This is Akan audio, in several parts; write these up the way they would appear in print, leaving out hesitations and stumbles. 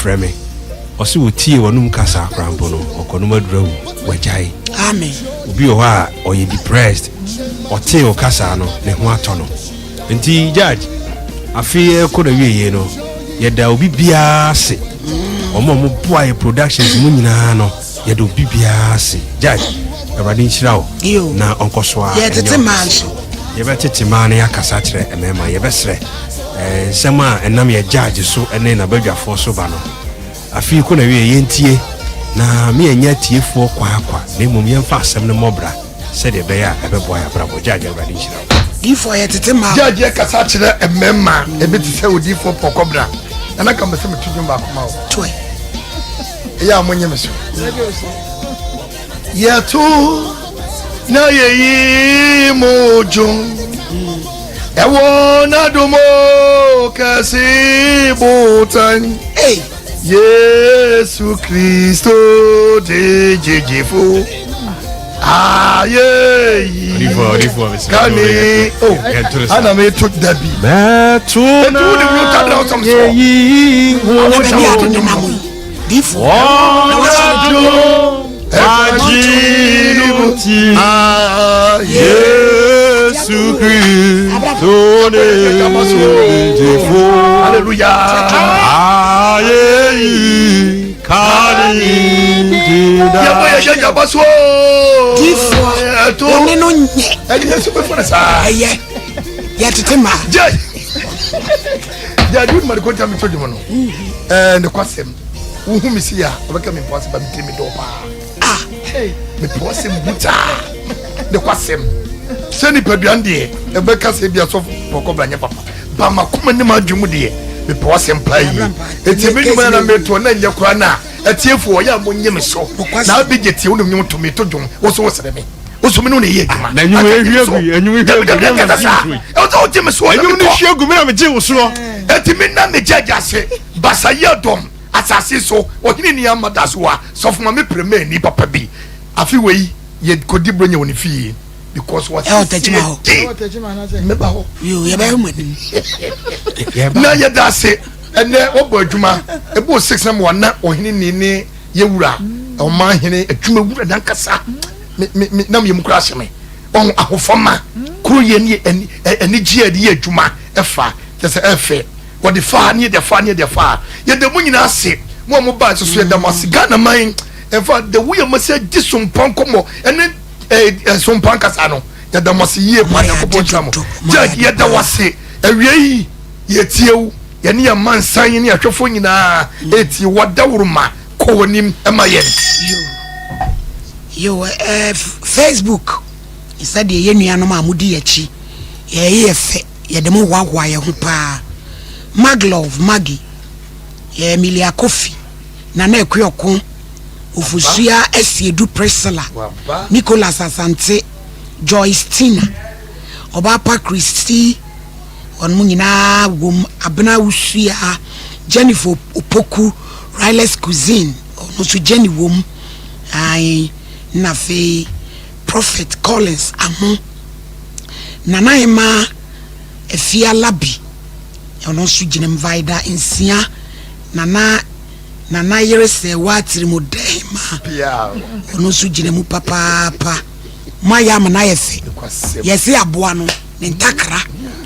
afrɛ me, ɔse wɔtie w'anom kasa koraa mpo no, ɔkɔnom aduru awu, wagyae. Amen. Obi wɔ hɔ a ɔyɛ depressed, ɔtee wo kasa no, ne ho atɔ no. Nti judge, afei ɛkɔ na wieie no, yɛda obi biara ase. Ɔmo a ɔmo boa yɛ productions mu nyinaa no, yɛda obi biara ase. Judge, Awurade nhyira wo Yo. na ɔnkɔ so a Yɛtete ɛnyɛ wo mmaa kɛse. nso. Yɛbɛtete mmaa no, yɛakasa kyerɛ mmarima. Yɛbɛsrɛ nsɛm a ɛnam yɛ judge so ne n'abadwafoɔ so ba no, afei kɔ na wie, yɛntie na meyɛnyɛ atiefoɔ kwaakwa, na mmom yɛmfa asɛm no mmɔbra sɛdeɛ ɛbɛyɛ a ɛbɛboa yɛ abrabɔ. Judge, Awurade nhyira wo. Diifoɔ, yɛtete mmaa. Gyagye kasa kyerɛ mmarima ebi te sɛ odiifoɔ Pɔkɔbra nana ka mɛ sɛ meto dwom baako ma wo. Toɛ. Ɛyɛ a monyɛ me so. Yɛto na yɛyi mo dwom ɛwɔ n'adom kɛse botan. Ei. Yesu Kristo de gyegyefo ayeyi. Odiyifoɔ, odiyifoɔ, mesrɛ kane wo, o. yɛnto no saa. Ana meto dabi. Mɛto Ɛnti wo de wota da wo sɔm so. yɛyi ho Na baabi a ade nenam yi, diifoɔ na wasɔre. Wɔnadom wagye no ti. Yesu Kristo ne gyefo. Hallelujah. Ayeyi kane Yɛbɔ dida. yɛyɛ yɛbɔ so. Diifoɔ, ɛto wɔne no nyɛ. Ɛnyɛ so bɛfɔ no saa. Ɛyɛ yɛtete mmaa. Gye gye adi woduma de kɔnta meto dwom no ne kwasɛm wohu me si a ɔbɛka me mpo ase ba metiri me dɔɔ paa. Ah. Mepɛ asɛm butaa ne kwasɛm sɛ nipadua no deɛ ɛbɛka sɛ bia sɔfo Pɔkɔbra nyɛ papa ba makoma ne madwe mu deɛ, mepɛ wasɛm paa yie. Ɛnti me nnwuma na metoɔ na nyɛ koraa no a, atiefoɔ ɔyɛ a monyɛ me so na abɛgye tie wo ne nwom to meto dwom, wo so wosere me, wo so me ne wo na ɛyɛ adwuma. Na nnwom ehwie gu yi, nnwom ehwie gu yi, Dabi, na kasa saa. megye wo so yi. Ɛwɔ sɛ wogye me soɔ na Ɛnwom no mekɔ. hwie gu me na megye wo soɔ. Ɛnti me na megye agya ase basayɛ dɔm asase so ɔhene ni ama da so a sɔfo ma me prɛmɛ ni papa bi. Afi wei yɛkɔdi bronya wɔ ne fie because Ɛwɔ Tɛkyima hɔ. wɔsiesie mɛba hɔ. Yo, yɛbɛhwɛ mo anim. Na yɛda ase. Ɛnɛ wɔbɔ adwuma ɛbɔ 6 na ma wana ɔhene ni ne yɛwura ɔman hene adwuma wura nankasa me me me nam yɛ mu kora ahyɛ me ɔho ahofama kuro yɛ ne ani anigye a yɛde yɛ adwuma ɛfa kyɛ sɛ ɛfɛ wɔde fa ne yɛde fa ne yɛde fa. Yɛda mu nyinaa ase, mo a mo ba nso so yɛda mo ase. Ghana man ɛfa de woyɛ mo sɛ gye sompa nkɔmmɔ ɛne ɛɛ sompa nkasa no, yɛda mo ase yie pa. Nyankopɔn nhyira mo. Judge, yɛda wo ase. Awie yi yɛtie wo, yɛne yɛn mansan ne ahwɛfoɔ nyinaa ɛtie wadawuruma. Kɔ w'anim ɛma yɛn. Yo, Facebook, sɛdeɛ yɛn nuanom a modi akyi yɛyɛ yɛ fɛ, yɛde mo hoahoa yɛn ho paa. Maglove Maggie, yɛ Emilia Kofi, Nana Akuoko, Ofosua Asiedu, Priscilla. Waba. Nicholas Asante, Joyce Tina, Ɔbaapa Christy, wɔn mo nyinaa wom. Abena Wusua, Jennifer Opoku, Riles Cuisine, ɔno nso Jenny wom. Ae, na afei Prophet Collins Amo, Nana Hema Afia Labi, ɔno nso gyina mu. Vida Nsia, Nana Yere sɛ waatiri mu dɛ hema. Pia. Ɔno nso gyina mu papaapa. Mo ayɛ ama no ayɛ fɛ. Kwasɛm. Yɛse aboa no ne ntakra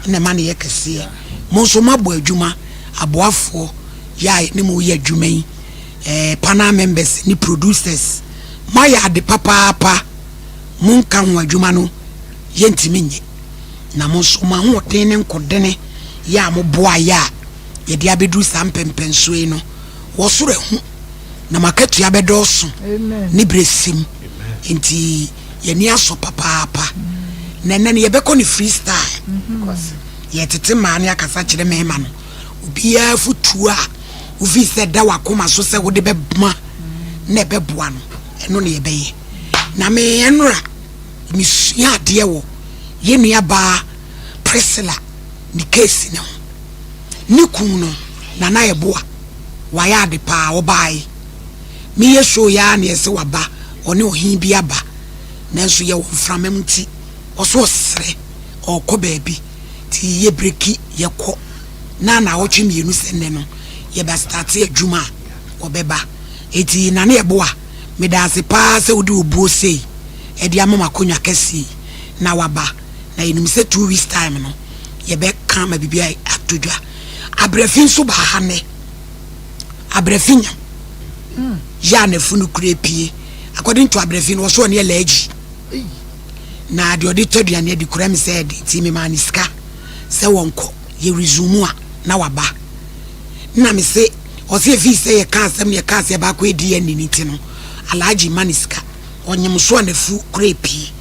na ɛma no yɛ kɛseɛ. Mo nso moabɔ adwuma. Aboafoɔ yɛ a ne mo yɛ adwuma yi, panel members ne producers, moayɛ ade papaapa. Monka ho adwuma no yɛntumi nyɛ, na mo nso mo ahoɔden ne nkodene yɛ a moboa yɛ a yɛde abɛduru saa mpɛmpɛnsoɔ yi no, wɔ soro ahu na mo akatua bɛdɔɔso ne berɛ sim. Nti yɛni asɔ papaapa. Na ɛnɛ no yɛbɛkɔ ne freestyle. Yɛtete mmaa ne akasa kyerɛ mmarima no. Obiara fotuo a wofii sɛ da wakoma so sɛ wode bɛma na ɛbɛboa no, ɛno ne yɛbɛyɛ. Na me ɛnora mesua adeɛ wɔ yɛn nua baa Priscilla ne case ne ho. Ne kun no Nana Ɛboa wayɛ ade paa. Ɔbae meyɛ show yɛ a na yɛsɛ waba, ɔne ɔhen bi aba, nanso yɛwɔ mframa mu nti ɔso ɔsrɛ ɔrekɔ baabi nti yɛ break yɛkɔ na naawɔtwe 2 sɛ nnɛ no yɛbɛ start adwuma a. Wɔbɛba. Enti Nane Yeboah, meda ase paa sɛ wode obuo sei de ama m'akonnwa kɛseɛ yi na waba. Na yɛnim sɛ 2 weeks time no, yɛbɛka ma biribi atɔ dwa. Abrɛfi nso baa ha nnɛ. Abrɛfi nyam. Yɛ a n'afunu kura pie. According to Abrɛfi no, wɔso ɔne allergy. Na deɛ ɔde tɔ aduane adi kura me sɛ ɛde nti memaa ne sika sɛ wɔnkɔ. Yɛ resume a na waba. Na me se ɔse efii sɛ yɛka asɛm no yɛka sɛ yɛbaakɔ edi ɛnni ne ti no Alhaji ma ne sika ɔnyem so a n'afu kura pii.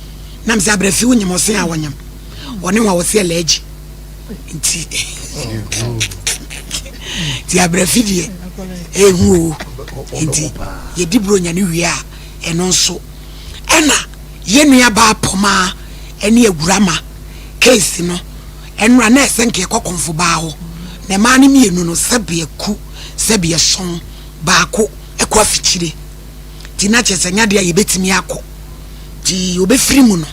Na me sɛ Abrɛfi wo nyem ɔse a ɔnyem ɔne ho a ɔse allergy nti nti Abrɛfi deɛ ehu o nti yɛdi buronya no wie a ɛno nso ɛna yɛn nua baa pɔmaa ɛne awurama case no ɛnora na ɛsɛ nka ɛkɔ kɔnfo baa hɔ na mmaa no mmienu no sɛbi aku sɛbi ɛsɔn baako ɛkɔ afikyire nti na kyerɛ sɛ nyadeɛ a yɛbɛtumi akɔ nti obɛfiri mu no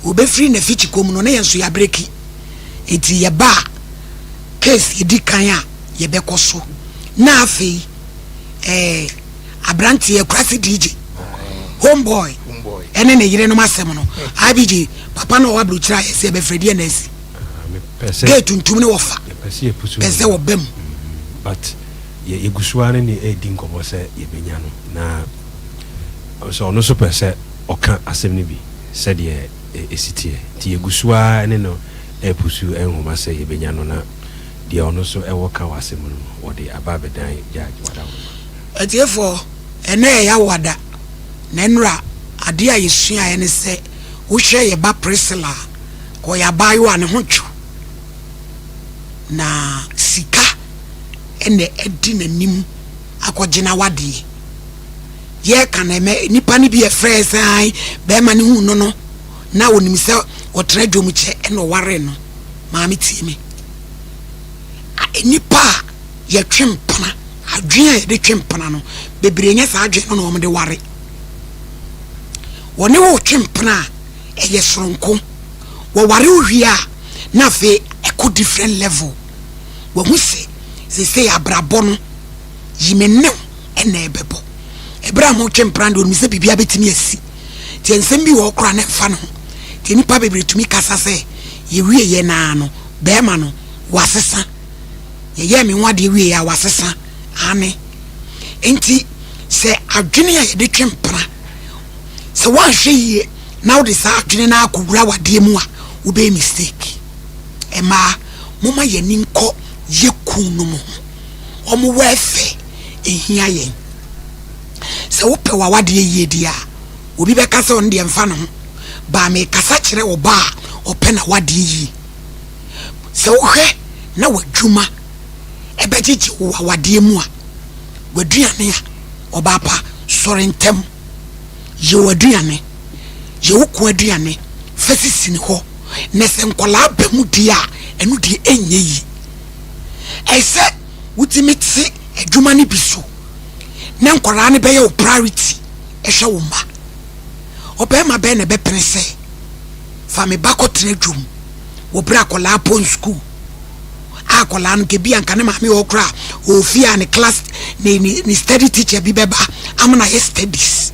obɛfiri n'afikyi kɔm no na yɛn nso yɛabreki nti yɛba a case yɛdi kan a yɛbɛkɔ so na afei aberanteɛ kurase DJ Homeboy ɛne ne yerenom asɛm no IBG papa no ɔwɔ aburokyire a yɛsɛ yɛbɛfrɛ deɛ na asi gate tuntum ne wɔfa pɛ sɛ wɔba mu. But yɛgu so ara ne ɛredi nkɔmmɔ sɛ yɛbɛnya no na sɛ ɔno nso pɛ sɛ ɔka asɛm no bi sɛdeɛ ɛsi teɛ nti yɛgu so ara ne no ɛpusu nhoma sɛ yɛbɛnya no na deɛ ɔno nso ɛwɔ ka wɔ asɛm no mu wɔde aba abɛdan judge wadawoma. Atiefoɔ, ɛnɛ ɛyɛ awada na nnora adeɛ a yɛsuaeɛ ne sɛ wohwɛ yɛ ba Priscilla a ɔyɛ abaayewa a ne ho dwo na sika ɛna ɛdi n'anim akɔgyina wadeɛ yɛka na ɛmɛ nipa no bi ɛfrɛ sɛ bɛrima no hu no no na onim sɛ ɔtena dwom kyɛ ɛna ɔware no. Maame, tie me. Nipa a yɛtwe mpena, adwene a yɛde twe mpena no bebree nyɛ saa adwene no na wɔn de ware. Wɔne wo twe mpena a ɛyɛ soronko. Wɔware wo wie a na afei ɛkɔ different level. Wɔhu sɛ sese abrabɔ no yi me ne ɛna ɛbɛbɔ. Ɛberɛ a motwe mpena deɛ onim sɛ biribi abɛtumi asi nti nsɛm bi wɔ hɔ koraa ne mfa ne ho nti nipa bebree tumi kasa sɛ yɛwie yɛ naa no bɛrima no wasesa yɛyɛ me ho adeɛ wie a wasesa ane. Nti sɛ adwene a yɛde twe mpena sɛ woanhwɛ yie na wode saa adwene no akɔwura wadeɛ mu a wobɛyɛ mistake. Mmaa, momma yɛni nkɔ yɛ kun no mu ho ɔmo wɛfɛ ehia yɛn. Sɛ wopɛ w'awadeɛ yie deɛ a obi bɛka sɛ ɔno deɛ mfa ne ho baa mekasa kyerɛ ɔbaa a ɔpɛ n'awadeɛ yie. Sɛ wohwɛ na w'adwuma ɛbɛgyegye wo awadeɛ mu a w'aduane a ɔbaa pa sɔre ntɛm yɛ w'aduane, yɛ wo ko aduane fa sisi ne hɔ na sɛ nkɔlaa ba mu deɛ a ɛno deɛ ɛnyɛ yi. Ɛsɛ wotumi te adwuma no bi so na nkɔlaa no bɛyɛ wo priority. Ɛhwɛ wo mma. Ɔbɛrima bɛn na ɛbɛpene sɛ fa me ba kɔtena dwom wɔ berɛ akɔlaa pɔn school a akɔlaa no kebi anka ne maame wɔ koraa ɔwɔ fie a ne class ne study teacher bi bɛba ama na yɛ studies.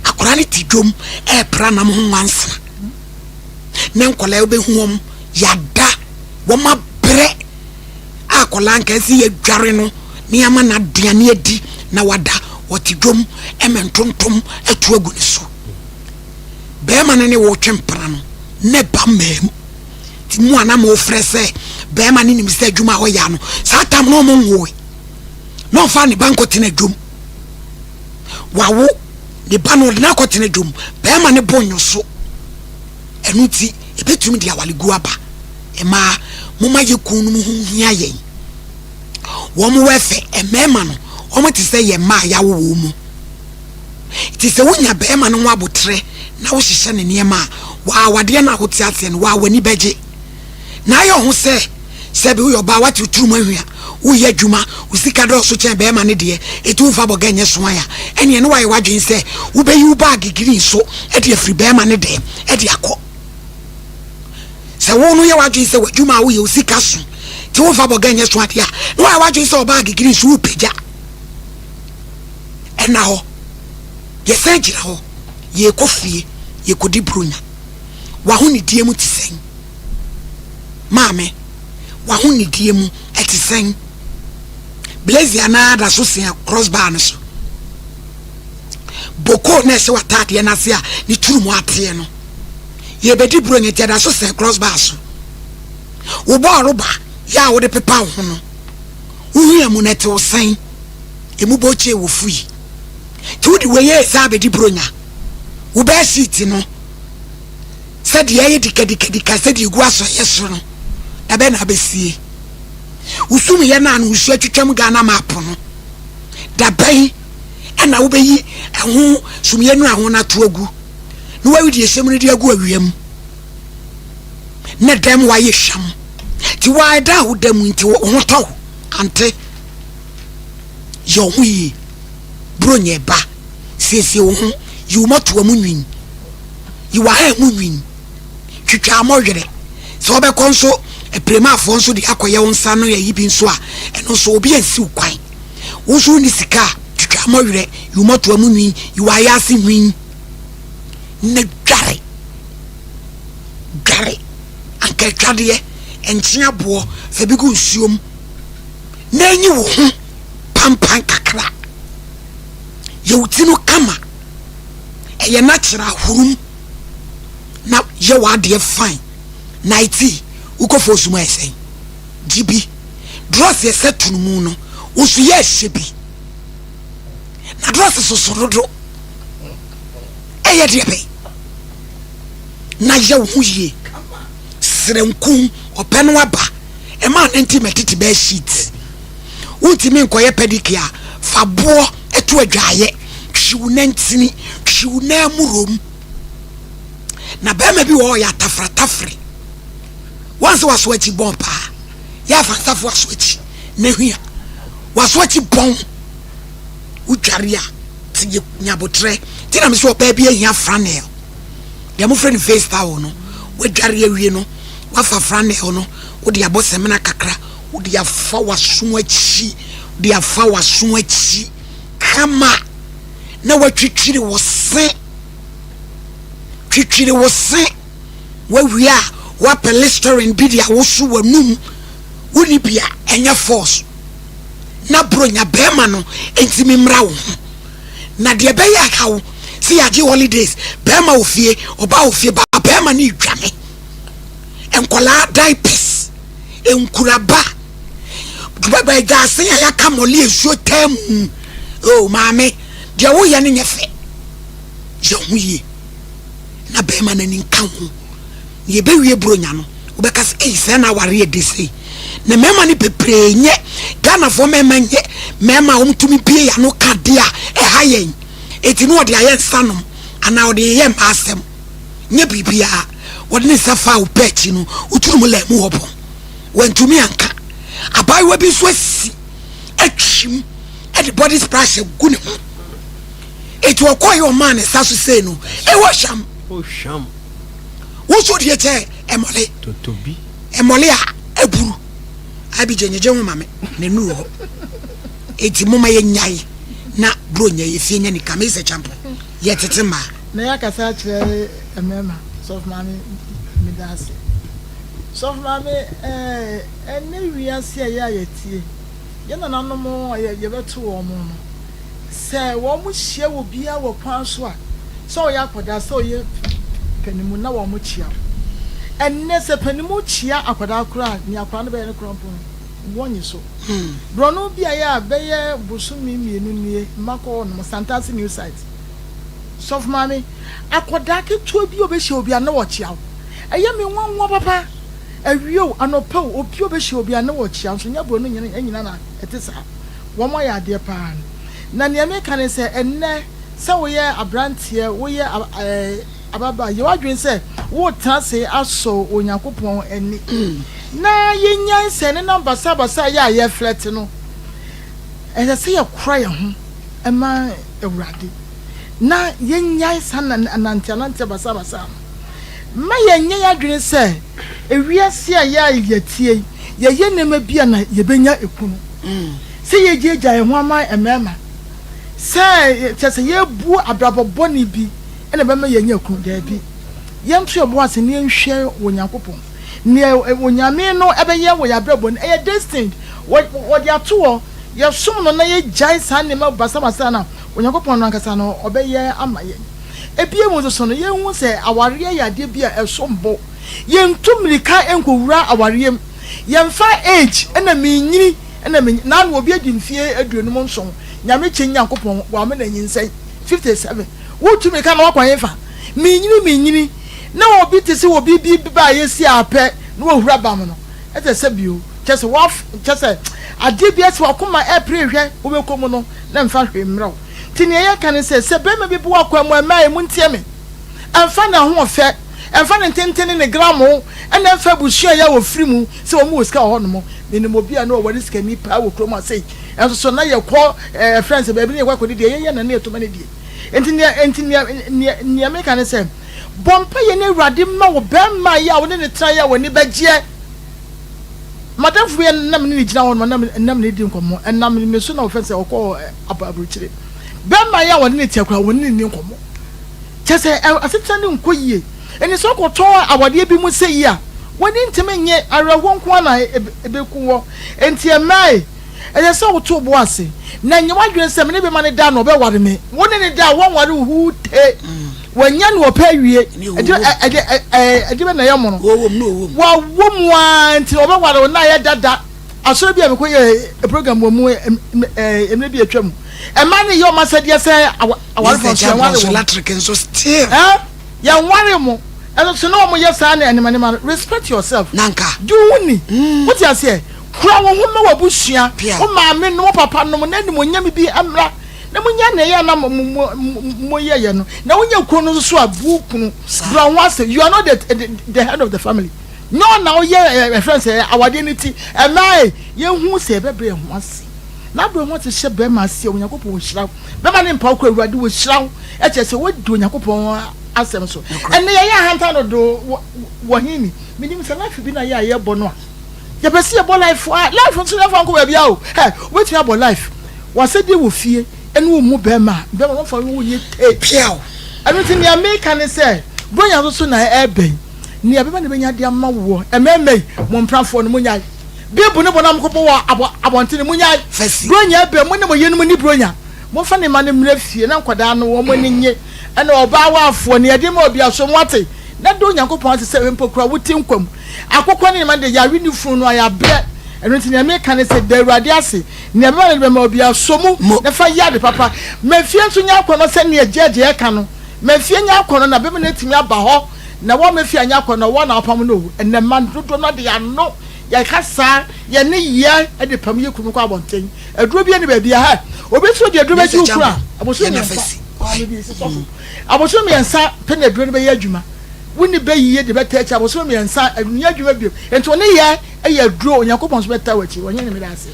Akɔlaa no te dwom ɛɛpra nam ho nwansena na nkɔlaa wobɛhu wɔn yada wɔn abrɛ a akɔlaa nka ɛsɛ yɛdware no ne ama no aduane adi na wada wɔte dwom ɛmɛ ntontom atu agu ne so. Bɛrima no ne wɔtwe mpena no ne ba mmaa mu nti mu a na mo frɛ sɛ bɛrima no nim sɛ adwuma a ɔyɛ ano saa tam na ɔmo nwoe na ɔfa ne ba nkɔtena dwom wawo ne ba no ɔde no akɔtena dwom bɛrima ne bɔ nyo so. Ɛno nti ebɛtumi de awale gu aba. Mmaa, moma yɛ kun no mu ho hia yɛn. Wɔn wɔ ɛfɛ mmarima no wɔn te sɛ yɛn mmaa a yɛawo wɔn mu nti sɛ wonya bɛrima no ho abotrɛ na wohyehyɛ ne nneɛma a wɔawadeɛ no a wote aseɛ no wɔa w'ani bɛgye na ayɛ ho sɛ sɛbi woyɛ ɔbaa wate wo tirim ahwia woyɛ adwuma wo sika dɔɔso kyɛn bɛrima no deɛ ɛti womfa bɔgɛ nyɛ soan a ɛneɛ ne wayɛ w'adwene sɛ wobɛyi wo bag green so ɛde afiri bɛrima no dɛm ɛde akɔ. Sɛ wo no yɛ w'adwene sɛ w'adwuma a woyɛ wo sika so nti womfa bɔgɛ nyɛ so adeɛ a na wayɛ w'adwene sɛ ɔbag green so wopagya. Ɛna hɔ. Yɛsan gyina hɔ. Yɛrekɔ fie. Yɛrekɔdi Buronya. W'ahonidie mu te sɛn? Maame, w'ahonidie mu ɛte sɛn? Blazer no ara da so sɛn cross bar no so. Bokoo na ɛhyɛ w'ataadeɛ no ase a ne turu mu ateɛ no. Yɛrebɛdi Buronya nti ɛda so sɛn cross bar so. Wo bɔɔroba yɛ a wode pepa wo ho no, wo hwea mu no ɛte wo sɛn? Emu bɔ kyee wɔ fui. Nti wode wei resa abɛdi Buronya. Wo bed sheet no, sɛdeɛ ɛyɛ dikadikadika sɛdeɛ ɛgu asɔeɛ so no, da bɛn na abɛsie? Wo sumyɛ no a na wosu atwitwam Ghana map no, da bɛn na wobɛyi ɛho sumyɛ no a ho no ato agu na wayi deɛ ɛhyɛ mu no de agu awia mu na dɛm wayɛ hwam nti waa ɛda a woda mu nti wo ho tɔ wo ante yɛ wo ho yie bronyɛ ba siesie wo ho yi wo mɔtoa mu nwin yi w'ahan mu nwin twitwa amɔwerɛ sɛ wobɛkɔ nso apiremafoɔ nso de akɔyɛ wo nsa no ayi bi nso a ɛno nso obi ansi wo kwan wo nso wonni sika a twitwa amɔwerɛ yi wo mɔtoa mu nwin yi w'ayɛ ase nwin na dware dware anka atwadeɛ nkyea boɔ fa bi gu nsuom na enyi wo ho pampan kakra yɛ wo ti no kama ɛyɛ natural hurum na yɛ w'adeɛ fine nighty wokɔ fo sum ayɛ sɛn gye bi drɔs ɛsɛ tunumu no wo nso yɛ ɛhyɛ bi na drɔs soso dodo ɛyɛ deɛ bɛn na yɛ wo ho yie serɛ nku ɔpɛ no aba ɛma ne nti mɛtete bɛɛ sheet wontumi nkɔyɛ pedicure a fa boɔ ɛto adwaayɛ twi wo nantini twi wo nan mu rom na bɛrima bi wɔ hɔ ɔyɛ atafratafre wɔn sɛ waso akyi bɔn paa yɛ afansafo waso akyi na hwia waso akyi bɔn wodware a te yɛ nyabotrɛ ti na me sɛ ɔbaa bi ahia franel deɛ mofrɛ no face towel no wadware awie no wafa franel no wode abɔ sɛmina kakra wode afa waso akyi wode afa waso akyi kama na watwitwiri wo se twitwiri wo se wawie a wapɛ listerine bi de awoso w'anum wonni bi a ɛnyɛ force na bronya bɛrima no ntumi mmra wo ho na deɛ ɛbɛyɛ aha wo sɛ yɛagye holidays bɛrima wɔ fie ɔbaa wɔ fie ba bɛrima no redwane nkɔlaa diapers nkuraba bɛbɛ dwaase a yɛaka mɔle nsuo taa mu o maame deɛ woyɛ no nyɛ fɛ yɛ ho yie na bɛrima no ani nka ho na yɛbɛwie buronya no wobɛka sɛ ei sɛ na aware yɛ de sei na mmarima no bebree nyɛ Ghanafoɔ mmarima nyɛ mmarima a wɔtumi bie yɛn ano ka deɛ a ɛha yɛn eti no wɔde ayɛ nsa nom anaa wɔde yɛ mmaa asɛm nyɛ biribiara wɔde ne nsa fa wo pɛ akyi no woturu mu lɛɛ mu hɔ bɔn wantumi anka abaayewa bi nso asi atwim ɛde body splash agu ne ho eti ɔkɔɔ yɛ ɔmaa ne nsa so sei no ɛwɔ hwam hwam woso deɛ kyɛ ɛmɔle totobi ɛmɔle a aburu abigye nyegye ho ma me na nuru hɔ eti moma yɛ nyae na bro nya yɛ fie nya nika me sɛ champo yɛ tete mmaa. Na yɛakasa akyerɛ mmarima sɔfo maame meda ase sɔfo maame ɛɛ ɛne wiase a yɛ a yɛtie yɛ nananom a yɛbɛto wɔn no sɛ wɔn hyia wɔ biara wɔ kwan so a sɛ ɔyɛ akwadaa sɛ ɔyɛ panimu na wɔn kyia ɛnnɛ sɛ panimu kyia akwadaa koraa nea akwadaa no bɛyɛ no koraa mpo no wɔnye so borɔno bi a yɛ a bɛyɛ bosome mmienu nie mmakɔ hɔ nom Santase new site sɔfo maame akwadaa ketewa bi a ɔbɛhyia obi a na wɔkyia wo ɛyɛ me nwanwa papa awie o anɔpa o obi a ɔbɛhyia obi a na wɔkyia nso nyɛ borɔno nyina nyina na ɛte saa wɔn ayɛ adeɛ paa na nea meka ne sɛ ɛnnɛ sɛ woyɛ aberanteɛ woyɛ ɛɛ ababaa yɛ w'adwene sɛ wotena ase asɔ Onyankopɔn ani na yɛnyan sɛ ne nam basabasa yɛ a yɛflɛte no ɛsɛ sɛ yɛkora yɛn ho ma Awurade na yɛnyan saa nanteananteɛ basabasa no ma yɛnyɛ yɛn adwene sɛ ewiase a yɛ a yɛtie yɛyɛ nneɛma bi a na yɛbɛnya ekunu sɛ yɛgyaagya yɛn ho ama mmarima. Sɛ kyerɛ sɛ yɛbu abrabɔ bɔne bi na ɛbɛma yɛanya kunu. Daabi. Yɛnto yɛn bo ase na yɛnhwɛ wɔ Nyankopɔn. Nea Onyame no bɛyɛ wɔ yɛn abrabɔ no, ɛyɛ destined. Wɔde ato hɔ. Yɛsom no na yɛgyae saa nneɛma basabasa no a, Onyankopɔn no ankasa no, ɔbɛyɛ ama yɛn. Ebia mu nso so no, yɛnhu sɛ awareɛ yɛ adeɛ bi a ɛsom bo. Yɛntu mmirika nkɔwura awareɛ mu. Yɛmfa age na menyini na me na obi adi mfie 57, Nyame kye Nyankopɔn wama no anyinsɛn 57. Wotu mmirika na wakɔ hefa? Menyini menyini na obi te sɛ obi bi ba a yɛsi apɛ na wahura bam no, ɛsɛ sɛ bio kyɛ sɛ waf kyɛ sɛ adeɛ bi asi wakoma ɛpere hwɛ wobɛkɔ mu no na mfa hwee mmerɛ wo. Nti nea yɛka ne sɛ, sɛ barima bi bu w'akwan mu a, mmaa yi montie me, ɛmfa n'ahoɔfɛ, ɛmfa ne ntenten ne ne gramo, ɛna ɛmfa abusua yi a wɔfiri mu sɛ wɔn wɔ sika wɔ hɔnom. Menim obi a na ɔware sikani paa wɔ kurom ha sei, nso so na yɛkɔ ɛɛ frɛ no sɛ baabi na yɛkɔ akɔdidi a, yɛyɛ na na yɛtɔ ma no die. Nti nea nti nea nea nea meka ne sɛ, bɔ mpaeɛ na Awurade mma wo barima yi a wo ne no tena yi a w'ani bɛgyeɛ. M'adamfo bi a na me ne no gyina hɔ nom na me ne no di nkɔmmɔ, ɛnam me so na wɔfrɛ no sɛ ɔkɔɔ aburokyire. Bɛrima yi a wɔne no te koraa, wɔne no nni nkɔmmɔ. Kyerɛ sɛ, asetena no nkɔ yie. Ɛnti sɛ ɔkɔtɔ awadeɛ bi mu sɛ yi a, w'ani ntumi nnye, awerɛhoɔ nko ara na ɛbɛku wɔ. Ɛnti ɛmmae, ɛsɛ sɛ woto wo bo ase, na nyɛ w'adwene sɛ me ne bɛrima no da na ɔbɛware me. Wo ne no da a, wɔnware wo huu te. Wanya nea ɔpɛ awie. Ɛde bɛ na ɛyɛ mono. Wawɔ mu ara nti ɔbɛware wo na ayɛ dada. Asɔre bi a mekɔ yɛ program wɔ mu mmerɛ bi atwa mu. Ɛma ne yɛ ɔma sɛdeɛ sɛ awarefoɔ nso yɛnware wɔn. Yɛnware mo. Ɛno so na wɔn yɛ saa ne animanima no. Respect yourself. Nanka. Di wo ho ni. Wote aseɛ? Kura wo ho ma w'abusua. Wo maame nom, wo papa nom na animuonyam bi mmra. Na munya nea ɛyɛ a na moyɛeɛ no, na wonya kunu no nso so a, bu wo kunu, brɛ wo ho ase. You are not the, the, the head of the family. Nyɛ ɔna woyɛ ɛfrɛ no sɛ awadeɛ no ti. Ɛmmaa yɛhu sɛ yɛbɛbrɛ yɛn ho ase. Na abrɛ ho ase hyɛ bɛrima ase a, Onyankopɔn ɔhyira wo. Bɛrima ne mpa wo kɔ Awurade ɔhyira wo. Ɛkyerɛ sɛ wodi Onyankopɔn asɛm so. Ɛnɛ yɛyɛ ahantan dodo wɔ he ni? Menim sɛ life bi na yɛ a yɛbɔ no a, yɛpɛ sɛ yɛbɔ life a, life nso yɛmfa nkɔ baabi a o. Hɛ, wobɛtumi abɔ life. W'asɛdeɛ wɔ fie ɛne wo mmu bɛɛma a, bɛɛma no ɔmfa wo nyɛ tee. Piaw! Ɛno nti nea meka ne sɛ, Buronya nso so na ɛɛbɛn, nea bɛɛma no bɛnya de ama woɔ. Mmarima yi, mo mprafoɔ no, monyae. Bible ne bɔ no a mokɔbɔ wɔ abɔ abɔnten no, monyae. Fasi. Buronya ɛbɛn, mo ne mo yerenom nni Buronya. Momfa ne mma no mmra fie na nkwadaa no wɔn ani nnye. Ɛna ɔbaa waafoɔ, nea ɛde ma obi aso, moate? Na da Onyankopɔn ase sɛ mpo koraa wote nkwa mu. Akokɔ ne ne mma no de, yɛawe ne funu no a, yɛabrɛ. Ɛno nti nea meka ne sɛ, da Awurade ase. Nea ɛbɛba no de bɛma obiara. Sɔ mu na fa yɛ ade papa. Ma fie nso nyɛ akɔnnɔ sɛnea gyɛɛgye ɛka no. Ma fie nyɛ akɔnnɔ na bɛma no atumi aba hɔ. Na woamma fie anyɛ akɔnnɔ, wo ara na wopam no o. Ɛnnɛ mma dodoɔ no ara de yɛn ano, yɛn kasa, yɛn nneyɛɛ de pam yɛn kununom kɔ abɔnten. Aduro biara nni baabiara. Hɛ! Obi nso de aduro bɛgye wo kunu a, abosome mmiɛnsa, maame bi si sɔfo, abosome mmiɛnsa pɛ na aduro no bɛyɛ adwuma. Wo ne bɛ yiye de bɛtaa akyi abosome mmiɛnsa, ɛnyɛ adwuma bio. Enti wo nneyɛɛ Ɛyɛ aduro Onyankopɔn nso bɛtaa w'akyi ɔhene meda ase.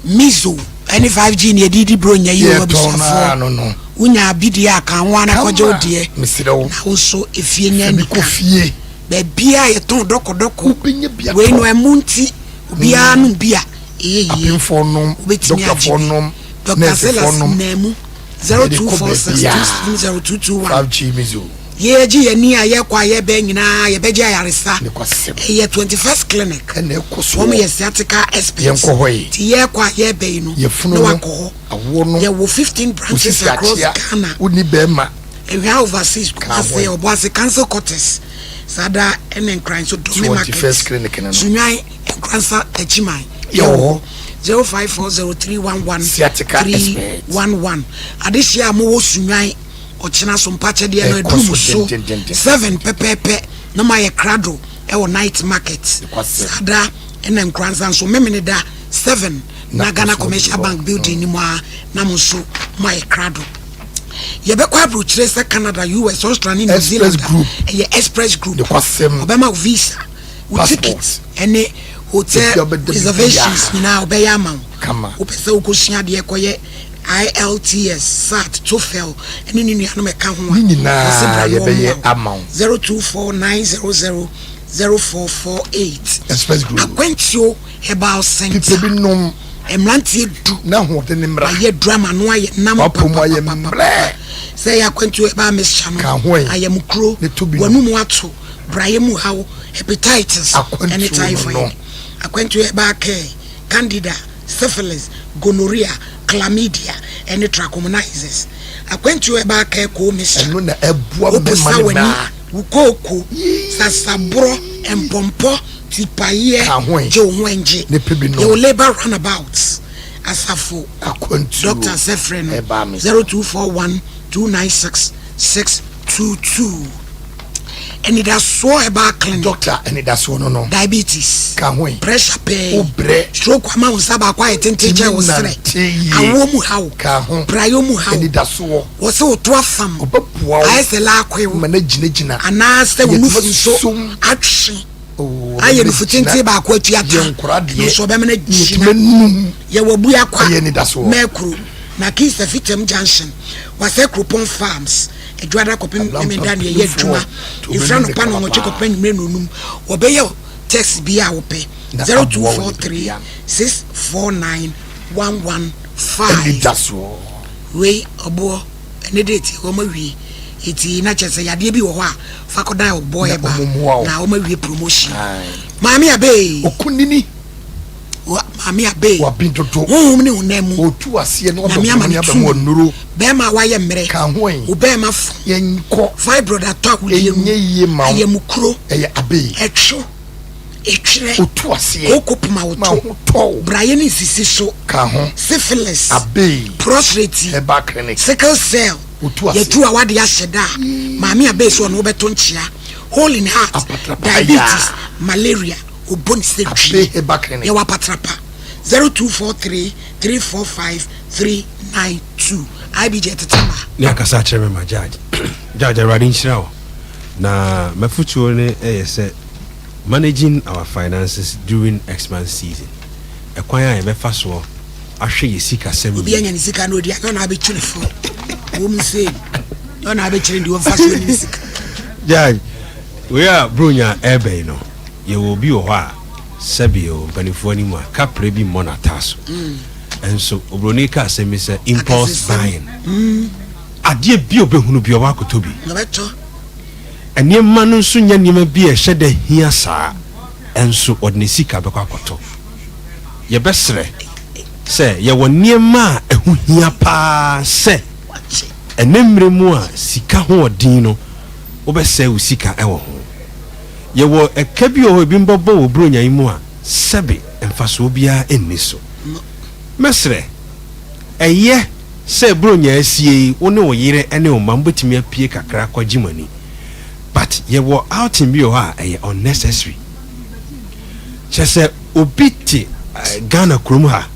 Mizo ɛne 5G ne yɛde di bronya yi o Yɛtɔn no ara abusuafoɔ no no. wonya bi deɛ a ka ho ara na kɔgye wo Kama deɛ mesrɛ wo na wo nso efie nya fa bi kɔ anika fie. baabiara a yɛtɔn dɔkɔdɔkɔ Wobɛnya bi wei no atɔ. ɛmo nti obiara nom bi a ɛyɛ yie Apemfoɔ nom, wobɛtumi agye dɔktafoɔ bi nom, Dr. nɛɛsefoɔ Silas nom. Naamu Yɛde kɔ 0246 baabiara. 270221 5G mizo. Yɛregye yɛn ani a yɛrekɔ a yɛrebɛn nyinaa yɛbɛgye ayaresa. Nokwasɛm. Ɛyɛ 21st clinic. Ɛna ɛkɔ soɔ. Wɔn yɛ sciatica experts. Yɛnkɔ hɔ yi. Ti yɛrekɔ a yɛrebɛn yi no. Yɛfunu Na no. wakɔ hɔ. Awoɔ no. Yɛwɔ 15 branches Osisi across akyea. Ghana. Wonni bɛɛma. Ehwɛ overseas Ka ho Kumasi, yi. Obuasi council quarters. Saa da ɛne Nkran nso Dome market. 21st clinic no no. Sunyani, Nkoransa, Akyiman. Yɛwɔ hɔ. 0540311311. Sciatica expert. Adehyeɛ a mowɔ Sunyani. Ɔkyena so mpakyɛdeɛ no Ɛkɔ aduru so mo so dendendenden. 7 pɛpɛɛpɛ na moayɛ krado wɔ night market. Nokwasɛm. Saa da na Nkoranza nso Memeneda 7 Na na Ghana nso Commercial aduru hɔ. Bank building no mu ara na mo nso moayɛ krado. Yɛbɛkɔ aburokyire sɛ Canada, US, Australia ne New Express Zealand a, Group. ɛyɛ Express Group. Nokwasɛm. Ɔbɛma wo visa, wo Passport. ticket ne hotel Baabi a wobɛda reservations biara. nyinaa ɔbɛyɛ ama wo. Kama. Wopɛ sɛ wokɔsua adeɛ kɔyɛ IELTS, SAT, TOEFL ne ne nuanom ɛka ho a, Ne nyinaa wɔse bra na yɛbɛyɛ wɔmmoa wo. ama wo. 0249000448 Express Group. Akwantuo Herbal Pepɛ Centre. bi nom. Mmeranteɛ du. Na ahoɔden ne mmra. Ayɛ duru ama ano ayɛ nam Wapɔ mu ayɛ papapapapa. mmerɛ. Sɛ ɛyɛ akwantuo ɛbaa mixture no. Ka ho ɛ. Ayamukuro. Ne to bi nom. W'anum ato. Brayɛ mu haw. Hepatitis. Akwantuo Ɛne no typhoid. no. Akwantuo ɛbaa care. Candida, syphilis, gonorrhea, chlamydia, ɛne trachomoniasis. Akwantuo ɛbaa care koo mixture. Ɛno na ɛboa Woposa mmarima ne w'ani, mmaa. wo kooko, sasaborɔ, mpɔmpɔ, tipayeɛ, Ka ho ɛ. gye wo ho ɛngye. Ne pɛ bi nom. Yɛwɔ labour runabouts, asafo, Akwantuo Doctor sɛ frɛ no ɛbaa me. 0241 296 622. Anidasoɔ herbal clinic. Doctor anidasoɔ no. Diabetes. Ka ho ɛ. Pressure pɛɛ. Wobrɛ. Stroke ama wo nsa baako ayɛ tenten kyɛn wo serɛ. Tumi nante yie. Awoɔ mu haw. Ka ho. Praeɛ mu haw. Anidasoɔ. Wɔ sɛ woto afam. Ɔbɛboa wo. Ayɛ sɛ laakwe wo. Ma no gyinagyina. Anaasɛ wo Yɛtumi nufu nso som. atwe. Oh, Ayɛ ɔbɛma nufu gyina. tenten baako atua ta. Yɛ nkora deɛ. Nso ɔbɛma no gyina. Yɛtumi num. Yɛwɔ Abuakwa. Ɛyɛ anidasoɔ. Mɛkuro. Na Kisa Fitam Junction. Wasɛ Kuropɔn Farms. Adwada kɔpem Ablampa Memenda ne ɛyɛ adwuma. mpanyinfoɔ. To Efra bɛnum nɔpa ne na ɔmɔtwe papa. kɔpem anwummerɛ nonum. Wɔbɛyɛ test bi a wopɛ. Na aboa wo 0243 nipadua. 649 115. Anidasoɔ. Wei ɔboɔ ɛne date wɔn awie eti na kyerɛ sɛ yadeɛ bi wɔ hɔ a fa kɔdan ɔboɔ Na ɛba ɔmo mmoa wo. na wɔn awie promotion. Aye. Maame Abe. Okunini. Wa Maame Abe. Wabi dodo. Honhom ne honam mu. Otu aseɛ na Nyame ama ɔbɛ ne aba tumi. mu ɔnuro. Bɛrima a wayɛ mmerɛ. Ka ho ɛ. Wo bɛrima fo. Yɛnkɔ. Fibroid atɔ awodeɛ mu. Ɛnyɛ yie ma wo. Ayamukuro. Ɛyɛ abe. Ɛtwo. Etwerɛ. Otu aseɛ. Kooko poma wo Ma to. ho tɔ wo. Brayɛ ne nsisi so. Ka ho. Syphilis. Abe. Prostate. Herbal clinic. Sickle cell. Otu aseɛ. Yɛtu a wade ahyɛ da a. Maame Abe so ɔno wobɛto nkyea. Hole in heart. Apatrapa. Diabetes. Malaria. Obɔ ne sɛ Abe twi. herbal clinic. Yɛwɔ apatrapa. 0243 345 392. IBJ tete ma. Ne akasa akyerɛ me ma judge, judge, Awurade nhyira wo. Na mafotuo ne ɛyɛ sɛ managing our finances during Xmas season, ɛkwan a yɛbɛfa soɔ ahwɛ yɛ sikasɛm Obi yie. Anya ne sika na odi anyɛ ɔna abɛkyerɛ fo. Wɔm se ɔna abɛkyerɛ deɛ ɔmfa so ne sika. Judge, wei a bronya ɛbɛn no, yɛwɔ obi wɔ hɔ a sɛbio mpanimfoɔ anim a kaprɛ bi mmɔ n'ataa so, ɛnso oburoni ka asɛm bi sɛ impulse Akɛsesɛm. buying. Adeɛ bi a obɛhunu bi, ɔwɔ akɔtɔ bi. Ɔbɛtɔ. Nneɛma no nso nyɛ nneɛma bi a ɛhyɛ dɛ hia saa, ɛnso ɔde ne sika bɛkɔ akɔtɔ. Yɛbɛsrɛ sɛ yɛwɔ nneɛma a ɛho hia paa sɛ Wakye. Ɛnɛ mmerɛ mu a sika ho ɔden no, wobɛsɛe wo sika ɛwɔ ho. Yɛwɔ ɛka bi wɔ hɔ, ebi mbɛbɔ wɔ buronya yi mu a sɛbe mfasoɔ biara ɛnni so. Mɛsrɛ, ɛyɛ sɛ buronya asie yi, wo ne wo yere ne wo mma mobɛtumi apue kakra kɔgye mo ani, but yɛwɔ outing bi wɔ hɔ a ɛyɛ unnecessary. Kyerɛ sɛ obi te Ghana kurom ha,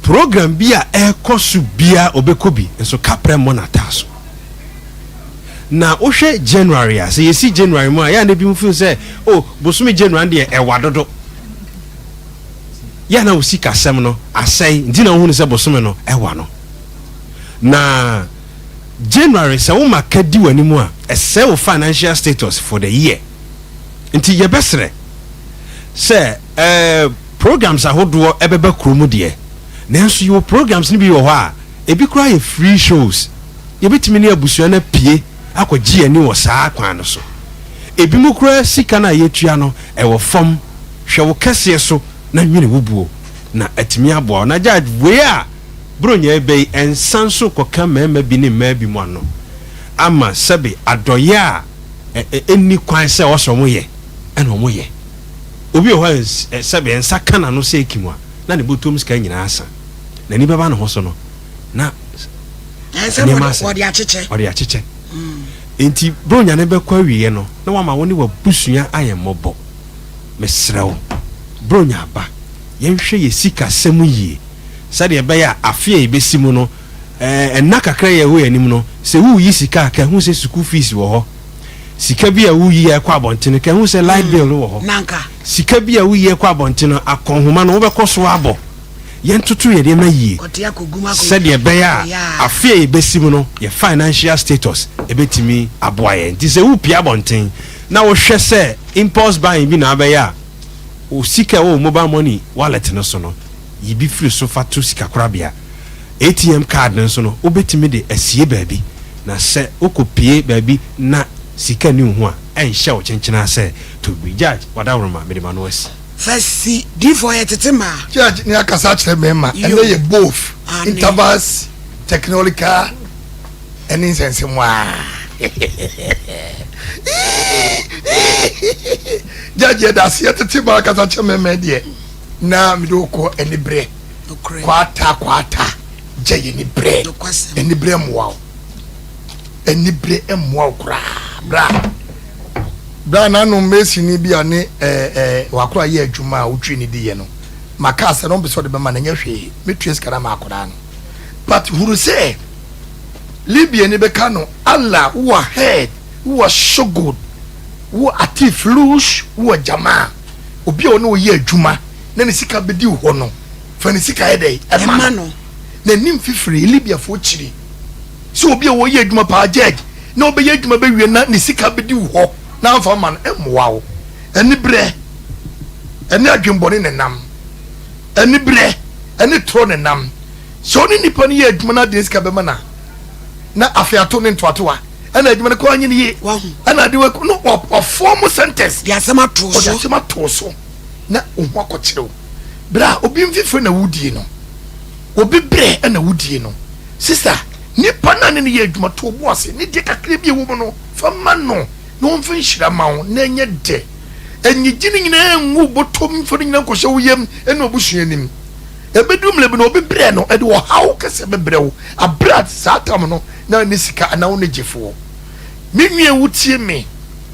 program bi a ɛrekɔ so bia ɔbɛkɔ bi, nso kaprɛ mmɔ n'ataa so. Na wohwɛ January a, sɛ yɛsi January mu a, yɛa na bi mu feel sɛ, oh, bosome January deɛ ɛwa dodo. Yɛa na wo sikasɛm no asɛe nti na wohunu sɛ bosome no ɛwa no. Na January, sɛ woma ka di w'anim a, ɛsɛe wo financial status for the year. Nti yɛbɛsrɛ sɛ programs ahodoɔ ɛbɛba kurom deɛ, nanso yɛwɔ programs no bi wɔ hɔ a ebi koraa yɛ free shows, yɛbɛtumi ne abusua no apue akɔgye ani wɔ saa kwan no so. Ebi mu koraa sika no a yɛtua no ɛwɔ fam. Hwɛ wo kɛseɛ so na nwene wo buo na atumi aboa wo. Na gya wei a buronya bɛyi ɛnsa nso kɔka mmarima bi ne mmaa bi mu ano ama sɛbe adɔyɛ a ɛnni kwan sɛ ɔsɛ ɔmo yɛ ɛna ɔmo yɛ. Obi wɔ hɔ a sɛbe nsa ka n'ano sɛ ekim a, na ne bɔtɔm sika nyinaa asa, n'ani bɛba ne ho so no na ɛsɛ nneɛma asɛ. Wɔde akyekyɛ. Ɔde akyekyɛ. Nti buronya ne bɛkɔ awieɛ no na wama wo ne wabusua ayɛ mmɔbɔ. Mesrɛ wo, buronya aba, yɛnhwɛ yɛ sikasɛm yie sɛdeɛ ɛbɛyɛ a afe a yɛbɛsi mu no, ɛnna kakra yɛ ɛwɔ yɛn anim no, sɛ woyi sika a, ka ɛho sɛ school fees wɔ hɔ, sika bi a woyi a ɛkɔ abɔnten, ka ɛho sɛ light bill no wɔ hɔ, nanka sika bi a woyi ɛkɔ abɔnten no, akɔnhoma no wobɛkɔ so abɔ. Yɛntoto yɛ nneɛma yie kɔte akɔgum akɔ sɛdeɛ ɛbɛyɛ a afe a yɛbɛsi mu no, yɛ financial status ɛbɛtumi aboa yɛn. Nti sɛ wopie abɔnten na wohwɛ sɛ impulse buying bi na abɛyɛ a, o sika ɛwɔ wo mobile money wallet no so no. Yi bi firi so fa to sikakorabea. ATM card no nso no, wobɛtumi de asie baabi, na sɛ wokɔpue baabi na sika nni wo ho a, ɛnhyɛ wo kyenkyena sɛ tɔ bi. Judge, w'adaworoma, mede m'ano asi. Fa si diifoɔ yɛ tete maa. Judge ne akasa akyerɛ mmarima, Yo. ɛnɛ yɛ both Aane. intervals, technological ɛne nsɛnsɛm aa. Judge yɛda ase yɛ tete maa kasa kyerɛ mmarima deɛ na mede wo kɔ aniberɛ. Nokorɛ. Kwata kwata gya yɛ aniberɛ. Nokwasɛm. Aniberɛ mmoa wo. Aniberɛ mmoa wo koraa bra. Bra n'ano masonni bi a ne ɛɛ ɛɛ wakora yɛ adwuma a wotwi ne di yɛ no maka asɛ no ɔmpɛ sɛ ɔde bɛma no ɛnyɛ hwee metua sika no ama akwadaa no but hunu sɛ Libya ni bɛka no Allah wowɔ head wowɔ shogod wowɔ ati flush wowɔ jamaa obi a ɔne ɔyɛ adwuma na ne sika bɛdi wo hɔ no fa ne sika yɛ dɛ ɛma no n'anim fifiri Libyafoɔ kyiri sɛ obi a ɔyɛ adwuma paa judge na ɔbɛyɛ adwuma bɛwie na ne sika bɛdi wo hɔ na amfa ma no mmoa wo. Aniberɛ ne adwenbɔne na ɛnam. Aniberɛ ne torɔ na ɛnam. Sɛ ɔne nipa no yɛ adwuma na adeɛ sika bɛma no a, na afei ato ne ntoatoa ɛna adwuma no kɔ anyɛ ne yie ɛna ade wɔ no ɔfɔm sentence de asɛm ato so ɔde asɛm ato so na ohun akɔkyerɛw berɛ a obi mfifire na wodie no obi berɛ ɛna wodie no sista Nipa no a ne no yɛ adwuma, to wo bo ase, ne deɛ kakra bi a ɛwɔ mu no, fa ma no, na ɔmfa nhyira mma wo, na ɛnyɛ dɛ. Nnyegye ne nyinaa ngu wo bɔtɔm mfa ne nyinaa nkɔhyɛ wo yam ne w'abusua anim. Ɛbɛduru mmerɛ bi no, obi brɛ no, ɛde ɔhaw kɛseɛ bɛbrɛ wo, aberɛ a saa tam no na wonni sika anaa wonni gyefoɔ. Me nua wotie me,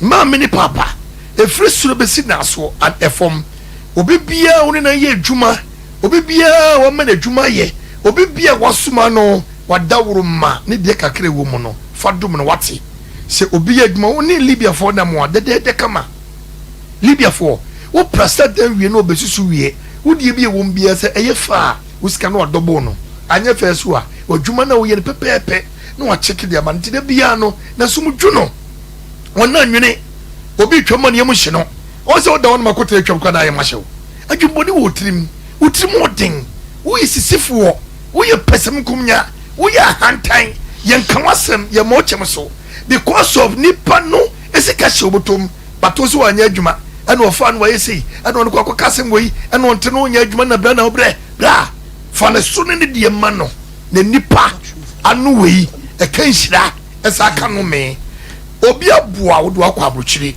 maame ne paapa, ɛfiri soro bɛsi naasoɔ, and ɛfam, obi biara a wo ne no ayɛ adwuma, Obi biara a wɔama no adwuma ayɛ, obi biara a wɔasoma no w'adaworo ma ne deɛ kakra a ɛwɔ mu no, fa dom no, wate? Sɛ obi yɛ adwuma, wo ne Libiafoɔ nam a, dɛdɛɛdɛ kama. Libiafoɔ, wo prasta dan wie na wɔbɛsusu wie, wo deɛ bi a ɛwɔ mu biara, sɛ ɛyɛ fɛ a, wo sika no wɔadɔbol no, anyɛ fɛ nso a, w'adwuma no a woyɛ no pɛpɛɛpɛ na wɔakyeke de ama no, nti da biara no, n'asom dwo no, wɔn annwene obi retwam ma ne yam hye no, ɔn sɛ woda hɔ nom akɔtena atwam koraa na ayɛ ma hye wo. Adwemmɔne wɔ wo tirim, wo tirim wɔ den, woyɛ sisifoɔ, woyɛ pɛsɛmenkomenya, woyɛ ahantan, yɛnka w'asɛm, yɛmma wo kyɛm so because of nipa no sika hyɛ wo bɔtɔm but wo nso wanyɛ adwuma ɛna ɔfaa no wayɛ sei ɛna ɔno kɔ akɔka asɛm wei ɛna ɔnte no ɔnyɛ adwuma na bra na wobrɛ bra fa ne so ne ne deɛ ma no na nipa ano wei ɛka nhyira ɛsa aka no me obi aboa wo de wakɔ abrokyire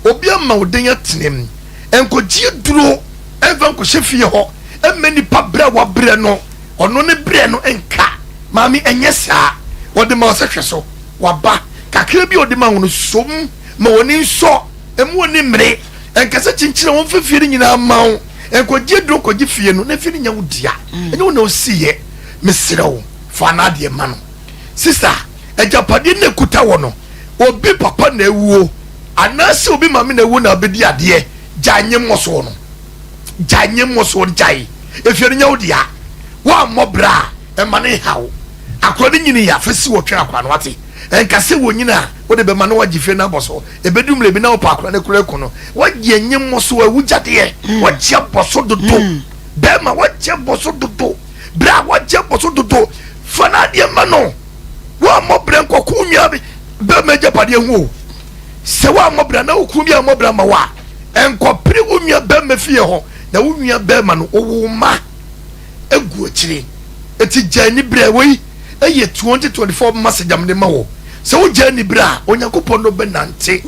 obi ama wo den atenem Nkɔgye aduro mfa nkɔhyɛ fie hɔ mma nipa brɛ a wabrɛ no, ɔno ne brɛ no nka. Maame ɛnyɛ saa. Wɔde ma wo sɛ hwɛ so. Waba. Kakra bi a ɔde ma wo no, sɔ mu ma w'ani nsɔ. Mma w'ani mmere. Nka sɛ kyinkyin a wɔmfa fie no nyinaa mma wo. Nkɔgye aduro nkɔgye fie no na fie no nyɛ wo dea. Ɛnyɛ wo na wosiiɛ. Mesrɛ wo, fa n'adeɛ ma no. Sista, agyapadeɛ no a ɛkuta wɔ no, obi papa na awuo. Anaasɛ obi maame na awu na abɛdi adeɛ, gyae nye mmɔsoɔ no. Gyae nye mmɔsoɔ no, gyae. Efie no nyɛ wo dea. Woammɔ bra a, ɛmma no nha wo. Akora no nyini a, fa si hɔ twɛn akora no, wate? Ɛnka sɛ wɔnyini a, wode bɛma na woagye fie no abɔ so. Ɛbɛdu mmerɛ bi na wopɛ akora no kura aku no. Woagye nye mmɔsoɔ, awugyadeɛ. Woagye abɔ so dodo. Bɛrima, woagye abɔ so dodo. Bra, woagye abɔ so dodo. Fa n'adeɛ ma no. Woammɔ bra nkɔko wo nua bɛrima agyapadeɛ ho o. Sɛ woammɔ bra na wo kunu bi ammɔ bra ma wo a, nkɔpere wo nua bɛrima fie hɔ na wo nua bɛrima no wowo mma agu akyire. Eti gya aniberɛ. Wei yɛ 2024 message a mede ma wo. Sɛ wogya aniberɛ a, Onyankopɔn ne wo bɛnante.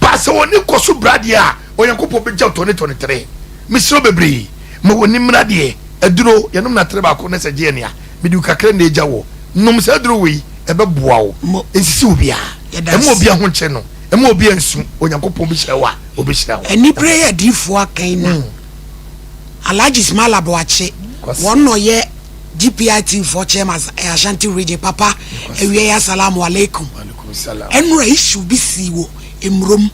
Ba sɛ w'ani kɔ so bra deɛ a, Onyankopɔn bɛgya wo 2023. Mesrɛ wo bebree, ma w'ani mmra deɛ. Aduro, yɛnom no atere baako na sɛ gye yɛn a, mede wo kakra na agya wo. Nom saa aduro wei, ɛbɛboa wo. Nsisi obiara. Mma obiara ho nkyere no. Mma obiara nsu. Onyankopɔn bɛhyira wo a, ɔbɛhyira wo. Anibere yɛ adiyifoɔ akan na Alhaji Ismaila Boakye wɔn na ɔyɛ GPIT foɔ chairman Ashanti region papa awia yi asalamu alaikum ɛnora issue bi sii wɔ Emurom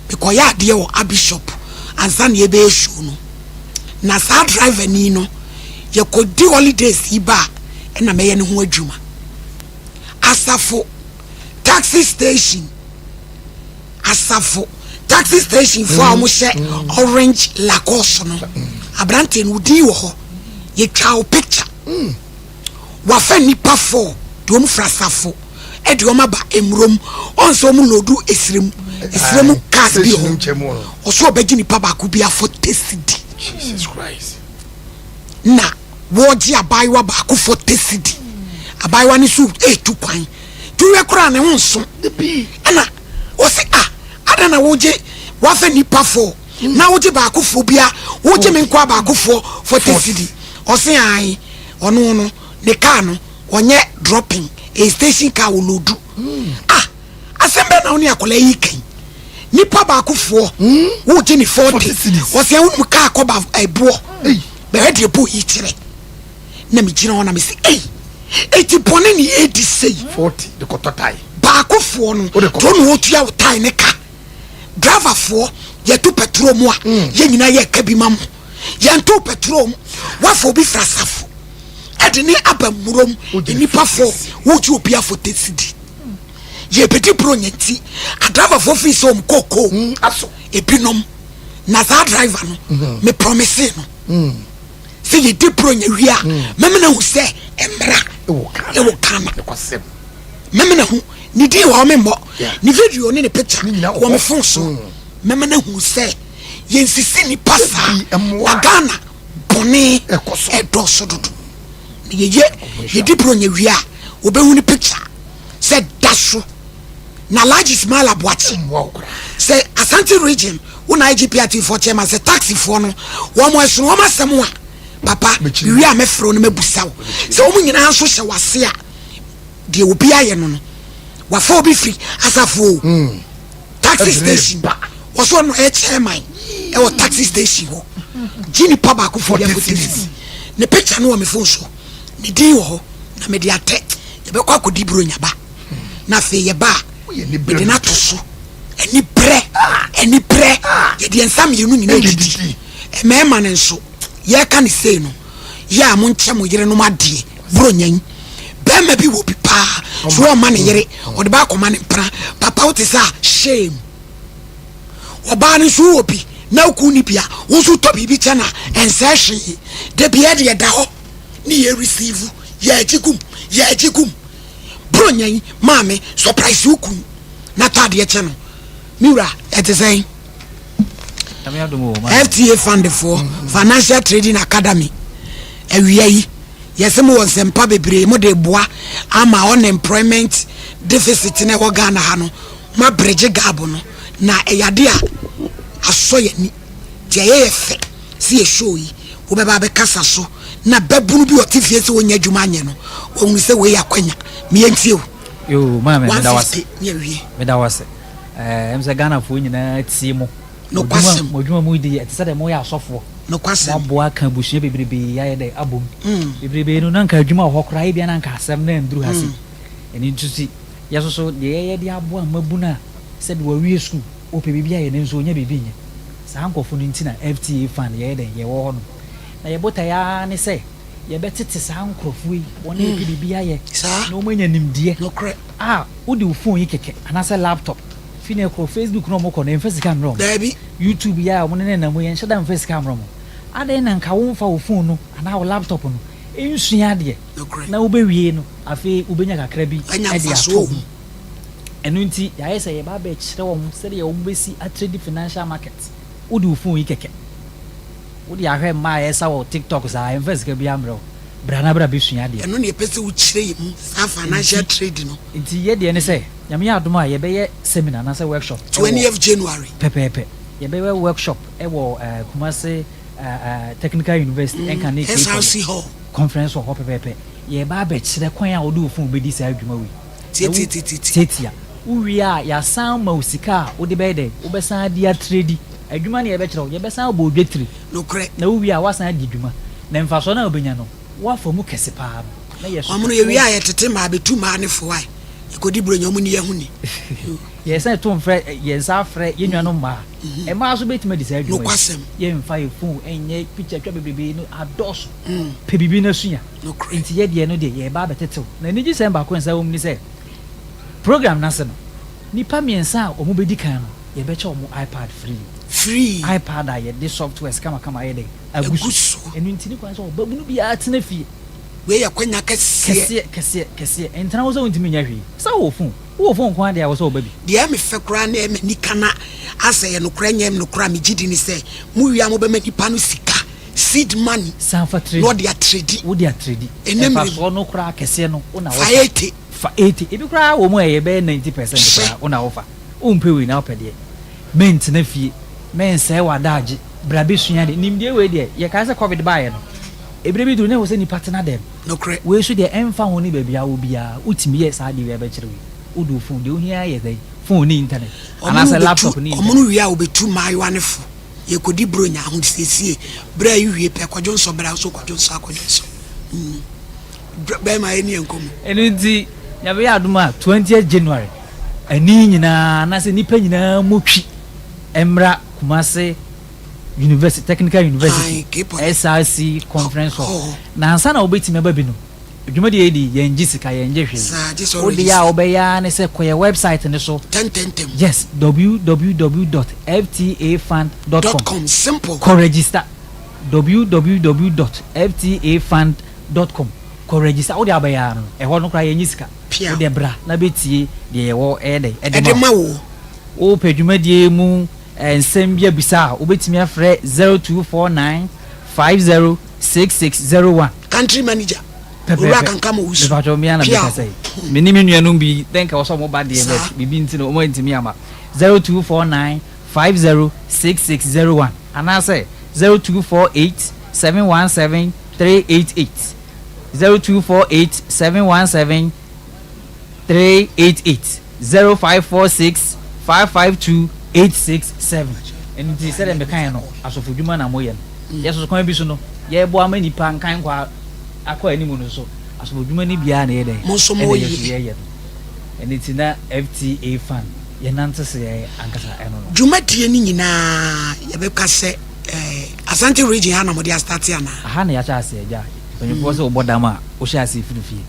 mekɔyɛ adeɛ wɔ Abi shop ansa na yɛbɛyɛ show no na saa driver ni no yɛkɔdi holidays yi ba a ɛna mɛyɛ ne ho adwuma Asafo taxi station Asafo taxi station fo a wɔhyɛ orange Lacoste no aberanteɛ no odin wɔ hɔ. Yɛtwa wo picture. Wafa nnipa fɔ de wɔn firi asafo de wɔn aba mmurom. Ɔn sɛ wɔn loodu esrem esrem cars bi hɔ. Ɔso ɔbɛgye nipa baako bi afɔ tesidi. Jesus Christ. Na wɔgye abaayewa baako fɔ tesidi. Abaayewa no so etu kwan. Tuwɛ koraa ne ho nso. Ɛna ɔsi a adan na wogye wafa nipa fɔ na wogye baako fo bia wogye me nkoa baako foɔ 40 cedi. Ɔsi ayi ɔno no ne car no ɔnyɛ dropping, a station car wɔ load. Ah, asɛm bɛɛ na wo ne akwadaa yi kan nipa baako foɔ wogye ne 40 ɔsɛ wonim car kɔba ɛboɔ bɛhwɛ deɛ bo yi kyerɛ. Na megyina hɔ na mesi ei, eti bɔne ne yɛdi sei. 40 de kɔtɔ tae. Baako foɔ no to na wɔtua wo tae ne ka. Driverfoɔ, yɛto petrol mu a, yɛn nyinaa yɛ ka bi ma mo. Yɛnto petrol mu, wafa obi fira asafo ɛde ne aba mmurom, nnipa fo wogye obi afɔ tesidi. Yɛbɛdi buro nyɛ nti adriverfoɔ firi sɛ ɔm kookoo aso ebinom na saa driver no, me promise no sɛ yɛdi buro nyɛ wie a, mɛmena hu sɛ mmara ɛwɔ Ghana. Mɛmena hu ne din wɔ me mmɔ ne video ne ne picture wɔ me phone so. Mɛmena hu sɛ yɛnsisi nipa saa na Ghana bɔne ɛdɔɔso dodo. Na yɛyɛ yɛdi buro nyɛ wie a, wɔbɛhu ne picture sɛ da so na Alhaji Ismail Aboakye sɛ Asante Region wo na IGPRT foɔ chairman sɛ taxifoɔ no wɔn ɛsono wɔn asɛm a papa wie a mɛfrɛ wo no mɛbusa wo sɛ wɔn nyinaa nso hyɛ wase a deɛ obi ayɛ no no wafa obi firi asafo o taxi station wɔso ɔno ɛyɛ chairman ɛwɔ taxi station hɔ gye nipa baako fo bi afɔ ne picture no wɔ me phone so, ne din wɔ hɔ na mede atɛ. Yɛbɛkɔ akɔdi buro nyaba na afei yɛba a mede no ato so. Ani brɛ, ani brɛ, yɛde yɛn nsa mmienu nyinaa didi. Mmarima no nso yɛreka ne sei no yɛ a, monkyɛ mo yerenom adeɛ. Buro nyan bɛrima bi wɔ bi paa so ɔma ne yere ɔde ba akɔma ne mpena. Papa, wote sɛ a shame. Ɔbaa no nso wɔ bi na woku ne bi a, wo nso tɔ biribi kyɛ na ɛnsɛ hwee. Da bia deɛ da hɔ ne yɛ receive, yɛagye gum, yɛagye gum. Buro nyan maame surprise wo kun na tɔ adeɛ kyɛ no. Me wura, ɛte sɛn? FTA Fund foɔ, Financial Trading Academy, awia yi yɛsɛ mo wɔ nsɛmpa bebree mo de boa ama unemployment deficit na ɛwɔ Ghana ha no mo abridge gap no, na ɛyɛ ade a asɔ yɛ ani nti ɛyɛ yɛ fɛ sɛ yɛ show yi wobɛba abɛkasa so na bɛbunu bi ɔte fie sɛ wɔnyɛ adwuma anyɛ no wɔhunu sɛ wei yɛ akwanya. Meyɛntie o. Yo, maame, meda wase. 150 ne awie. Meda wase. Ɛm sɛ Ghanafoɔ nyinaa tie mo. Nokwasɛm. Mo adwuma mu di ɛte sɛ dɛ moyɛ asɔfoɔ. Nokwasɛm. Moaboa ka abusua bebrebe ayɛ dɛ abom. Bebrebe no na nka adwuma wɔ hɔ koraa, ebia na nka asɛm na nduru ha se. Ɛno nti si yɛ soso deɛ yɛyɛ de aboa mmabunu a sɛbi wɔawie sukuu, wɔpɛ biribi ayɛ nanso wɔnya biribi nyɛ. Saa nkurɔfoɔ no nti na FTA Fund yɛyɛ dɛ yɛwɔ hɔ no. Na yɛ botaeɛ ara ne sɛ yɛbɛtete saa nkurɔfoɔ yi, wɔn a wɔpɛ biribi ayɛ na wɔn anya nimdeɛ. A wode wo phone yi kɛkɛ anaasɛ laptop fi na ɛkɔ Facebook na wɔn kɔ no, yɛmfa sika mmerɛ wɔn. Daabi. YouTube yi a wɔn ne nenam mu, yɛnhyɛ da mfa sika mmerɛ wɔn. Adɛn na nka womfa wo phone no anaa wo laptop no nsua adeɛ na wobɛwie no, afei wobɛnya kakra bi anya de mfasoɔ ato wɔ ho. mu. Ɛno nti yɛayɛ sɛ yɛba abɛkyerɛ wɔn sɛdeɛ wɔn bɛsi atrade financial market. Wode wo phone yi kɛkɛ wode ahwɛ mmaa a yɛsa wɔ TikTok saa, yɛmfa sika bi ammerɛ wo. Bra na bra bɛsua adeɛ. Ɛno ne yɛpɛ sɛ wokyerɛ yɛ mu saa financial trade no. Nti yɛ deɛ ne sɛ Nyame yɛ adom a, yɛbɛyɛ seminar anaasɛ workshop ɛwɔ 20th January. Pɛpɛɛpɛ, yɛbɛyɛ workshop ɛwɔ Kumase Technical University ɛnka ne SRC hall. Conference wɔ hɔ pɛpɛɛpɛ. Yɛba abɛkyerɛ kwan a wode wo phone bɛdi saa adwuma wei. Tiatiatiatia. Tiatia. Wowie a, yɛasan ma wo sika a wode bɛyɛ dɛ wobɛsan de atrade adwuma no. Yɛbɛkyerɛ wo, yɛbɛsan abɔ odwa tiri. Na wowie a, woasan adi dwuma na mfasoɔ no a wobɛnya no woafa mu kɛse paa no na yɛ so. Ɔmo no yɛwie a, yɛtete mmaa bɛtu mmaa ne fo a yɛkɔdi buronya, ɔmo ni yɛho ni. Yɛsan to mfrɛ yɛn nsa afrɛ yɛn nuanom mmaa. Mmaa nso bɛtumi adi saa adwuma yi. Yɛmfa yɛ phone ɛnyɛ picture twa bebrebe no adɔɔso. Pɛ biribi no asua. Nti yɛ deɛ no deɛ yɛba abɛtetew na anigye sɛm baako nsa wɔ mu ne sɛ program no ase no, nipa mmiɛnsa a wɔn bɛdi kan no, yɛbɛkyɛ wɔn iPad free. Free. iPad a yɛde softwares kamakama ayɛ dɛ. agu Agu so. so. Ɛno nti ne kwan sɛ ɔbabunu biara tena fie. Wei yɛ kwanya kɛseɛ. Kɛseɛ, kɛseɛ, kɛseɛ. Ɛntena hɔ sɛ wontumi nyɛ hwee. Sɛ wowɔ phone, wowɔ phone nko ara deɛ a ɛwɔ sɛ woba bi. Deɛ ɛyɛ me fɛ koraa na ɛyɛ m'anika na asɛ ɛyɛ nokorɛ nyɛ nokorɛ a megye di ne sɛ mowie a mobɛma nipa no sika, seed money, San fa na tredi. ɔde atredi. Wode atredi. Ɛnnɛ mmerɛ mu. Mfasoɔ no koraa kɛseɛ no wo na Fa wofa. 80. Fa 80. Ebi koraa wɔ mu a ɛyɛ bɛyɛ 90% Hyɛ. koraa wo na wofa. Wompɛ wei na wopɛ deɛ. Mentena fie. Mensɛe w'adaagye. Bra bɛsua adeɛ. Nimdeɛ wei deɛ, yɛkae sɛ covid baeɛ no, ɛberɛ bi duru na ɛwɔ sɛ nnipa tena dɛm. Nokorɛ. Wei nso deɛ ɛmfa ho ne baabi a wɔ biara, wotumi yɛ saa adeɛ wei a bɛkyerɛ wo yi. Wode wo phone, deɛ wohia ara yɛ dɛn? Phone ne internet. Wɔn Anaasɛ no laptop bɛtu, ne wɔn internet. no wie a wɔbɛtu mmaayewa no fo. Yɛkɔdi Buronya ahosiesie. Berɛ a yi wie pɛ, kɔdwo nsɔ berɛ a wo nso kɔdwo nsɔ akɔdwo nsɔ. Mm. Bɛrima yɛni yɛn nkɔmmɔ. Ɛno nti, Nyame yɛ adom a, 20th January, ani nyinaa anaasɛ nnipa nyinaa mmɔ twi mmra Kumasi University, Technical University, Ae, K-Poly. SRC Conference Hall. Hɔ. Na ansa na wobɛtumi aba bi no, dwumadie yi de, yɛngye sika, yɛngye hwee. Saa, gye sɛ Wo deɛ a ɔregister. wobɛyɛ ara ne sɛ kɔ yɛn website no so. Tɛntɛntɛm. Yes, www dot ftafund dot Dot com. com, simple. Kɔ register, www dot ftafund dot com. Kɔ register, wo deɛ abɛyɛ ara no, ɛhɔ no koraa yɛnnye sika. Pia. Wo deɛ bra na bɛtie deɛ yɛwɔ ɛyɛ dɛn ɛde Ɛde ma ma wo. wo. Wopɛ dwumadie yi mu nsɛm bi abisa a, wobɛtumi afrɛ 0249 50 6601. Country manager, Owura Pɛpɛɛpɛ. Kankam Owusu. Mepakyɛw, me ara na Pia. mekasa yi. Me ne me nuanom bi, dɛn nka ɛwɔ sɛ wɔba deɛ, Saa. but biribi nti no, wɔantumi amma. 0249 50 6601 anaasɛ 0248 717 388. 0248 717 388 0546 552 867. Ɛno nti sɛdeɛ mekaeɛ no, asɔfodwuma na moyɛ no. Yɛ nso kwan bi so no, yɛreboa ama nnipa nkan nkɔ akɔ anim no nso, asɔfodwuma no biara na ɛyɛ dɛn? Mo nso Ɛna moyɛ. yɛ nso yɛyɛ no. Ɛno nti na FTA fan yɛnante so yɛ ankasa ɛno no. Dwumadie no nyinaa yɛbɛka sɛ eh, Asante region ha na mode astate anaa? Aha na yɛahyɛ aseɛ agya. Mpanyinfoɔ sɛ wobɔ dam a, wohyɛ aseɛ firi fie.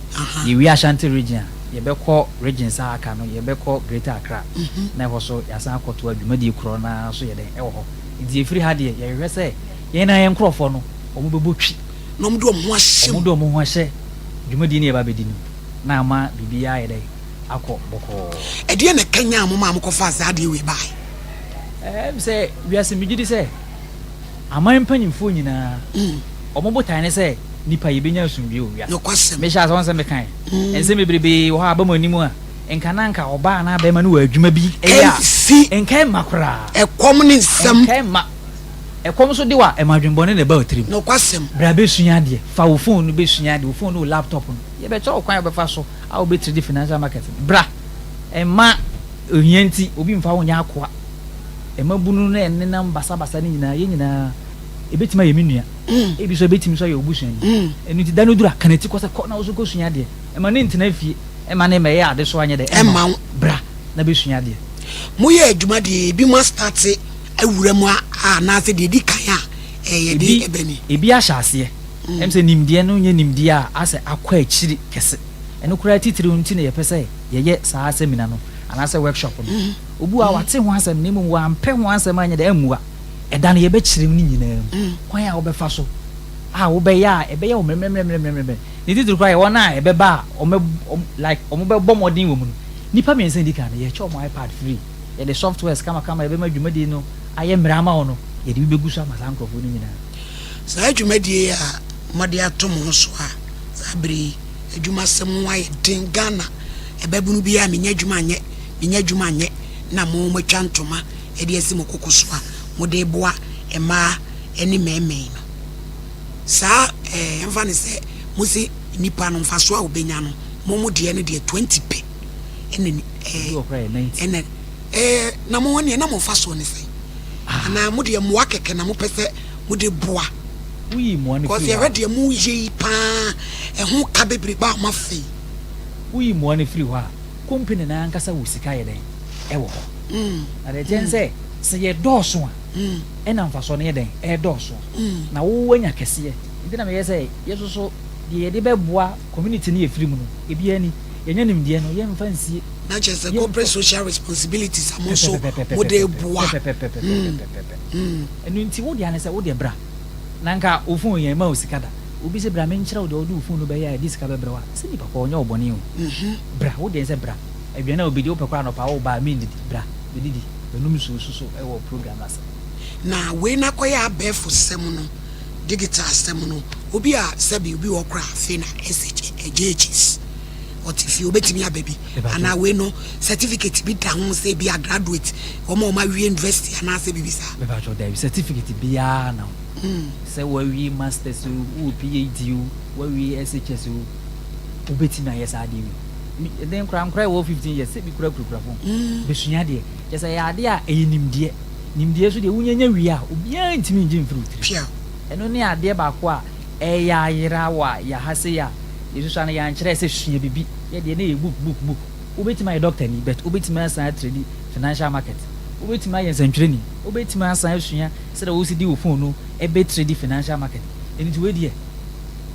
Yɛwie Ashanti region a, yɛbɛkɔ regions a aka no, yɛbɛkɔ Greater Accra. Na ɛhɔ so yɛasan akɔtoa dwumadie korɔ no ara so yɛ dɛn ɛwɔ hɔ. Nti yɛfiri ha deɛ, yɛhwehwɛ sɛ yɛn ara yɛn nkorɔfoɔ no, wɔn bɛbɔ twi. Na wɔde wɔn ho ahyɛ mu. Wɔde wɔn ho ahyɛ dwumadie no yɛba abɛdi no mu, na ama biribiara ayɛ dɛn akɔ bɔkɔɔ. Ɛdeɛn na ɛkanyan mo maa mokɔfaa saa adeɛ wei baeɛ? Ɛm sɛ wiase megye di sɛ aman mpanyimfoɔ nyinaa wɔn botae ne sɛ nipa yɛbɛnya asomdwoeɛ wɔ wiase. Nokwasɛm. Mehyɛ ase wɔn sɛ mekae nsɛm bebrebe wɔ hɔ a aba mo anim a nka na nka ɔbaa anaa bɛrima no wɔ adwuma bi ɛyɛ a Ɛnsi. nka ɛmma koraa. Ɛkɔm ne nsɛm. Nka ɛmma. Ɛkɔm nso de wa ɛma adwemmɔne na ɛba wo tirim. Nokwasɛm. Bra bɛsua adeɛ. Fa wo phone no bɛsua adeɛ, wo phone ne wo laptop no. Yɛbɛkyerɛ wo kwan a wobɛfa so a wobɛtrade financial market no. Bra. Mma ohia nti obi mfa wo nyɛ akoa. Mmabunu no a ɛnenam basabasa no nyinaa, yɛn nyinaa, ebetumi ayɛ me nua. Ebi nso ebetumi nso ayɛ wo busuani. Ɛno nti, da no duru a, ka n'ati kɔ sɛ, Kɔ na wo nso kɔsua adeɛ. Mma no ntena fie mma no mmɛyɛ adesoa nyɛ dɛ mma wo. Bra na bɛsua adeɛ. Moyɛ adwuma deɛ ebinom astate awura mu a anaasɛ deɛ ɛdi kan a ɛyɛ de ɛbɛ ni? Ebi ahyɛ aseɛ. Ɛm sɛ nimdeɛ no nyɛ nimdeɛ a asɛ akɔ akyiri kɛse. Ɛno koraa titiriw nti na yɛpɛ sɛ yɛyɛ saa seminar no anaasɛ workshop no. Obi wɔ hɔ a wate ho asɛm na mmom wampɛ ho asɛm anyɛ dɛ ammua. Ɛda no yɛbɛkyerɛ mu ne nyinaa mu kwan a wobɛfa so a wobɛyɛ a ɛbɛyɛ wo mmerɛmmerɛmmerɛmmerɛ. Ne titiriw koraa yɛ wɔn a ɛbɛba a wɔn like wɔbɛbɔ mmɔden wɔ mu no. Nnipa mmiɛnsa a edi kan no, yɛkyɛ wɔn iPad free. Yɛde softwares kamakama a ɛbɛma dwumadi no ayɛ mmerɛ ama wo no, yɛde bi bɛgu so ama saa nkurɔfoɔ no nyinaa. Saa dwumadie yi a mode ato mo ho so a saa berɛ yi adwumasɛm ho ayɛ den Ghana ɛbabunu biara menya adwuma nyɛ menya adwuma nyɛ na mo moatwa ntoma de asi mo koko so a mode boa mmaa ne mmarima yi no saa eh, yɛmfa no sɛ mo se nipa no mfasoɔ a wɔbɛnya no mo mo deɛ no deɛ 20 pɛ ɛna eh, ɛna eh, na mo neɛ na mo mfasoɔ ne sɛn ah. Anaa mo deɛ mmoa kɛkɛ na mopɛ sɛ mode boa? Woyi mmoa no firi hɔ a. Yɛhwɛ deɛ moyɛ yi paa, ɛho ka bebrebe a moafa yi. Woyi mmoa no firi hɔ a, company no ankasa wɔ sika yɛ dɛn? Ɛwɔ hɔ. Na deɛ ɛteɛ ne sɛ, sɛ yɛdɔɔso a, ɛna mfasoɔ no yɛ dɛn? Ɛredɔɔso. Na wo woanya kɛseɛ. Nti na meyɛ sɛ, yɛ nso so, deɛ yɛde bɛboa community no yɛfiri mu no, ebiara ni. Yɛnya nimdeɛ no, yɛmfa nsie. Na kyerɛ sɛ corporate social responsibilities a mo nso mode boa. Pɛpɛpɛpɛpɛpɛpɛpɛpɛpɛpɛ. Ɛno nti wo deɛ ne sɛ, wo deɛ bra. Na nka wo phone yɛn mma wo sika da. Obi se bra menkyerɛ wo deɛ wode wo phone no bɛyɛ a ɛde sika bɛbrɛ wo a, sɛ nipa kɔ ɔnyɛ wo bɔne o. Bra, wo deɛ sɛ bra. Aduane a wobɛdi, wopɛ koraa anɔpa woba a mendidi, bra bɛdidi, bɛnom nsuo nso so wɔ program no ase. Na wei no akɔyɛ abɛɛfo sɛm no, digital sɛm no, obi a sɛbi obi wɔ hɔ koraa a afei na SH, JHS, ɔte fie obetumi aba bi anaa wei no certificate bi da ho sɛ ebi a graduate wɔn a wɔn awie university anaasɛ biribi saa. Mepakyɛw daabi certificate biara na ho sɛ wawie masters o wowɔ PhD o wawie SHS o wobɛtumi ayɛ saa adeɛ wei ɛdɛn koraa nkora ɛwɔ 15 years sɛ bi kora kurakura fon bɛsua adeɛ kyɛ sɛ ɛyɛ adeɛ a ɛyɛ nimdeɛ nimdeɛ so deɛ wonyanya wie a obiara ntumi ngye mfiri wo tiri ɛno ne adeɛ baako a ɛyɛ ayera wɔ a yɛha sei a Yɛsusua no yɛankyerɛ sɛ sua bibi, yɛ deɛ na ɛyɛ book book book. Wobɛtumi ayɛ doctor ni but wobɛtumi asan atredi financial market, wobɛtumi ayɛ nsɛntwerɛni, wobɛtumi asan asua sɛdeɛ wosi de wo phone no bɛ tredi financial market. Ɛno nti wei deɛ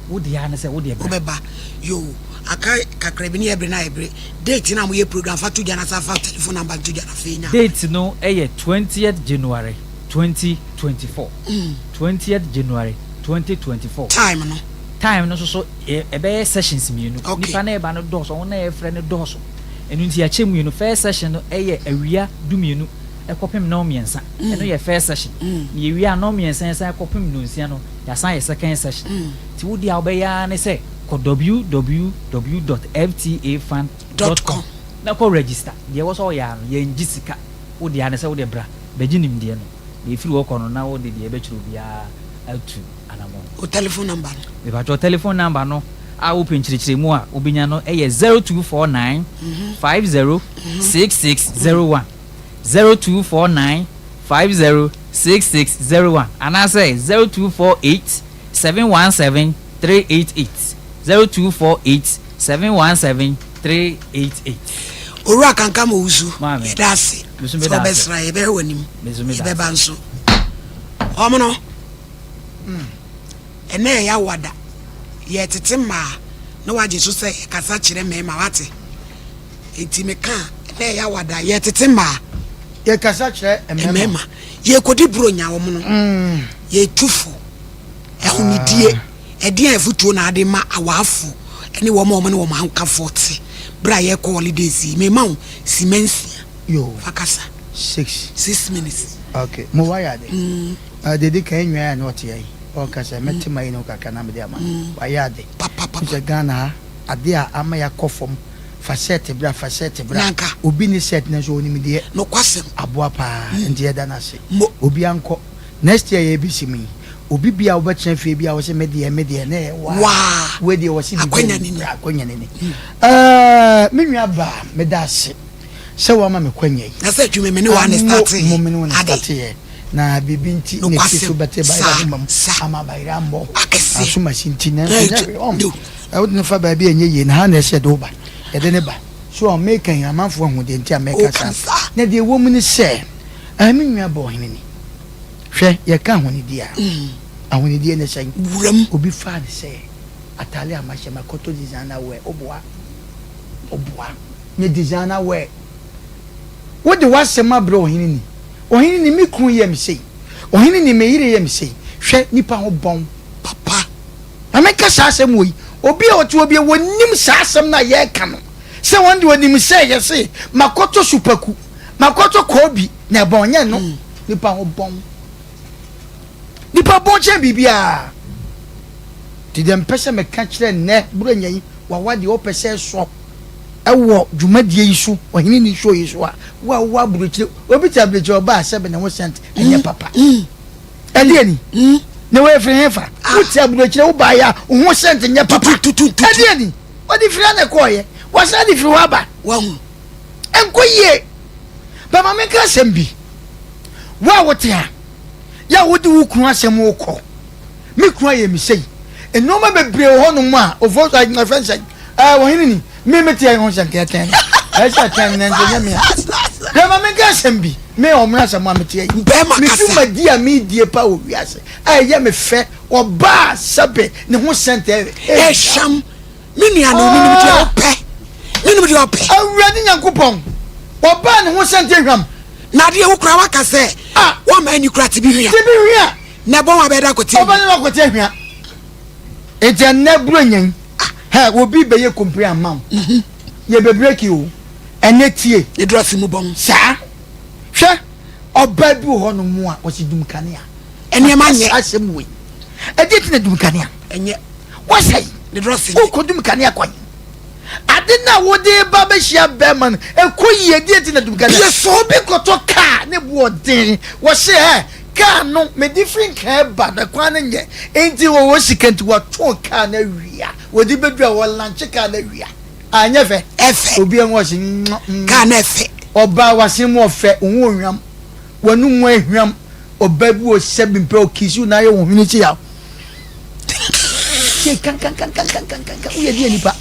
wo deɛ ara ne sɛ wo deɛ bra. Wobɛba yoo aka kakrabi ne yɛbere no ayɛ bere. Date no a moyɛ program fa to dwa na san fa telephone number nto dwa na afei nya. Date no yɛ twentieth January 2024, twentieth January 2024. Time no. Time no nso so ɛbɛyɛ sessions mmienu. Nipa na ɛba no dɔɔso, wɔn na yɛfrɛ no dɔɔso. Ɛno nti yɛakyɛ mu mmienu. First session no ɛyɛ awia dumienu ɛkɔpem nnɔn mmiɛnsa. Ɛno yɛ first session. Na yɛwie a nnɔn mmiɛnsa yɛsan ɛkɔpem nnɔnsia no yɛasan ayɛ second session. Nti wo deɛ a wobɛyɛ ara ne sɛ kɔ www dot ftafund dot com na kɔ register. Deɛ ɛwɔ sɛ woyɛ ara no yɛngye sika. Wo deɛ ara ne sɛ wode bra bɛgye nimdeɛ no. Na ɛfiri hɔ kɔ no na wode deɛ ɛbɛkyerɛ obiara atu. anamɔn. Wo telephone number no. Mepakyɛw telephone number no a wopɛ nkyerɛkyerɛmu a wobenya no yɛ 0249 50 6601, 0249 50 6601 anaasɛ 0248 717 388, 0248 717 388. Owura Kankam Owusu, yɛda ase sɛ wobɛsra yɛn, yɛbɛhwɛ w'anim, yɛbɛba nso. Ɔmono. Ɛnnɛ yɛ yawa da. Yɛretete mmaa na wagye so sɛ yɛkasa kyerɛ mmarima wate. Enti meka a, ɛnnɛ yɛ yawa da. Yɛretete mmaa. Yɛkasa kyerɛ mmarima. Yɛrekɔdi buronya wɔn no. Yɛretu fo. Ahonidie. Ɛdeɛn afotuo na ade ma awaafo ne wɔn a wɔne wɔn ahokafoɔ te berɛ a yɛrekɔ holidays yi? Mema wo simma nsia. Fa kasa. Six. 6 minutes. Okay. Mo wayɛ ade. Deɛ ɛdi kan nnwan a na ɔte ha yi ɔka sɛ mɛte mayi no kakra na mede ama no wayɛ ade Papapapa. Wohu sɛ Ghana ha adeɛ a ama yɛakɔ fam fa shirt bra fa shirt bra Nanka. obi nni shirt nanso ɔnim deɛ Nokwasɛm. aboa paa nti yɛda no ase Mo. obiara nkɔ next year yɛbɛsi mu yi obi bia wobɛtena fie bia wɔ sɛ me deɛ me deɛ na ɛyɛ waa Waa. wei deɛ wɔ se biribi Akwanya ani ne ni. akwanya ne ni Ɛɛ, me nua baa meda ase sɛ woama me kwanya yi. Na sɛ adwuma me ne wo a na ɛstarteeɛ. Mo me ne wo na Ade. ɛstarteeɛ. Na biribi nti na ɛfiri so Nokwasɛm. bɛte bayerɛ Saa. ahoma mu Sa. ama bayerɛ ammɔ. Akɛseɛ. Asomasi nti nanso Ɛɛ, nyɛ hwee ɔn. no. Ɛ wode no fa baabi a ɛnyɛ yie na ha na ɛsɛ yɛde wo ba. Yɛde no ba. So ɔn meka yi amanfoɔ ahu deɛ nti a meka Woka saa. no saa. Na deɛ ɛwɔ mu ne sɛ ɛɛ me nua bɔ ɔhene ni. Hwɛ yɛka ahonidie a. Ahonidie ne sɛn? Wura mu. Obi faa no sɛ ataade a mahyɛ makɔtɔ designer wear woboa? Woboa? Nyɛ designer wear. Wode w'asɛm abrɛ ɔhene ni. Ɔhene ni, me kunu yɛ me sei. Ɔhene ni, me yere yɛ me sei. Hwɛ, nnipa ho bɔn papa. Ma menka saa asɛm wɔ yi. Obi a ɔte hɔ bi a, wɔnnim saa asɛm no a yɛreka no. Sɛ wɔn deɛ wɔnim sɛ yɛse, makɔtɔ supaku, makɔtɔ kɔɔbi, na ɛbɔn. Nyɛ ɛno. Nnipa ho bɔn. Nnipa bɔn kyɛn biribiara. Nti deɛ mepɛ sɛ meka kyerɛ nnɛ Buronya yi, wawa deɛ ɔpɛ sɛ ɛsɔ. Wɔ dwumadie yi so, ɔhene ni show yi so a, wo a wowɔ aburokyire, obi te aburokyire ɔba a sɛbe ne ho sɛnt ɛnyɛ papa. Ɛdeɛ ni? Na wei firi he fa? Wo te aburokyire wo baeɛ a, wo ho sɛnt nyɛ papa. Ɛdeɛ ni? Ɔde firi ha na ɛkɔɔyɛ, wasan de firi hɔ aba. Ɛnkɔ yie. But ma menka asɛm bi, wo a wote ha, yɛ a wode wo kunu asɛm wokɔ, Me kunu ayɛ me sei. Nneɛma bebree wɔ hɔnom a ofo ɛfɛn sɛ ɛɛ ɔhene ni me me te ɛho sɛ nka ɛtɛn no ɛyɛ sɛ ɛtɛn no nanso ɛnyɛ me a. Hwɛ ma menka asɛm bi me ɔmena asɛm a mete ayi. Bɛrima Me kasa. dwumadi a medie pa wɔ wiase a ɛyɛ me fɛ ɔbaa sɛbe ne ho sɛntɛ Ɛhwam. Me nua no menim deɛ ɔpɛ. Menim deɛ ɔpɛ. Awurade Nyankopɔn ɔbaa ne ho sɛntɛ hwam. Na adeɛ wo koraa waka sɛ Ah. wɔmma ani kora te bi hwea. Te bi hwea. Na ɛbɔn wa bɛyɛ dɛ akɔte ahwia. Ɔbɛyɛ dɛ akɔte ahwia. Nti ɛnnɛ Buronya yi, hɛ, obi bɛyɛ kompire ama wo. Yɛbɛ breki o. Ɛnnɛ tie. Yɛduru afe mu bɔn. Saa. Hwɛ, ɔbaa bi wɔ hɔnom a ɔsi dum kanea. Nneɛma nyɛ. Maka saa asɛm wei. Ɛdeɛ nti na dum kanea? Ɛnyɛ. Wasɛe. Ne drɔse nyɛ. Wokɔ dum kanea kwan. Ade no a wode reba bɛhyia bɛrima no, ɛkɔ yie. Deɛ nti na dum kanea? Bie so. Obi kɔtɔ kaa ne bo ɔden. Wɔse ɛ, kaa no mede firi Nkran ba no, kwan no nyɛ. Enti wɔwɔ sika nti wɔtɔn kaa no awia. Wɔde bɛduru a wɔlanche kaa no awia. Anyɛ fɛ? Ɛfɛ. Obi ahu ɔse mm mm. Kaa no ɛfɛ. Ɔbaa w'asen mu ɔfɛ, wo ho ohwam, w'anum ahwam. Ɔbaa bi wɔ sɛbi mpɛ ɔkisi wo na ayɛ wo hwene se yaw. Tie kankankankankankankan woyɛ deɛ nipa.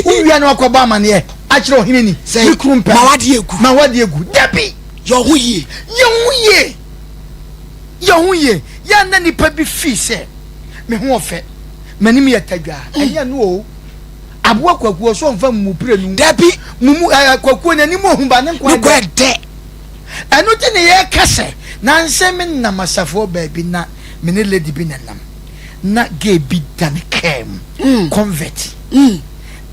Wowia na wakɔbɔ amaneɛ akyerɛ ɔhene ni. Sɛ me kunu mpɛ. Ma wadeɛ egu. Ma wadeɛ egu. Dabi. Yɛ ɔho yie. Yɛ ho yie. Yɛ ho yie. Yɛ na nipa bi fii sɛ me ho ɔfɛ. M'anim yɛ tadwaa. Ɛnyɛ no o. Aboa kwakuo ɔsɔ nfa mumu pirenu. Dabi. Mumu ɛɛ kwakuo n'anim ohun ba ne nkwa ɛdɛ. Ne nkwa ɛdɛ. Ɛno nti na yɛka sɛ, Nansɛ me nam asafo hɔ baabi na me ne lady bi na nam, na gay bi da ne kaa mu, convert,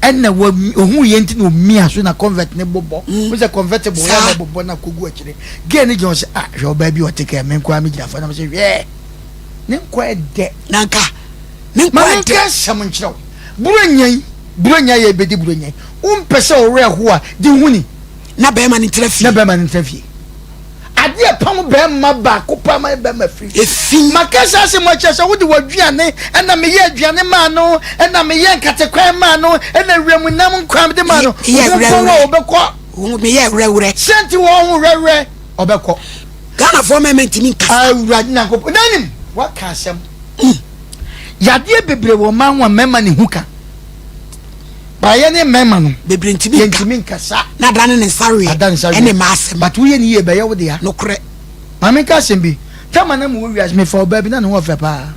ɛna ohuu yɛn nti na omia so na convert ne bobɔ, wo sɛ convertible yɛ na bobɔ na kogu akyire, gay no gyina hɔ sɛ, ah, hwɛ ɔbaa bi ɔte kaa me nkoa me gyina fa na me sɛ, hwɛ, ne nkoa ɛdɛ. Nanka, ne nkoa ɛdɛ. Ma me nka asɛm nkyerɛ wo, Buronya yi, Buronya yɛ bɛdi Buronya yi, wompɛ sɛ ɔwerɛ ho a, di ho ni. Na bɛrima no ntena fie. Na bɛrima no ntena fie. Adeɛ pam bɛrima baako paa ma bɛrima firi. Efi. Maka saa asɛm akyerɛ sɛ wode w'aduane ɛna meyɛ aduane maa no ɛna meyɛ nkatekwan maa no ɛna wuram nam nkwan de maa no. Yɛ Wo werɛwerɛ. a ɔbɛkɔ. Meyɛ werɛwerɛ. Sɛ nti wɔn ho werɛwerɛ ɔbɛkɔ. Ghanafoɔ mmarima ntumi nkasa. Awurade Nyankopɔn n'anim waka asɛm. Yadeɛ bebree wɔ mmaa ho a mmarima ne ho ka. Ba yɛ ne mmarima no. Bebree ntumi nka. Yɛntumi nkasa. Na adane ne nsa weɛ. Ada ne nsa weɛ. Ɛne mmaa asɛm. But woyɛ ne yie bɛyɛ wo dea. Nokorɛ. Maame nka asɛm bi. Tama na mewɔ wiase mefa ɔbaa bi na ne ho ɔfɛ paa.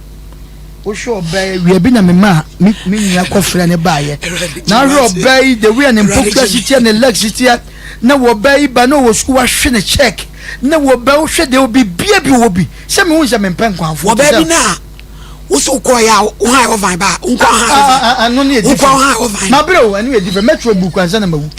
Wohwɛ ɔbaa yi awia bi na me maa me me nua kɔfrɛ ne baayɛ. Na ahwɛ ɔbaa yi the way a ne mpokua si teɛ ne legs si teɛ na wɔ ɔbaa yi ba na ɔwɔ sukuu wahwe ne check na wɔ ɔbaa wohwɛ deɛ obi bia bi wɔ bi sɛ mehu sɛ mempɛ nkwanfoɔ. Ɔbaa bi na woso kɔ yɛ a wo han ɔvan ba nkɔ han ɔvan ɛno ne yɛ nkɔ han ɔvan ma bere o ɛno yɛ different mɛtwerɛ buku ansa na mawu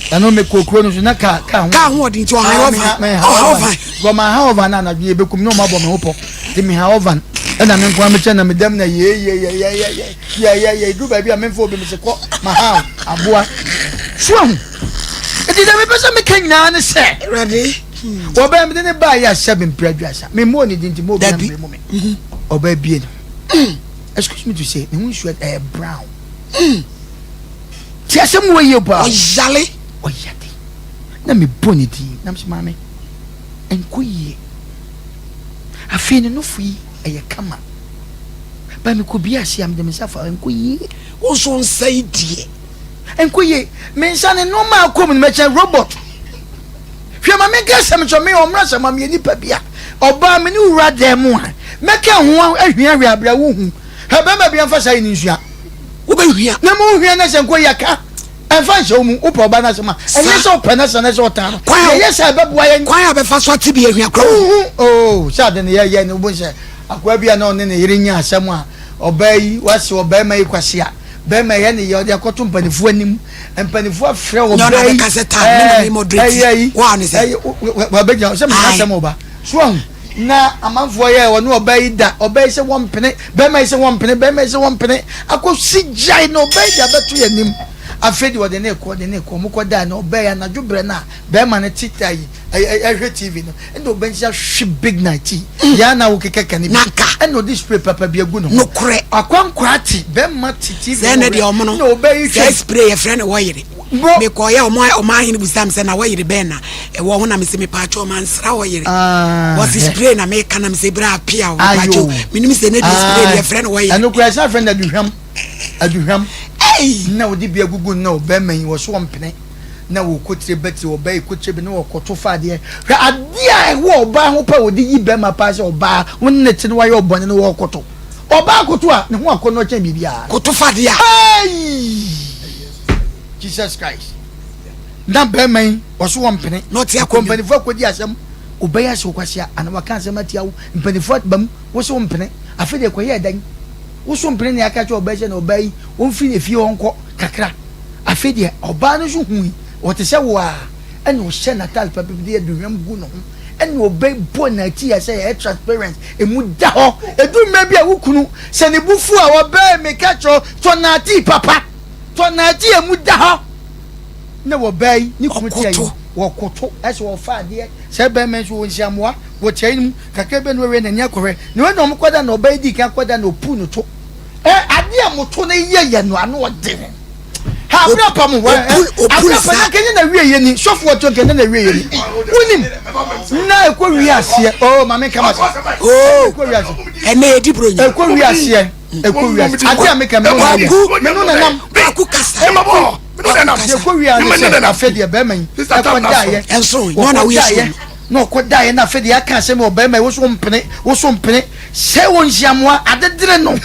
ɛno mekɔ kuro no so na kaa kaa ho kaa ho ɔden nti ɔhan ɔvan ɔhan ɔvan gɔ ma han ɔvan na anadwo yɛ bɛkum ne ɔma bɔ me ho pɔ nti me han ɔvan ɛna me nkoa mekyɛ na medam na yeyeyeyeyeyeyeye duru baabi a memfa obi mese kɔ ma han aboa so ahu nti deɛ mepɛ sɛ meka nyinaa ne sɛ wɔbɛn mede ne baa yɛ ahyɛ me mpira aduasa memmɔɔ ne din nti mɔ obi ambrɛ mu me ɔbaa bie no excuse me to say ne ho nsuo ɛyɛ brown ti asɛm wɔ yie paa ɔyale ɔyade na mebɔ ne din na mesɛ maame ɛnkɔ yie afei ne nofo yi ɛyɛ kama ba mekɔ bi ase a mede me nsa fa ɛnkɔ yie wo nso nsa yi deɛ ɛnkɔ yie me nsa ne nneɛma akɔ mu no mɛkyɛn robot Hwɛ ma menka asɛm nkyerɛ me ɔmmra sɛ ma meyɛ nipa bi a ɔbaa me ne wura dan mu a mɛka ho ahiahia berɛ a wohu hwɛ bɛrima bi ɛmfa saa yi ne nsua wobɛhia na ma wohia no sɛ nkɔ yi aka ɛmfa nhyɛ wo mu wopɛ ɔba no asɛm a ɛnyɛ sɛ wopɛ no sɛ ne sɛ ɔtaa no yɛyɛ sɛ ɛbɛboa yɛn kwan a bɛfa so ate bi ahia kora wohu oo sɛ ade no yɛyɛ no wobɛhu sɛ akoa bi a na ɔne ne yere nya asɛm a ɔbaa yi wase ɔbarima yi kwasea bɛrima yɛ ne yɛ ɔde akɔto mpanimfoɔ anim mpanimfoɔ afrɛ wɔ bɛɛ yi ɛyɛ yi ɛyɛ wabɛgyina sɛ meka asɛm ɔba so ahu na amanfoɔ yɛ ɔne ɔbaa yi da ɔbaa yi sɛ wɔmpene bɛrima yi sɛ wɔmpene bɛrima yi sɛ wɔmpene akɔsi gyae na ɔbaa yi de abɛto yɛ anim afei de ɔde ne kɔ ɔde ne kɔ ɔmo kɔ da na ɔbaa yi anadwo brɛ no a bɛrima no te ta yi ɛhwɛ tv no ɛna ɔbaa yi ahwe big night yi yɛn na wokeka ka ne bi ɛna ɔde spray papa bi agu ne ho nokorɛ akwankwaa te bɛrima te tv sɛ ɛnɛ deɛ ɔmo no na ɔbaa yi hwɛ sɛ spray yɛfrɛ no wɔyere mekɔyɛ ɔmo ɔmo ahene busam sɛ na wɔyere bɛn na ɛwɔ ho na mese mepaakyɛ ɔmo ansra wɔyere wɔse spray na meka na mese berɛ apea o mepaakyɛ menim sɛ ne deɛ spray deɛ yɛfrɛ no wɔyere ɛno koraa ɛsan frɛ no aduhwam aduhwam na ɔde bi agugu na ɔbɛrima yi wɔ so ɔmpene na wɔkɔtire bɛtire ɔbaa yi kɔtire bi na wɔkɔto fa adeɛ hwɛ adeɛ a ɛwɔ ɔbaa ho pa wɔde yi bɛrima paa sɛ ɔbaa wo ne te no wayɛ ɔbɔne no wɔkɔto ɔbaa koto a ne ho akɔnnɔ kyɛn biribiara koto fa adeɛ a Jesus Christ na bɛrima yi wɔso wɔmpene na ɔte akonnwa mpanimfoɔ akɔdi asɛm. Ɔbɛyɛ ase wo kwasea anaa waka asɛm atia wo, mpanimfoɔ aba mu, wo se wompene, afei deɛ ɛkɔyɛɛ dɛn? Wo so mpene na yɛaka akyerɛ ɔbaa yi sɛ na ɔbaa yi ɔmfiri efie hɔ nkɔ kakra. Afei deɛ ɔbaa no nso hui, ɔte sɛ wo ara, ɛna ɔhyɛ n'ataade papa bi de aduhwam gu ne ho, ɛna ɔbaa yi bɔ n'akyi yɛ sɛ ɛyɛ transparent, emu da hɔ. Ɛduru mmerɛ bi a wo kunu, sɛ ne bo fu a, ɔbaa yi meka kyerɛ wo, tɔ n'atii papa, tɔ n'atii a emu da hɔ. Na ɔbaa yi ne kunu te ayi, wɔkoto, ɛsɛ wɔfa adeɛ, sɛ bɛrima nso wɔnhyia mmoa, wɔkyɛ yi mu, kakra bi na wɔawie n'ani akɔhwɛ, na wɔn na wɔn kɔda na ɔbaa yi dii kan kɔda na ɔpuu no to. Ɛ adeɛ a moto no yɛ yɛ no ano ɔden. Ha abira pa mu wɔ ɛ abira pa na kɛnyɛ na wie yɛ ni sɔfo ɔtɔ kɛnyɛ na wie yɛ ni. Wonim na ɛkɔ wie aseɛ oo maame kama se. Oo ɛkɔ wie aseɛ. Ɛnɛ yɛ di buro nya. Ɛkɔ wie aseɛ ɛkɔ wie aseɛ adeɛ a meka mɛ no mɛ no nanam. Kwaku kasa. Ɛkɔ wie aseɛ sɛ afɛ deɛ bɛrima yi ɛkɔ daeɛ. Ɛnso nyɛ na woyɛ so. Na ɔkɔ daeɛ na afɛ deɛ aka asɛm wɔ bɛrima yi woso mpene woso mpene sɛ wɔ nhyiamoa adedere no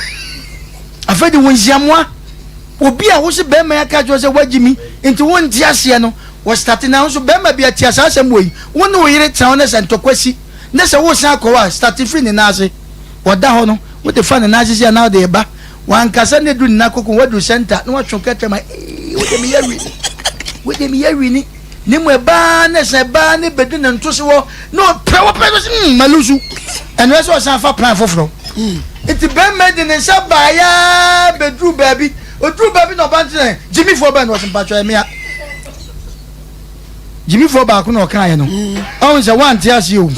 afɛ de wɔ nhyiamoa obi a wose bɛrima yi aka kyerɛ sɛ wagye mi nti wonte aseɛ no wɔ starte na nso bɛrima bi atia saa asɛm wɔ yi wo ne wo yere tena hɔ ne sɛ ntɔkwa si ne sɛ wosan akɔ hɔ a starte firi ne nan ase wɔda hɔ no wode fa ne nan ase si anaa wode ba wankasa ne du ne nan koko waduru center na watwe kɛtɛ ma ee wode meyɛ wini wode meyɛ wini Ne mu ɛbaa ne sɛ ɛbaa ne bɛdu ne ntose hɔ na ɔpɛ wɔpɛ no sɛ mm malusu ɛno ɛsɛ ɔsan fa plan foforɔ nti bɛrima de ne nsa baeɛ bɛduru baabi ɔduru baabi na ɔba nkyerɛ gyimifoɔ bɛn na ɔsɛ mpatwɔ ɛmea gyimifoɔ baako na ɔkaeɛ no ɔhu sɛ wante aseɛ o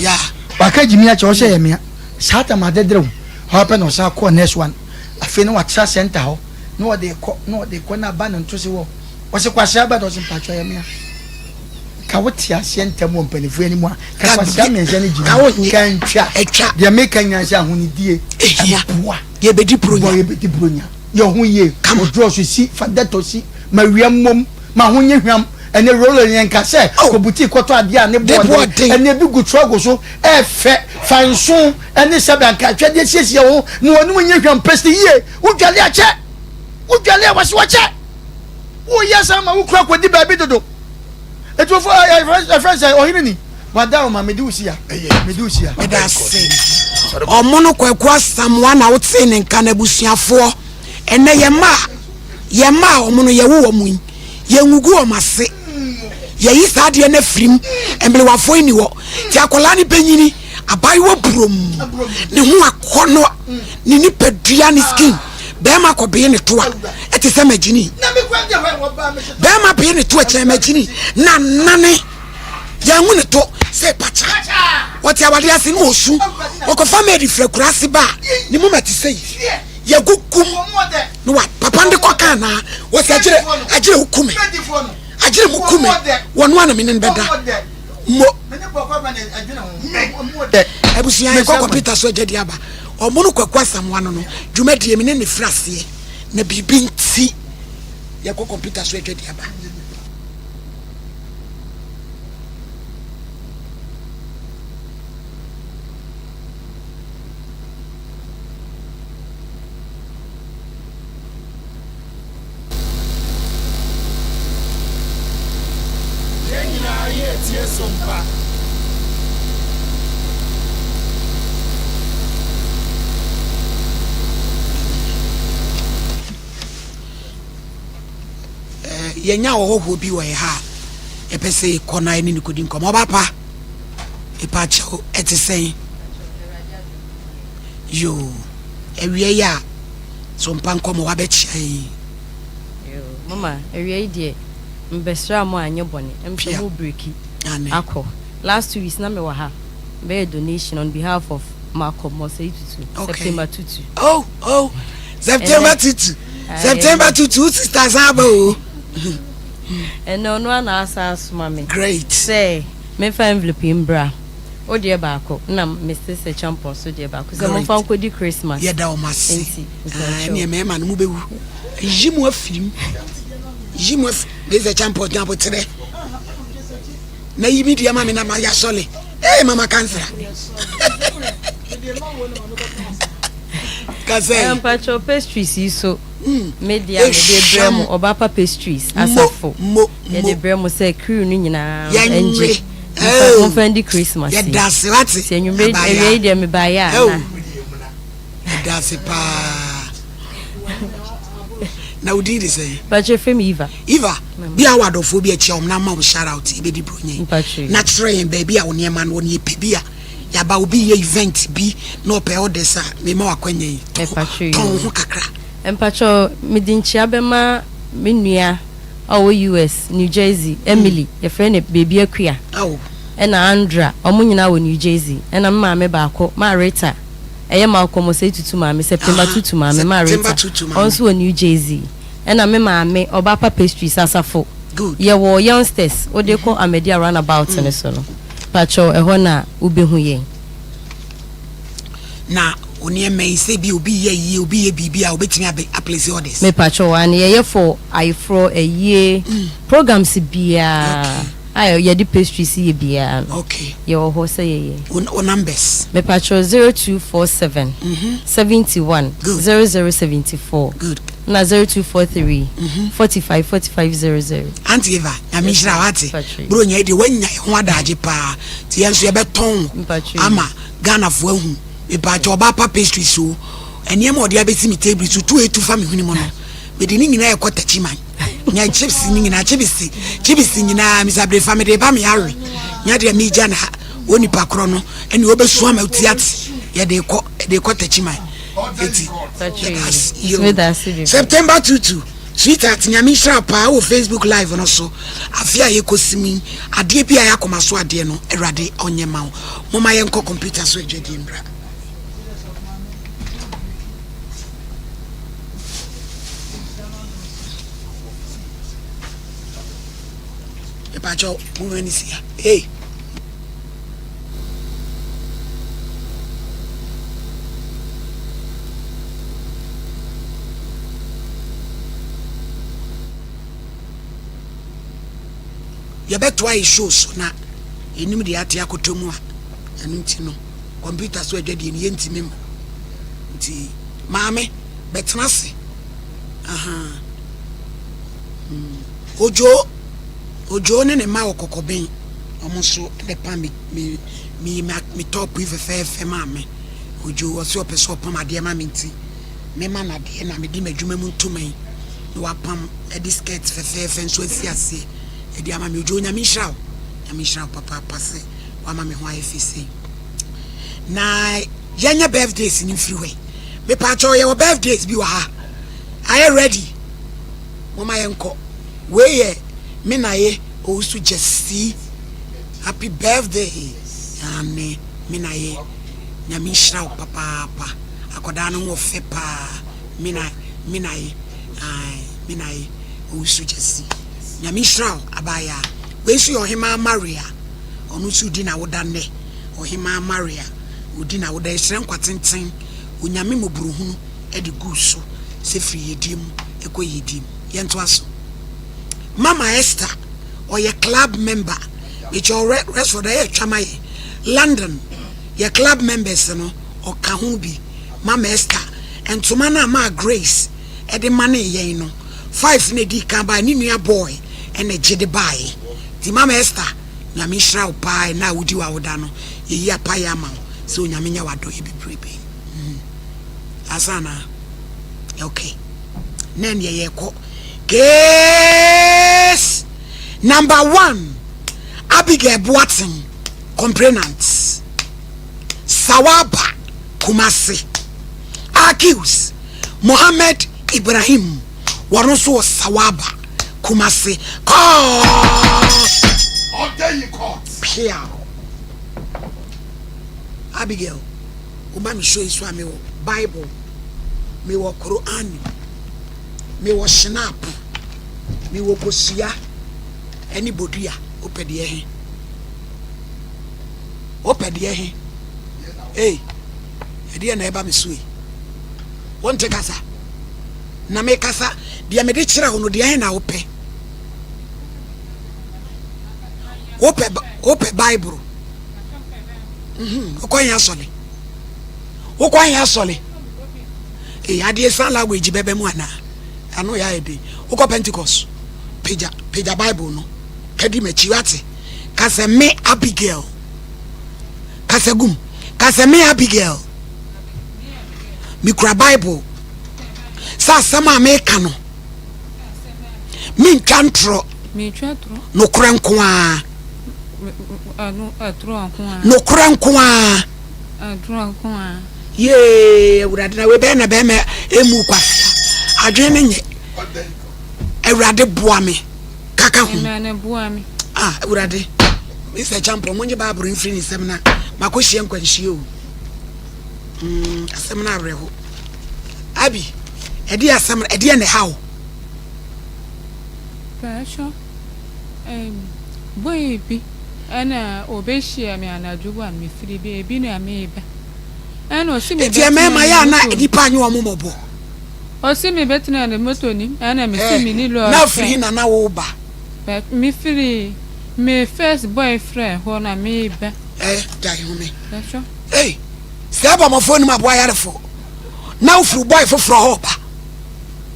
waka gyimi akyɛ ɔsɛ yɛ mea saa tam adederɛ o hɔ pɛ na ɔsan kɔɔ next one afei na watra center hɔ na ɔde kɔ na ɔde kɔ na aba ne ntose hɔ Ɔse kwasea bɛn na ɔse mpakyɛw yɛ mea. Ka wo te aseɛ ntɛm wɔ mpanifoɔ anim a ka kwasea mmiɛnsa no gyina ka ntwa deɛ meka nyinaa sɛ ahonidie ɛboa yɛbɛdi bronya bɔ yɛbɛdi bronya yɛ ho yie ɔdrɔ so si fa dɛtɔ si ma wia mmom ma ho nye hwam ɛne rolo yɛn ka sɛ oh. kɔ butik kɔtɔ adeɛ a ne boɔden ɛne ebi gu trɔgo so ɛfɛ fa nso ɛne sɛbɛ anka atwadeɛ siesie ho ma wɔn anim nye hwam pɛsi yie wodwale akyɛ wodwale a wɔsi wɔkyɛ Woyɛ saa ma wo kura kɔdi baabi dodo. Etuofo ɛfrɛ sɛ ɔhene ni. Wada ɔma mede wo si ya. Mede wo si ya. Meda ase. Ɔmo no Kwaku Asamoah na wotee ne nka n'abusuafoɔ. Ɛnɛ yɛn mma a yɛn mma a ɔmo no yɛwo wɔn yi, yɛngugu wɔn ase. Yɛyi saa adeɛ no afiri mu. Mmerewafoɔ yi ni hɔ. Nti akwadaa no bɛnyini, abaayewa burom, ne ho akɔnnɔ, ne nipadua, ne skin. Bɛrima kɔ bee ne to a, ɛte sɛ magyini. Bɛrima bee ne to a kyɛn magyini. Na nane yɛnhu ne to sɛ pakya. Wɔte awadeɛ ase ne ɔsu. Wɔkɔfa maid firi akuraase ba a, ne moma te sɛ yi. Yɛgugum ne wa papa no de kɔ ka anaa? Wɔsi agyere agyere wo kume. Agyere mo kume. Wɔno a na me ne no bɛda. Mo. Abusua yɛkɔ kɔpita so agya di aba. Ɔmono Kwaku Asamoah no no dwumadie me ne no firi aseɛ na biribi nti yɛkɔ kɔmputa so adwadi aba. Yɛn nyinaa yɛretie som pa. Yɛnya ɔhɔhoɔ bi wɔ yɛ ha a yɛpɛ sɛ yɛkɔ na yɛne no kɔdi nkɔmmɔ. Ɔba pa, mepa kyɛw, ɛte sɛn? Yoo, awia yi a so mpa nkɔmmɔ wabɛkyea yi. Yoo, mama, awia yi deɛ mbɛsra mo anyɛ bɔne, ɛm sɛ mo breki akɔ. Last 2 weeks na mewɔ ha, mbɛyɛ donation on behalf of Malcolm Osei Tutu, okay. September Tutu. Oh, oh, September Tutu, September Tutu, sister san aba o. Ɛnɛ ɔno ara na asa asoma me. Great. Sɛ memfa envelope yi mbra. Wo deɛ baako na me sister Champon so deɛ baako sɛ momfa nkɔdi Christmas. Yɛda wɔn ase. Nti mpakyɛw. Ɛneɛ mmarima no mobɛwu. Yi mo afiri mu. Yi mo afiri. Mr. Champon gyina aboterɛ. Na yi mi deɛ ma me na ma yasɔle. Ee mama kansra. Kasɛ. Mpakyɛw pastries yi so. Me deɛ a mede brɛ mo ɔbaapa pastries asafo. Yɛde brɛ mo sɛ crew no nyinaa ngye. Momfa ndi Christmas yi. Yɛda ase wate. Nti anwummere awia yi deɛ mebaeɛ a na. Yɛda ase paa. Na wo din de sɛn? Mpakyɛ frɛ me Eva. Eva, bi a wɔ adɔfoɔ bi akyia wɔn na ama wɔn shout out yɛbɛdi bronya yi. Na kyerɛ yɛn baabi a wo nneɛma no wɔ na yɛpɛ bi a yɛaba obi yɛ event bi na ɔpɛ orders a mema wo akwanya yi. Tɔn wo ho kakra. Mpakyɛ mede nkyia bɛma me nua a ɔwɔ US, New Jersey, Emily, yɛfrɛ no Baby Akua, ɛna Andra, wɔn nyinaa wɔ New Jersey, ɛna me maame baako, Maa Rita, ɛyɛ Malcolm Osei Tutu maame, September Tutu maame, Maa Rita, ɔno nso wɔ New Jersey, ɛna me maame, Ɔbaapa Pastries, Asafo, yɛwɔ Youngsters, wode kɔ Ahmadiyya Runabout no so no, pakyɛw ɛhɔ na wobɛhu yɛn. Na wo nneɛma yi sɛ bi obi yɛ ayie obi yɛ biribi a obetumi abɛ aplace orders. Mepakyɛw aane yɛyɛ for ayeforɔ ayie programs biaa a yɛde pastries yɛ biaa no yɛwɔ hɔ sɛ yɛyɛ. Wo numbers. Mepakyɛw 0247 71 00 74 na 0243 45 45 00. Auntie Eva Nyame nhyira wo ate Buronya yi deɛ wanya yɛ ho adagye paa nti yɛn nso yɛbɛtɔn wo ama Ghanafoɔ ahu. Mepaakyɛw ɔbaa pa pastries o nneɛma a ɔde abɛsi me table so tu etu fa me hwene mu no mede ne nyinaa ɛkɔ takyiman nya chips ne nyinaa chibisi chibisi nyinaa misa bere fa mede ba me awe nya deɛ megya na wɔ nipa korɔ no ɛne wɔbɛsu ama ti ate yɛde kɔ yɛde kɔ takyiman eti September 22 Sweetheart Nyame nhyira wo paa wɔ Facebook live no so afe a yɛkɔsi mu yi adeɛ bi a ɛyɛ akoma so adeɛ no Awurade ɔnyɛ ma wo Momma yɛnkɔ computer so adwadie mmra. Mepakyɛw momma ne si ha. Hey. Yɛbɛtoa yɛ show so na yɛnim deɛ ate akɔtɔ mu a ɛno nti no kɔmputa so adwadie no yɛntumi mmɔ nti maame bɛtena ase aha mm. Odwo Odwo ne ne mma wɔ kɔkɔben wɔn nso na ɛpam me me me me top yi fɛfɛɛfɛ maa me Odwo ɔsɛ ɔpɛ sɛ ɔpam adeɛ ma me nti mema no adeɛ na mede m'adwuma mu ntoma yi na wapam de skirt fɛfɛɛfɛ nso asi aseɛ de ama me. Odwo, Nyame nhyira wo. Nyame nhyira wo papaapa sɛ wama me ho ayɛ fɛ sei. Na yɛnyɛ birthdays no mfiri hɔ yi. Mepaakyɛw yɛwɔ birthdays bi wɔ ha. Ayɛ ready? Momma yɛnkɔ. Wei yɛ me na ye Owusu Gyasi. Happy birthday. Aane, me na ye. Nyame nhyira wo papaapa. Akwadaa no ho ɔfɛ paa. Me na me na ye. Ae, me na ye Owusu Gyasi. Nyame nhyira wo abaayaa. Wei nso yɛ Ɔhemaa Maria. Ɔno nso redi n'awoda nnɛ. Ɔhemaa Maria, ɔredi n'awoda. Yɛsrɛ nkwa tenten, Onyame mmɔborɔhunu de gu so sɛ firi yiedie mu kɔ yiedie mu. Yɛntoa so. Mama Esther, ɔyɛ club member. Mekyɛ ɔwɔ Rexford, ɛyɛ atwa ma yɛn. London, yɛ club members no, ɔka ho bi. Mama Esther, ntoma no a maa Grace de manee yɛn no, five na edii kan bae, ne nua boy na egye de baeɛ. Nti Mama Esther, Nyame nhyira wo paa ɛnnɛ a wodi w'awoda no, yɛyi apaeɛ ama wo sɛ Onyame nyɛ w'adɔeɛ bebrebe. Mm. Asa anaa? Okay. Na ɛneɛ yɛkɔ. Case number one, Abigail Boateng, complainant. Sawaba, Kumasi. Accused, Mohammed Ibrahim, wɔn nso wɔ Sawaba, Kumasi. Court! Order in court. Piaw. Abigail, woma me show yi so a mewɔ Bible, mewɔ Quran, mewɔ Schnapp, mewɔ kosua ɛne bodua. Wopɛ deɛ he? Wopɛ deɛ he? Ei, ɛdeɛ na ɛba me so yi? Wonte kasa? Na mekasa, deɛ mede kyerɛ wo no, deɛ he na wopɛ? Wopɛ, wopɛ Bible? Mhm, wokɔ he asɔre? Wokɔ he asɔre? Ei, adeɛ sign language bɛbɛ mu anaa? Ano yɛ ayɛ den. Wokɔ Pentecost? Pagya, pagya Bible no. Ka di m'akyi, wate? Ka. Ka sɛ, Me Abigail. Kasa gum. Ka sɛ, Me Abigail. Mekura Bible. Sɛ asɛm a meka no, mentwa ntorɔ. Nokorɛ nko ara. Nokorɛ nko ara. Yee, Awurade na wei bɛyɛ na bɛrima emu kwasea. Adwene no nyɛ. Awurade boa me. Kaka ho. Ah, Awurade. Mr. Champon, monye Bible mfiri ne nsam na makɔhyia nkwanhyia o. Mm, asɛm no awerɛho. Abi, ɛdeɛ asɛm ɛdeɛ na ɛha wo? Paatwɔ, ɛɛm, boy bi ɛna ɔbɛhyia me anadwo a mefiri baabi na meba. Ɛna ɔse Eti mebɛtena mmarima ne yɛ a na moto mu. nnipa anyɛ wɔn mmɔbɔ. Ɔse mebɛtena ne moto nim ɛna mese Eh, me ni na lɔɔre afiri fɛ. he na na woba? But mefiri me first boyfriend hɔ na meba. Eh, gyae home. Paatwɔ. Ei, sɛ abɔmmɔfoɔ nim aboa yarefoɔ, na wofiri boy foforɔ hɔ reba.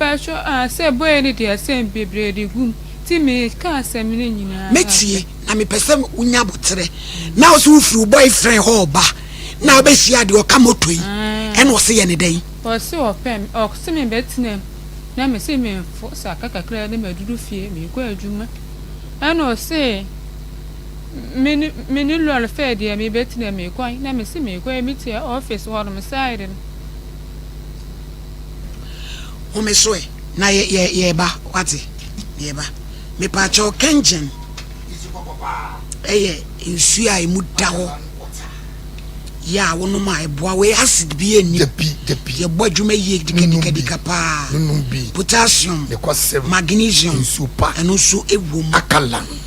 Paatwɔ ah, sɛ boy no de asɛm bebree de gu mu, nti meka asɛm no nyinaa Mɛtie, na mepɛ sɛ wonya aboterɛ. Na wo so wofiri wo boyfriend hɔ reba, na wobɛhyia deɛ ɔka moto yi, ɛna ɔse yɛ ne dɛn? Ɔse ɔpɛ me, ɔse me bɛtena mu, na mese memfo saka kakra na maduru fie, mekɔ adwuma. Ɛna ɔse me ne me ne lɔre fɛɛ deɛ mebɛtena mu mekɔ na mese mekɔ metia office hɔ nom side no. Home so ɛ na yɛ yɛ yɛɛba wate yɛɛba mepaakyɛw kɛngyen ɛyɛ nsuo a emu da hɔ yɛ a wonom a ɛboa wei acid bi ɛnni yɛbɔ adwuma yie dikadikadika paa potassium magnesium ɛno nso ɛwɔ mu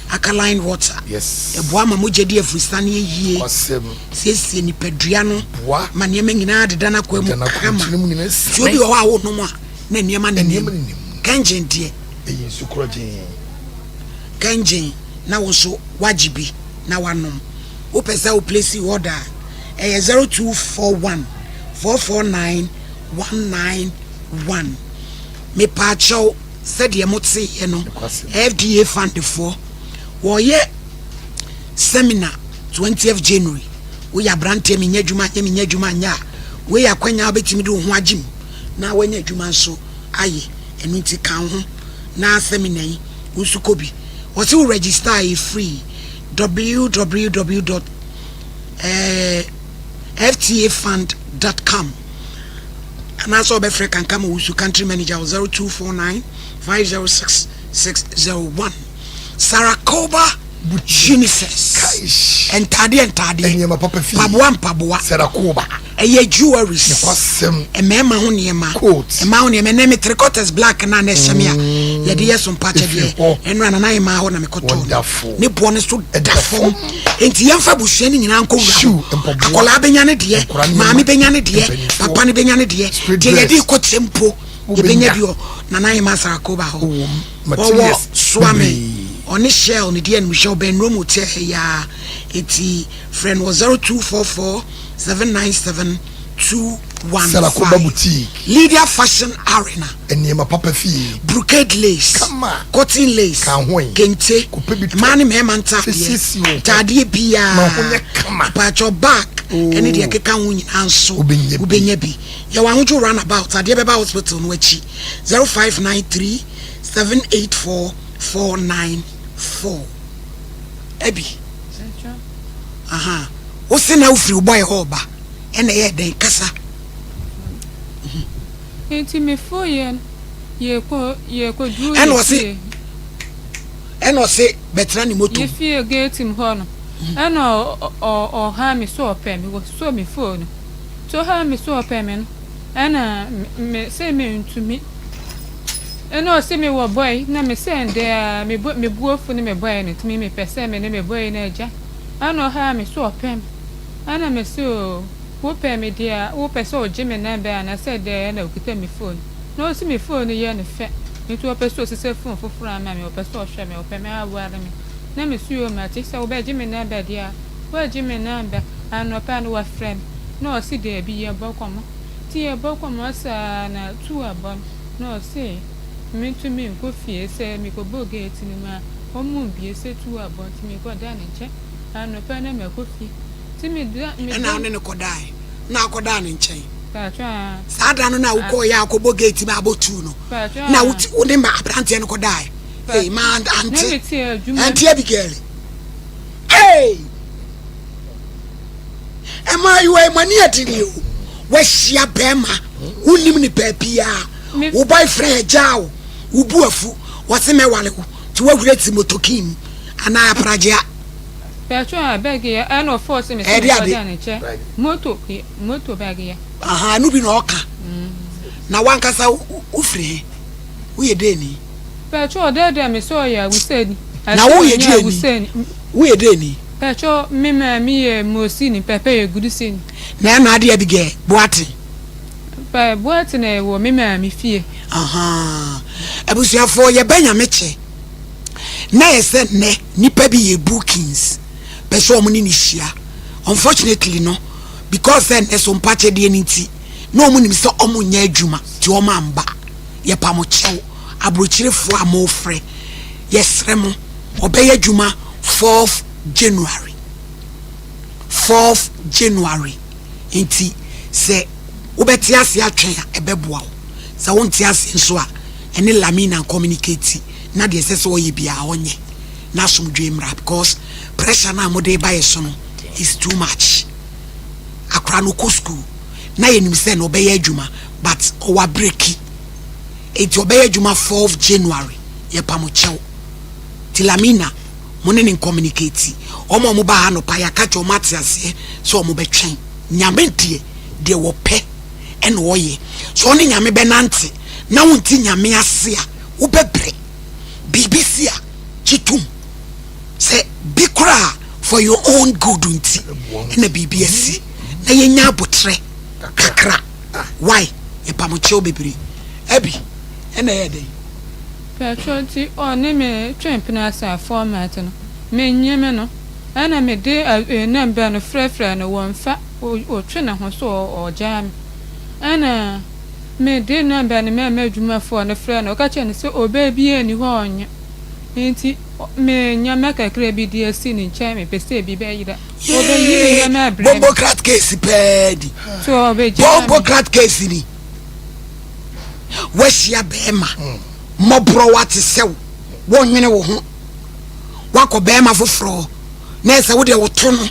alkaline water ɛboa ma mogya di afurusane yie siesie nipadua no ma nneɛma nyinaa deda no akoa mu kama nsuo bi wɔ hɔ a wonom a na nneɛma nenam kɛngyen deɛ kɛngyen na wo nso woagye bi na wanom Wopɛ sɛ wo place order a, ɛyɛ 0241 449 191. Mepaakyɛw, sɛdeɛ moteeɛ no, FDA fund foɔ, wɔreyɛ seminar 20th January. Woyɛ aberanteɛ, menyɛ adwuma nyɛ, menyɛ adwuma nyɛ a, wei yɛ akwanya a wobɛtumi de wo ho agye mu na woanya adwuma nso ayɛ. Ɛno nti ka wo ho na seminar yi, wo nso kɔ bi. Wɔse wo register a ɛyɛ free. www dot ftafund dot com anaasɛ ɔbɛfrɛ Kankam Owusu country manager wɔ 0249 506 601 Sarakoba Unisex ntaadeɛ ntaadeɛ nneɛma papa fie mpaboa mpaboa Sarakoba ɛyɛ jewelries nokwasɛm mmarima ho nneɛma Coat. mmaa ho nneɛma ɛnɛ me three quarters black na na ɛhyɛ me a yɛde yɛ so mpakyɛdeɛ Ɛfiri hɔ. ɛno a nana yɛ hɔ na mekɔtɔɔ no Wonderful. ne boɔ no so da Ɛda fam fam. enti yɛmfa abusua no nyinaa nkɔ wura Shoe, hɔ mpaboa, akwadaa bɛnya ne deɛ nkwadaa nneɛma, maame bɛnya ne deɛ mpanimfoɔ, papa no bɛnya ne deɛ straight deɛ yɛde dress. kɔ kyɛ mpo yɛbɛnya Wobɛnya. bi wɔ nana yɛ ma Sarakoba hɔ Wɔ ɔwɔ materials soame bebree. ɔne shell ne deɛ animhyɛ ɔbɛn Rome hotel ha yi ara enti frɛ no wɔ 0244 797 Sarakoba 215 Boutique. Lydia Fashion Arena. Nneɛma papa fie. Brocade lace. Kama. Cotton lace. Ka ho yi. Kente. Kɔpɛ bi tɔ. Mmaa ne mmarima ntaadeɛ. Siesie wo ho. Ntaadeɛ biara. Ma ho nyɛ kama. Mpakyɛw bag. Oh. Ɛne deɛ ɛkeka ho nyinaa nso. Wobɛnya bi. Wobɛnya bi. Yɛwɔ Ahodwo roundabout. Adeɛ bɛba hospital no akyi. 0593 784 494. Abi. Aha. Wo se na wofiri wo bɔe hɔ reba, ɛna ɛyɛɛ dɛn? Kasa. Nti me fo yɛn yɛkɔ yɛkɔduru Ɛna yɛ ɔse fie. ɛna ɔse bɛtena ne moto Yɛ mu. fie gate mu hɔ no ɛna ɔ ɔ ɔhaa me sɛ ɔpɛ me ɔsɔ me phone no nti ɔhaa me sɛ ɔpɛ me no ɛna me me se mentumi ɛna ɔse me wɔ boy na me sɛ ndɛ aa me bo me bo afu ne me boy no nti me mepɛ sɛ me ne me boy no agya. Ɛna ɔhaa me sɛ ɔpɛ me. Ɛna me se oo wo pɛ me deɛ a wo pɛ sɛ ɔgye me number anaa sɛ dɛn ɛna ɔkita me phone. Na ɔse me phone no yɛ no fɛ nti ɔpɛ sɛ ɔsesa phone foforɔ ama me, ɔpɛ sɛ ɔhwɛ me, ɔpɛ me aware me. Na me se oo mate sɛ wo bɛgye me number deɛ a woagye me number. Anɔpa no wafrɛ me na ɔse daabi yɛbɔ kɔmɔ. Nti yɛbɔ kɔmɔ saa na tu abɔ no na ɔse. Mentumi nkɔ fie sɛ mekɔbɔ gate no mu a ɔmo mbue sɛ tu abɔ nti mekɔda ne nkyɛn anɔpa na makɔ fie nti meda meda. Ɛna wo ne no kɔdae na akɔdaa ne nkyɛn. Paatwɔ aa. Saa da no na wokɔɔ yɛ akɔbɔ gate mu abɔ tuu no Paatwɔ na aa. wo ne ma aberanteɛ no kɔdae. Ee ma Na ante mete adwuma. ante Abigail. Ee mmaayewa yi mo ani adini o wahyia bɛrima wonim ne baabiaa wo boyfriend agyaa wo wo bu afu wɔse mɛwale wo nti woahuri ati motokin mu anaa apragye a. Pɛtro a bag yɛ ɛna ɔfɔɔse me sɛ Ɛde ade. mekɔda ne nkyɛn moto moto bag yɛ. Ahaa ɛno bi na ɔka na wankasa wofiri he woyɛ dɛn ni. Pɛtro ɔdɛɛdɛɛ me sɛ ɔyɛ awusani Na ɛsɛ woyɛ ɔnyɛ deɛ ni awusani. woyɛ dɛn ni. Pɛtro me maame yɛ mosini pɛpɛ yɛ gudusini. Na ɛna adeɛ Abigail Boateng. Pɛ Boateng wɔ me maame fie. Ahaa abusuafoɔ yɛbɛ nyame kyɛ na yɛ sɛ nnɛ nipa bi yɛ bookings pɛ sɛ ɔmo ne ne hyia unfortunately no because sɛ nnɛ so mpakyɛdeɛ no nti na ɔmo nim sɛ ɔmo nyɛ adwuma nti ɔmo amba yɛpa mo kyɛw aburokyerefoɔ a mo frɛ yɛsrɛ mo ɔbɛyɛ adwuma 4th January 4th January nti sɛ wobɛte ase atwɛn a ɛbɛboa wo sɛ wonte ase nso a ɛne Lamina communicate na deɛ ɛsɛ sɛ ɔyɛ biara ɔnyɛ na asomdwoe mmra because pressure no a mode ba yɛ so no is too much akora no kɔ school na yɛnim sɛ na ɔbɛyɛ adwuma but ɔwɔ abreki enti ɔbɛyɛ adwuma 4th January yɛpa mo kyɛw ti Lamina mo ne ne communicate wɔn a wɔn ba ha anɔpa yɛaka kyɛ wɔn ate aseɛ sɛ wɔn bɛtwɛn nyame deɛ deɛ wɔpɛ ɛna ɔyɛ sɛ ɔne nyame bɛnante na wonte nyame ase a wobɛbrɛ biribi si a gye tom sɛ bi koraa for your own good nti ɛna biribi asi na yɛnya abotrɛ kakra why yɛpamokyɛw bebree abi ɛna ɛyɛ dɛn. Patrɔ nti ɔne me twe mpena asa format no me nye me no ɛna me de number no frɛfrɛ no wɔnfa ɔtwe ne ho so ɔgyaa me ɛna me de number no maa m'adwumafoɔ no frɛ no ɔka kyerɛ no sɛ ɔbaa biara nni hɔ a ɔnyɛ nti me nneɛma kakra bi de asi ne nkyɛn mepɛ sɛ ebi bɛyera ɔbɛyi me nneɛma abrɛ me. Bombocrat case pɛɛ di. So ɔbɛgyaa me. Bombocrat case ni. Wahyia bɛrima mmɔborɔ wate sɛ wo wɔnwene wo ho wakɔ bɛrima foforɔ na ɛsɛ wo deɛ woto no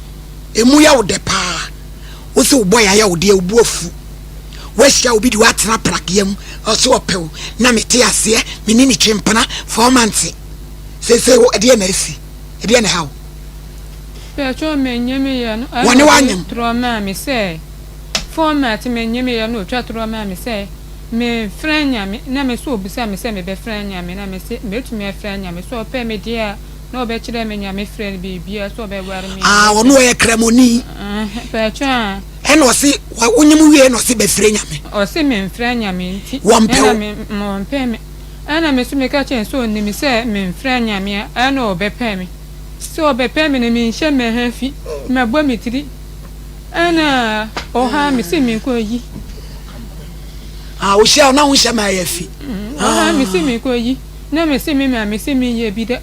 emu yɛ wo dɛ paa wo sɛ wo bɔ yɛ ayɛ wo deɛ wo bu afu wahyia obi de watena prakeɛ mu ɔsɛ ɔpɛ wo na mete aseɛ me ne ne twe mpena fɔɔmante sese wo ɛdeɛ na asi ɛdeɛ na ɛha wo. Pɛtro me nye me yɛ no wɔne ɛna wanyem ɔde torɔ maa me sɛ fɔɔmante me nye me yɛ no ɔtwa torɔ maa me sɛ me frɛ nyame na me so ɔbisa me sɛ me bɛ frɛ nyame na me se mɛtumi afrɛ nyame sɛ ɔpɛ me deɛ a na ɔbɛkyerɛ me nyame frɛ no biribiara sɛ ɔbɛware me a Ah, ɔno ɔyɛ kramoni. Pɛtro a. Ɛna ɔse wonyem wie na ɔse bɛfrɛ nyame. Ɔse menfrɛ nyame nti. Wɔmpɛ wo. Ɛna me wɔmpɛ me. Ɛna me nso meka kyerɛ no sɛ ɔnim sɛ menfrɛ nyame a ɛna ɔbɛpɛ me. Sɛ ɔbɛpɛ me no menhyɛ mɛha fi mɛbɔ me tiri. Ɛna ɔhaa me se menkɔ yi. Ah, ɔhyia wo na wonhyɛ mɛha fi. Ɔhaa me se menkɔ yi. Na me se me maame se menyɛ bi da.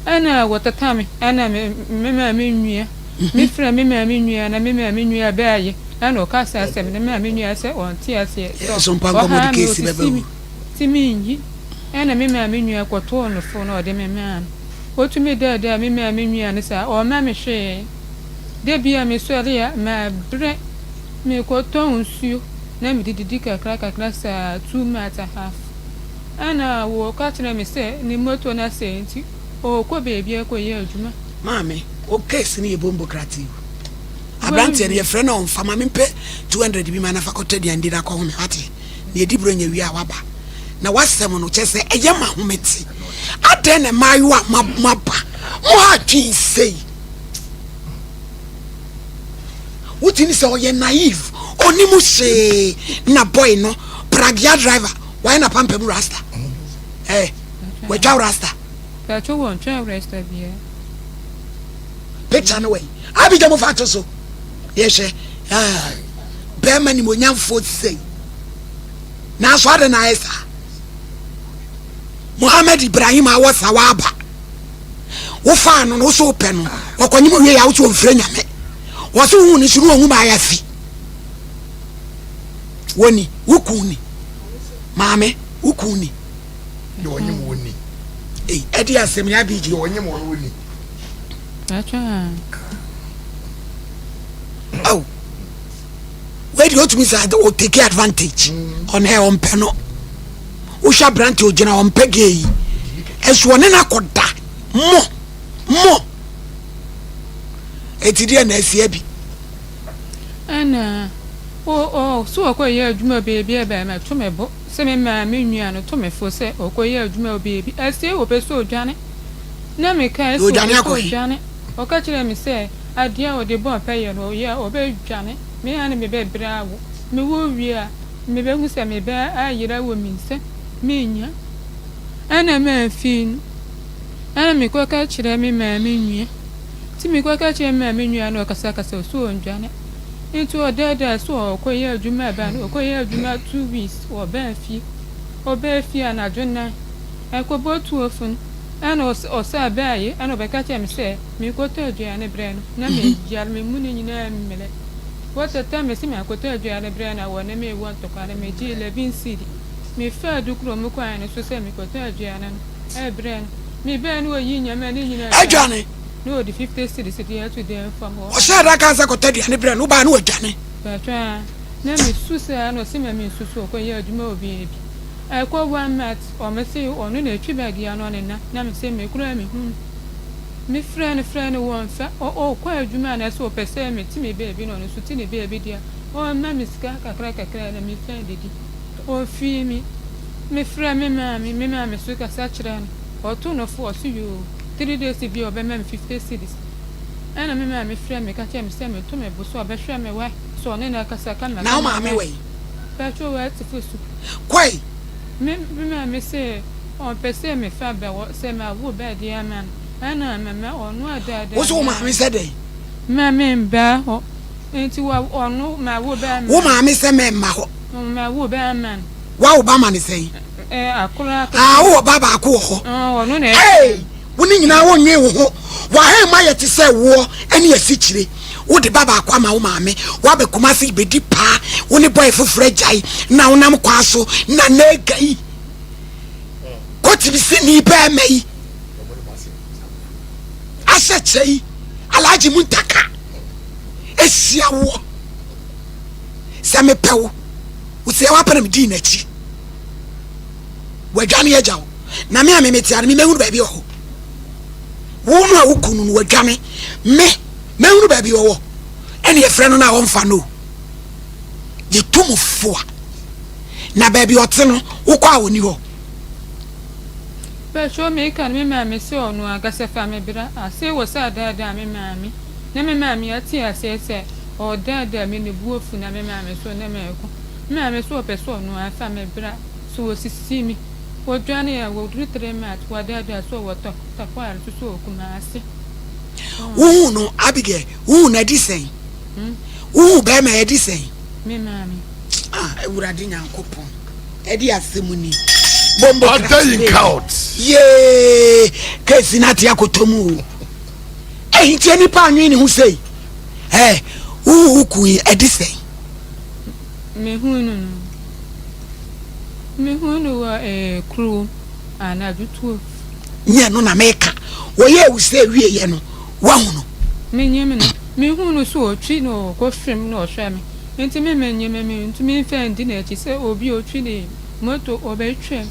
Ɛna wɔtata me ɛna me maame nua. Me frɛ me maame nua na me maame nua bɛɛye ɛna ɔka saa asɛm no maa me nua sɛ ɔnte aseɛ sɛ ɔhaa me ɔsisi me ti me nyi ɛna me maame nua kɔtoo no fo na ɔde me maa no ɔtumi daadaa me maame nua no saa ɔmma me hwee da bi a me sɔre a mabrɛ me kɔtɔn nsuo na me de didi kakra kakra saa two months and half ɛna wɔka kyerɛ me sɛ ne moto no asɛe nti ɔkɔ baabi akɔyɛ adwuma. Maame, wo case no yɛ bombokrate o. Abranteɛ no yɛfrɛ no ɔmfa ma mempɛ 200 bi ma na fa kɔtɔ aduane di na kɔhome wate. Na yɛdi bronya wie a waba. Na w'asɛm no kyerɛ sɛ ɛyɛ ma ahomete. Adɛn na mmaayewa a moaba mo ha adwene sei? Wotumi sɛ ɔyɛ naive, ɔnim hwee na boy no pragea driver wayɛ na pampam rasta. Eh, watwa rasta. Pacho wɔ ntwɛn resta bia. Picture no wɛn. Abigya mo fa to so. Yɛhwɛ. Ah, bɛrima nimonyamfoɔ sei. Nanso adɛn na ayɛ saa? Mohammed Ibrahim a wɔ Sawaba. Wofaa no no, wo so wopɛ no. Ɔkɔnyem owie a wo so ɔmfrɛ Nyame. Wɔ so wohu ne so no ɔhu maayɛ afi. Woni, wo kun ni. Maame, wo kun ni. Deɛ ɔnyem wo ni. Ei, ɛde asɛm ni Abigye. Deɛ ɔnyem wo no ni. Aw. Wei deɛ ɔtumi sɛ o take advantage mm. on her ɔmpɛ no. Wohwɛ aberante ogyina ɔmpɛ gay yi. Ɛso ɔne no akɔda mo mo. Eti deɛ na asi abi. Ɛna o o so ɔkɔ yɛ adwuma beebi ɛbɛn mɛto me bo sɛ me maame nua no to me fo sɛ ɔkɔ yɛ adwuma wɔ beebi ɛsɛ ɔpɛ sɛ ɔdwane na me kae sɛ ɔpɛ sɛ ɔdwane ɔka kyerɛɛ me sɛ adeɛ a ɔde bɔ mpaeɛ no ɔyɛ a ɔbɛdwane me a na me bɛ brɛ awo me wo wie a me bɛ hu sɛ me bɛ ayera wɔ me nsam me nya ɛna mamfii no ɛna me kɔ ka kyerɛ me maame nua. Ntsi mekɔka kyerɛɛ me maame nua na ɔkasakasa ɔse ɔnndwane. Ntsi ɔdaadaa se ɔɔkɔyɛ adwuma ɛbaa no ɔkɔyɛɛ adwuma 2 weeks ɔbaa fie. Ɔbaa fie anadwo nine ɛkɔbɔ 12 no ɛna ɔsaa baaye ɛna ɔbɛka kyerɛɛ me sɛ menkɔtɔ aduane brɛ no na meyare me mu no nyinaa mmerɛ. Wɔtɛtɛ me se mankɔtɔ aduane brɛ no a wɔne me wɔ ntɔkwa no megyee 11 cedi mefaa Dukurom kwan no so sɛ mekɔtɔ aduane no ɛbrɛ no. Mebɛɛ no ɔyii nyama ne nyinaa Adwane. Na ɔde 50 cedis de ato dan fam hɔ. Ɔhyɛɛ da kaa sɛ kɔtɔ aduane brɛ no, wobaa na wadwane. Paatwɔ a, na me su saa na ɔse ma me nsu so ɔkɔ yɛ adwuma wɔ baabi. Ɛkɔ one month ɔmo se ɔno na ɛtwi bag yi ano ɔne na, na me se me koraa me hu no. Me frɛ no frɛ no wɔnfa, ɔkɔ adwuma anaasɛ ɔpɛ sɛ me te me baabi na ɔno nso te ne baabi deɛ a, ɔmma me sika kakra kakra na me fa didi. Ɔfii me. Me frɛ me maame, me maame so kasa kyerɛ no, ɔto no fo, ɔse yoo, 3 days biaa ɔbɛma me 50 cedis. Ɛna me maame frɛ me ka kyerɛ me sɛ me nto me bo sɛ ɔbɛhwɛ me wai, sɛ ɔne no akasa kama Na wo kama maame wai. wai? Paatwoo wai te fo su. Kɔe. Me me maame se ɔmpɛ sɛ me fa ba hɔ, sɛ ma wo ba deɛ ama no, ɛna mama ɔno adaadaa Wo se wo me maame ara. sɛ dɛn? Ma me mba hɔ, nti wa ɔno ma wo ba ama Wo no. maame sɛ mɛmma hɔ. Ma wo ba ama no. Woawo ba ma no sɛn? Ah, wowɔ ba baako wɔ hɔ. Hey, wo ne nyinaa wonnwen wo ho. W'ahemma yɛ te sɛ woɔ ne asikyire. Wode ba baako ama wo maame. Woaba Kumasi bɛdi paa. Wo ne bɔe foforɔ agyae na wonam kwaa so na nɛɛga yi. Kotibisini bɛɛma yi ahyɛ kyɛ yi Alhaji Muntaka ahyia woɔ sɛ mepɛ wo. Wosia w'apɛ na medii n'akyi. Wadwane agya wo. Na me a me mete ha no, me mɛhunu baabi ɔwɔ. Wo no a wo kunu no wadwane. Me mɛhunu baabi ɔwɔ. Ɛne yɛfrɛ no no a ɔmfa no. Yɛtu mo foa. Na baabi ɔte no, wokɔ a ɔni hɔ. Bɛtwerɛ meka no me maame sɛ ɔno ankasa fa me bra ase wɔ sɛ adaadaa me maame na me maame ate aseɛ sɛ Ɔredaadaa me, ne bo afu na me maame so ne me reko. Me maame so ɔpɛ sɛ ɔno ara fa me bra, so ɔsisi me. Ɔdwane a, ɔduru Three-Mart, wadaadaa so ɔwɔ Tɔ, Takoradi so so ɔwɔ Kumasi. Wohuu no, Abigail, wohuu no adi sɛn? Wohuu bɛrima yi adi sɛn? Me maame. Ah, Awurade Nyankopɔn, ɛde asɛm ni. Bombo Ada yi nka Yee, kesi na ate akɔtɔ mu o. Ɛhintia nipa anwen ne ho sei. Ɛ, wohu wo kun yi, ɛde sɛn? Mehuu no no, mehuu no wɔ ɛɛ kurom anadwo 12. Nyɛ no na meka. Wɔyɛɛ wo sɛ wieɛ no, woahu no? Menyim no. Mehuu no sɛ ɔtwi na ɔkɔ fam na ɔhwɛ me. Nti me menyim no, mentumi mfa ndi n'akyi sɛ obi a ɔtwi ne moto ɔbɛtwam.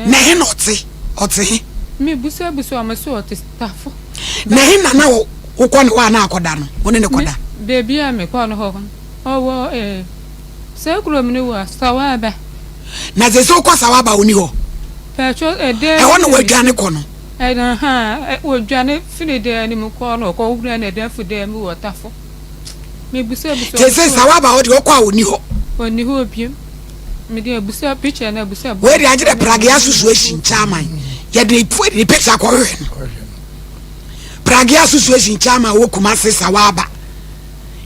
Na ɛhe na ɔte? Ɔte he? Mebusabusa wɔn sɛ ɔte Tafo. Na ɛhe na na wokɔ ne hɔ a na akɔda no? Wo ne no kɔda? Baabi a mekɔ no hɔ no, ɔwɔ eh, saa kurom no wɔ Sawaba. Na sɛ sɛ wokɔ Sawaba a, ɔni hɔ? Paatwo, ɛdan Ɛhɔ na wadwane kɔ no? Ɛna ha, ɔdwane firi dan no mu kɔɔ na ɔkɔ wura n'adamfo dan mu wɔ Tafo. Mebusabusa Te sɛ Sawaba hɔ deɛ ɔkɔ a ɔni hɔ? Ɔni hɔ bio. Mede abusa picture na abusa. Wei deɛ agye dɛ Pragea Association chairman yɛde ne picture akɔhwehwɛ no. Pragea Association chairman wɔ Kumasi Sawaba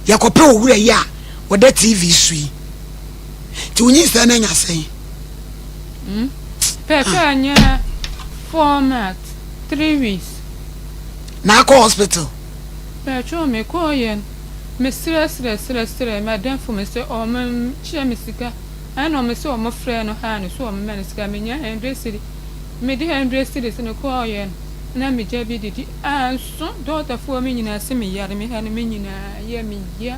yɛkɔpɛ owura yi a ɔda TV so yi. Nti wo nyinsɛn no anya sɛn? Hmm? Pɛpɛ anyɛ format 3 weeks. Na akɔ hospital? Pɛtro me kɔɔ yɛ no me srɛ srɛ srɛ srɛ madamfo me sɛ ɔmo nkyɛ me sika ɛna ɔmo sɛ ɔmo frɛ no haa no sɛ ɔmo ma no sika me nya hundred cedi me de hundred cedis no kɔɔ yɛ no na me gya bi didi anso dɔkta foɔ me nyinaa se me yare me ha no me nyinaa yɛ me ya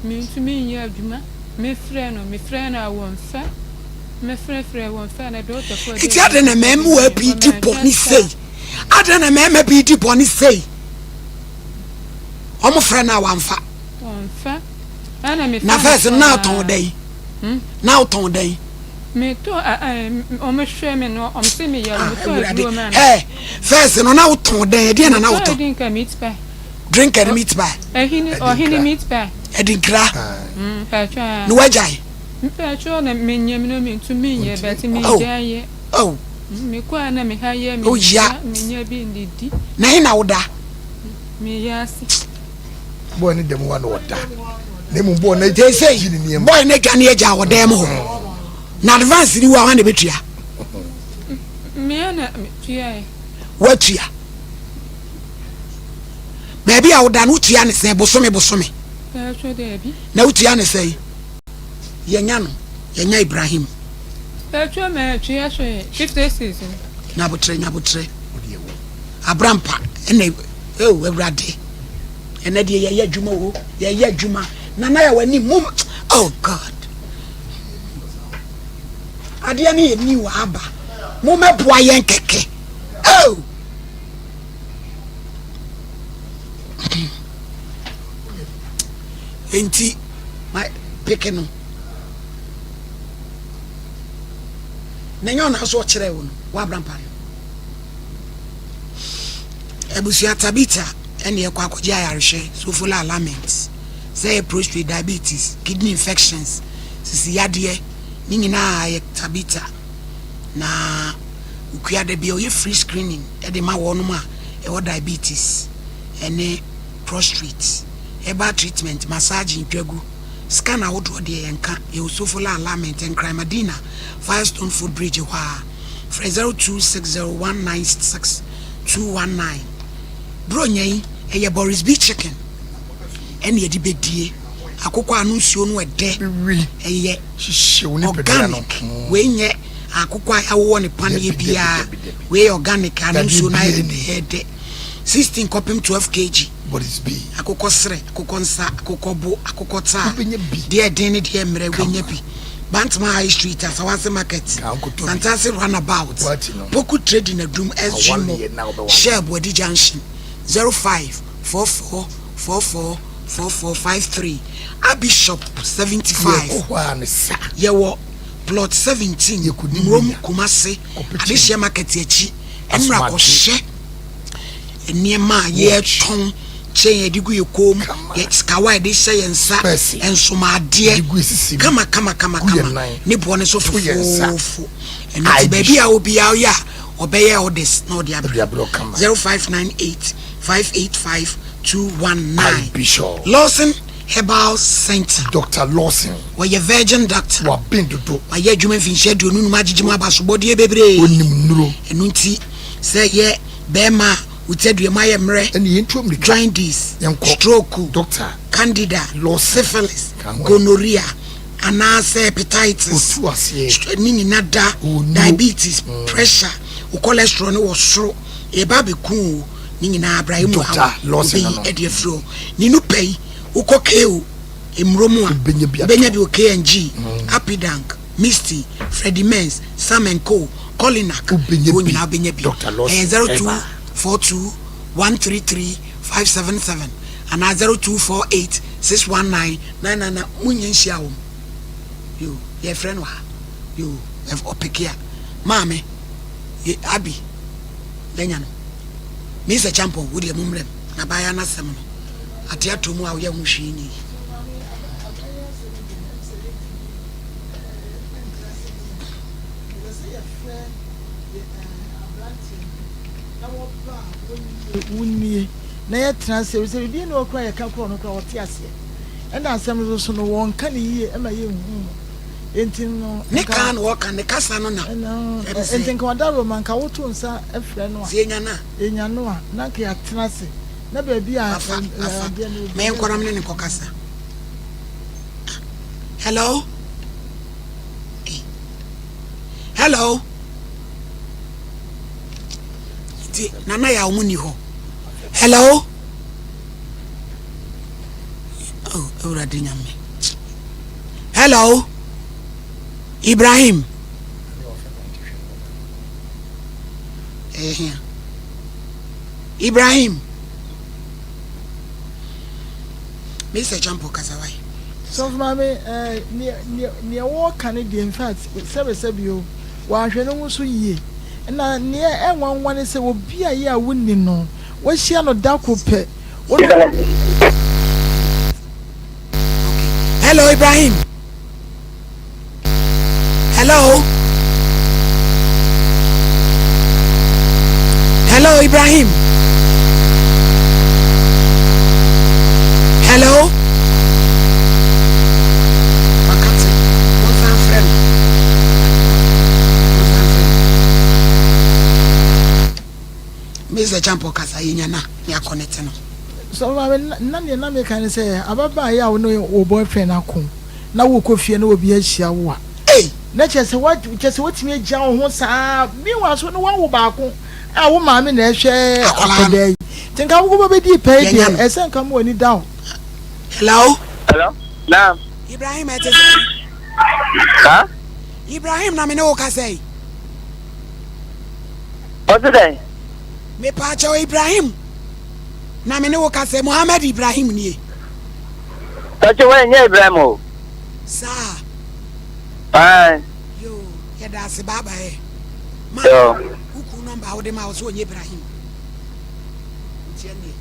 me ntumi nyɛ adwuma me frɛ no me frɛ no a wɔn fa me frɛ frɛ wɔn fa na dɔkta foɔ de. Nti adɛn na mɛɛmoa bi di bɔne sei? Adɛn na mmarima bi di bɔne sei? Wɔn frɛ no a wamfa. Wɔmfa. Ɛna me Na fɛs no na ɔtɔn dɛn? Hmm? Na ɔtɔn dɛn? Metɔ wɔn hwɛ me no wɔn se me yare Ah, metɔ Awurade. aduro ma no. Hey, fɛs no na wotɔn dɛn? Ɛdeɛn na na Metɔ wotɔn? ɛdi nka meat pie. Drink and meat pie. Ɛhini ɔhini meat pie. Ɛdinkra. Mm, pɛtwɛ. Na wagyae. Mpɛtwɛ na menyɛ me no mentumi nyɛ bɛte Oh. megyae yɛ. Oh. Mekɔ a na me ha yɛ me Oh, ya. ya menya bi ndidi. Na he na woda? Me yɛ ase. Boy ne dɛm wa na ɔda. Na emu boy na Seesei, gyi ne nneɛma. boy no adwane agya wɔ dan mu hɔ. Na advance ni wo a, hwan na ɛbɛtua? Me na metuae. Woatua. Baabi a woda no, wotua ne sɛn bosome bosome? Ɛhwɛ daabi. Na wotua ne sɛn? Yɛnya no, yɛnya Ibrahim. Ɛtwa ma ɛtwe hwee 56 no. Nyabotrɛ, nyabotrɛ. Abrampa ɛna oh Awurade. Ɛnɛ deɛ yɛyɛ adwuma o, yɛyɛ adwuma. Nana yɛ w'anim mum. Oh God. Adeɛ no yɛ new aba. Mommɛboa yɛn kɛkɛ. Oh. Enti ma peke no. Na ɛnyɛ ɔna nso ɔkyerɛ wo no, w'abrampa no. Abusua Tabitha ɛne ɛkɔ akɔgye ayarehwɛ, sofola alarment, sɛ ɛyɛ prostrate, diabetes, kidney infections, sisi yadeɛ, ne nyinaa yɛ Tabitha. Na okua da bi ɔyɛ free screening ɛde ma wɔnom a ɛwɔ diabetes ɛne prostrate, herbal treatment, massaging, dwagu, scan ahodoɔ deɛ yɛnka, yɛwɔ Sofola Alignment, Nkran Madina, Firestone Foot Bridge hɔ ara. Frɛ 0260196219. Buronya yi, ɛyɛ Boris B Chicken ɛne yɛde bɛdie. Akokɔ ano nsuo no ɛdɛ, ɛyɛ organic. Wei nyɛ akokɔ a yɛawowɔ ne paneɛ biara. Wei yɛ organic, ano nsuo no ayɛ dɛdɛɛdɛ. 16 kɔpem 12 kg. Akokɔ serɛ, akokɔ nsa, akokɔ bo, akokɔ taa, deɛ ɛden ne deɛ mmerɛ wobɛnya bi. Bantama High Street, Asawase Market, Santase Runabout, Poku Trading Adum, SG Mall, Shell Boadi Junction, 0544 44 4453, Abbey Shop 75, yɛwɔ Plot 17, Murom, Kumasi, Adehyeɛ Market akyi, ɛnora kɔhyɛ. nneɛma a yɛtɔn kyɛn yɛde gu yɛ kɔn mu yɛ sikawa a yɛde hyɛ yɛn nsa nsomadeɛ kama kama kama kama ne boɔ no so fofoofo ɛno nti baabi a obiara yɛ a ɔbɛyɛ orders na ɔde abrɛ 0598 585 219 Lawson Herbal Center Dr. Lawson wɔyɛ virgin doctor waben dodo wayɛ adwuma mfinhyia 25 agyegye mu abasobɔdeɛ bebree onim nnuro ɛno nti Sɛ yɛ bɛɛma a wo tadua mu ayɛ mmerɛ, Ɛne yɛn tu amirika. jaundice, Yɛnkɔ. stroke, Doctor. candida, Lawson. syphilis, Ka ho ɛ. gonorrhea, anaasɛ hepatitis, Otu aseɛ. st- ne nyina da, Ɔwɔ nnuro. diabetes, pressure, wo cholesterol no wɔ soro, ɛreba abɛku wo, ne nyinaa bra yɛ mu haw, Doctor Lawson wobɛyi no. ɛde afiri hɔ. Ne nu pɛ yi, wokɔ KO mmuro mu a, Wobɛnya bi atɔ. wobɛnya bi wɔ K&G, Apidank, Misty, Freddie Merz, Sam and Co, Colinak, Wobɛnya wɔn bi. nyinaa wobɛnya bi. Dr. Lawson, Ɛyɛ ɛba. 0242 133 577 anaa 0248 619 999. Monyɛ nhyia wɔn. Yo, yɛfrɛ no ha. Yo, ɔpeke a. Maame, ye, Abi, yɛanya no. Mr. Champon, wo deɛ mommrɛ m. Na abaayewa no asɛm no, ate atɔ mu a woyɛ ho hwee nyɛ yi. Wonnie na yɛtena ase efisɛ biribi nni hɔ koraa a yɛka korɔ no koraa ɔte aseɛ ɛna asɛm no nso no wɔnka no yie ɛma yɛnhu mu. Enti no, Ne nka. kan na ɔka, ne kasa no na. Ɛno, Ɛm sɛ. enti nka ɔda Roma, nka woto nsa frɛ no a. Sɛ yɛnya no a. Yɛnya no a, na nka yɛatena ase. Na baabi a Afa, afa. adeɛ no Ma yɛnkɔ na me ne no nkɔkasa. Ah, hello? Eh. Hello? Nti, Nana Yaw mo ni hɔ. Hello? Oh, Awurade Nyame. Hello? Ibrahim. Ɛyɛ hia. Ibrahim. Mr. Champo kasa wai. Sɔfo maame eh, neɛ wɔka no deɛ in fact sɛbesɛbe o wɔanhwɛ ne ho so yie na neɛ ɛnwanwa ne sɛ obi a yɛ a wonni no wahyia no da ko pɛ wo ne Hello Ibrahim. Hello. Hello Ibrahim. Hello. Wakati. Monsan frɛ no. Monsan frɛ no. Mr. Champo kasa yɛnya na ne akɔnɛte no. So maame na nea na meka ne sɛ ababaa yi a wo ne wo boyfriend ako na wokɔ fie na obi ahyia wo a na kyerɛ sɛ wa kyerɛ sɛ watumi agya wo ho saa meanwhile so no wawo baako a wo maame na ɛhwɛ akwadaa yi nti nka wokɔ bɛdi pɛɛ deɛ ɛsɛ nka mo ani da wo. Hello. Hello. Naam. Ibrahim ɛte sɛ. Ha? Ibrahim na me ne wo kasa yi. Ɔte dɛn? Mepaakyɛw Ibrahim na me ne wo kasa yi, Mohammed Ibrahim nie. Pakyɛ wɔ ɛnyɛ Ibrahim o. Saa. Ae. Yoo, yɛda ase bye bye. Ma Yoo. wo kunu nɔmba a wode ma wo sɛ ɔnyɛ Ibrahim. Nti ɛnneɛ,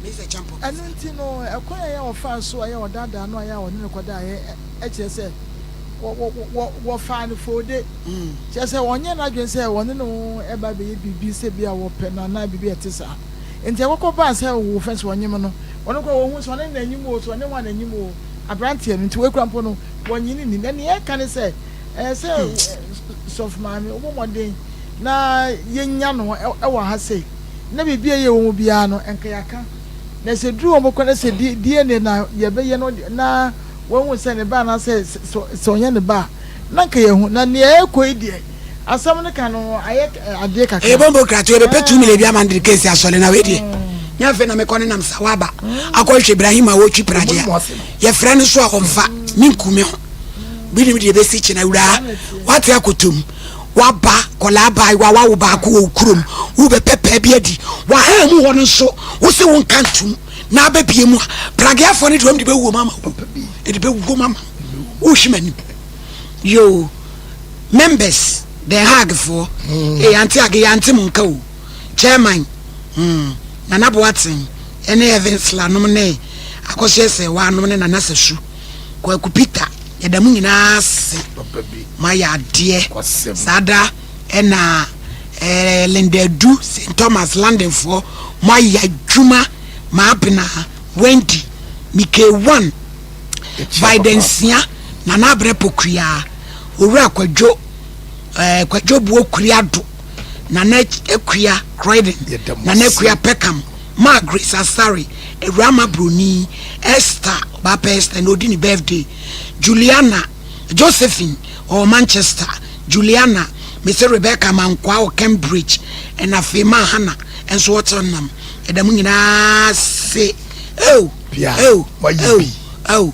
Mr. Champɔ kasa. Ɛno nti no, ɛkwan a ɛyɛ a wɔfaa so a ɛyɛ a wɔdaadaa no a ɛyɛ a wɔne no kɔdaeɛ kyerɛ sɛ wɔ wɔ wɔ wɔfaa no foode. Kyerɛ sɛ, ɔnyɛɛ n'adwene sɛ ɔne no reba abɛyɛ biribi sɛ ebia wɔpɛ no anaa biribi a ɛte saa. Enti ɛkɔkɔ baa sɛ wɔfrɛ no sɛ wɔnyem no, ɔno koraa wɔhu sɛ ɔne n'anyim oo, sɛ ɔne hwan anyim oo, aberanteɛ no. Nti wei koraa mpo no, wɔnnye no nni. Na nea ɛka ne sɛ, ɛyɛ sɛ Sɔfo Maame, wobɔ mmɔden na yɛnya no wɔ ha sei, na biribi a ɛyɛ wɔ mu biara no, nka yɛaka. Na sɛ ɛduru hɔ mpo koraa na sɛ DNA na yɛbɛyɛ no na wɔahu sɛ ne ba anaasɛ sɛ ɔnyɛ ne ba a, na anka yɛahu. Na nea ɛrekɔ yi deɛ, asɛm no ka no ayɛ adeɛ kakra. Ɛyɛ bɔmbo krato yɛbɛpɛ 2 million bi ama no de kesi asɔre na wei deɛ nyɛ afei na mekɔ ne nam sa waba akɔhwɛ Ibrahim a wɔtwi pragye a yɛfrɛ no so a ɔmfa menku me ho binom deɛ ɛbɛsi kyena wuraa wate akotom waba kɔlaa baayewa wawo baako wɔ kurom wobɛpɛ pɛɛ bi adi wahaa mu hɔ no nso wo se wo nka ntom na abɛbie mu a prageafoɔ no deɛ wɔn de bɛwuo mu ama wo ɛde bɛwuo mu ama wohwe m'anim yoo members Den Haag foɔ mm. eh, yante age yante mo nka o chairman mm, Nana Boateng ɛne Evans Lanom ne Akɔsoɛ sɛ wanom ne Nana Sasu Kwaku Peter yɛda mo nyinaa ase moayɛ adeɛ saa da ɛna eh, Linda Adu St Thomas London foɔ moayɛ adwuma Maabena Wendy Mike One Vida Nsia, Nana Abrɛ Pokuyaa, Owura Kwadwo eh, Kwadwo Buo Kuriado, Nana Akua Croydon, Nana Akua Peckham, Ma Grace Asare, Awurama Broni, Esther, Ɔbaapa Esther, na odi ne birthday, Juliana, Josephine, ɔwɔ Manchester, Juliana, Mese Rebecca Mankwaa wɔ Cambridge, ɛna afei Ma Hannah nso wɔ Tottenham. Ɛda mo nyinaa ase. Ew, ew, ew, ew.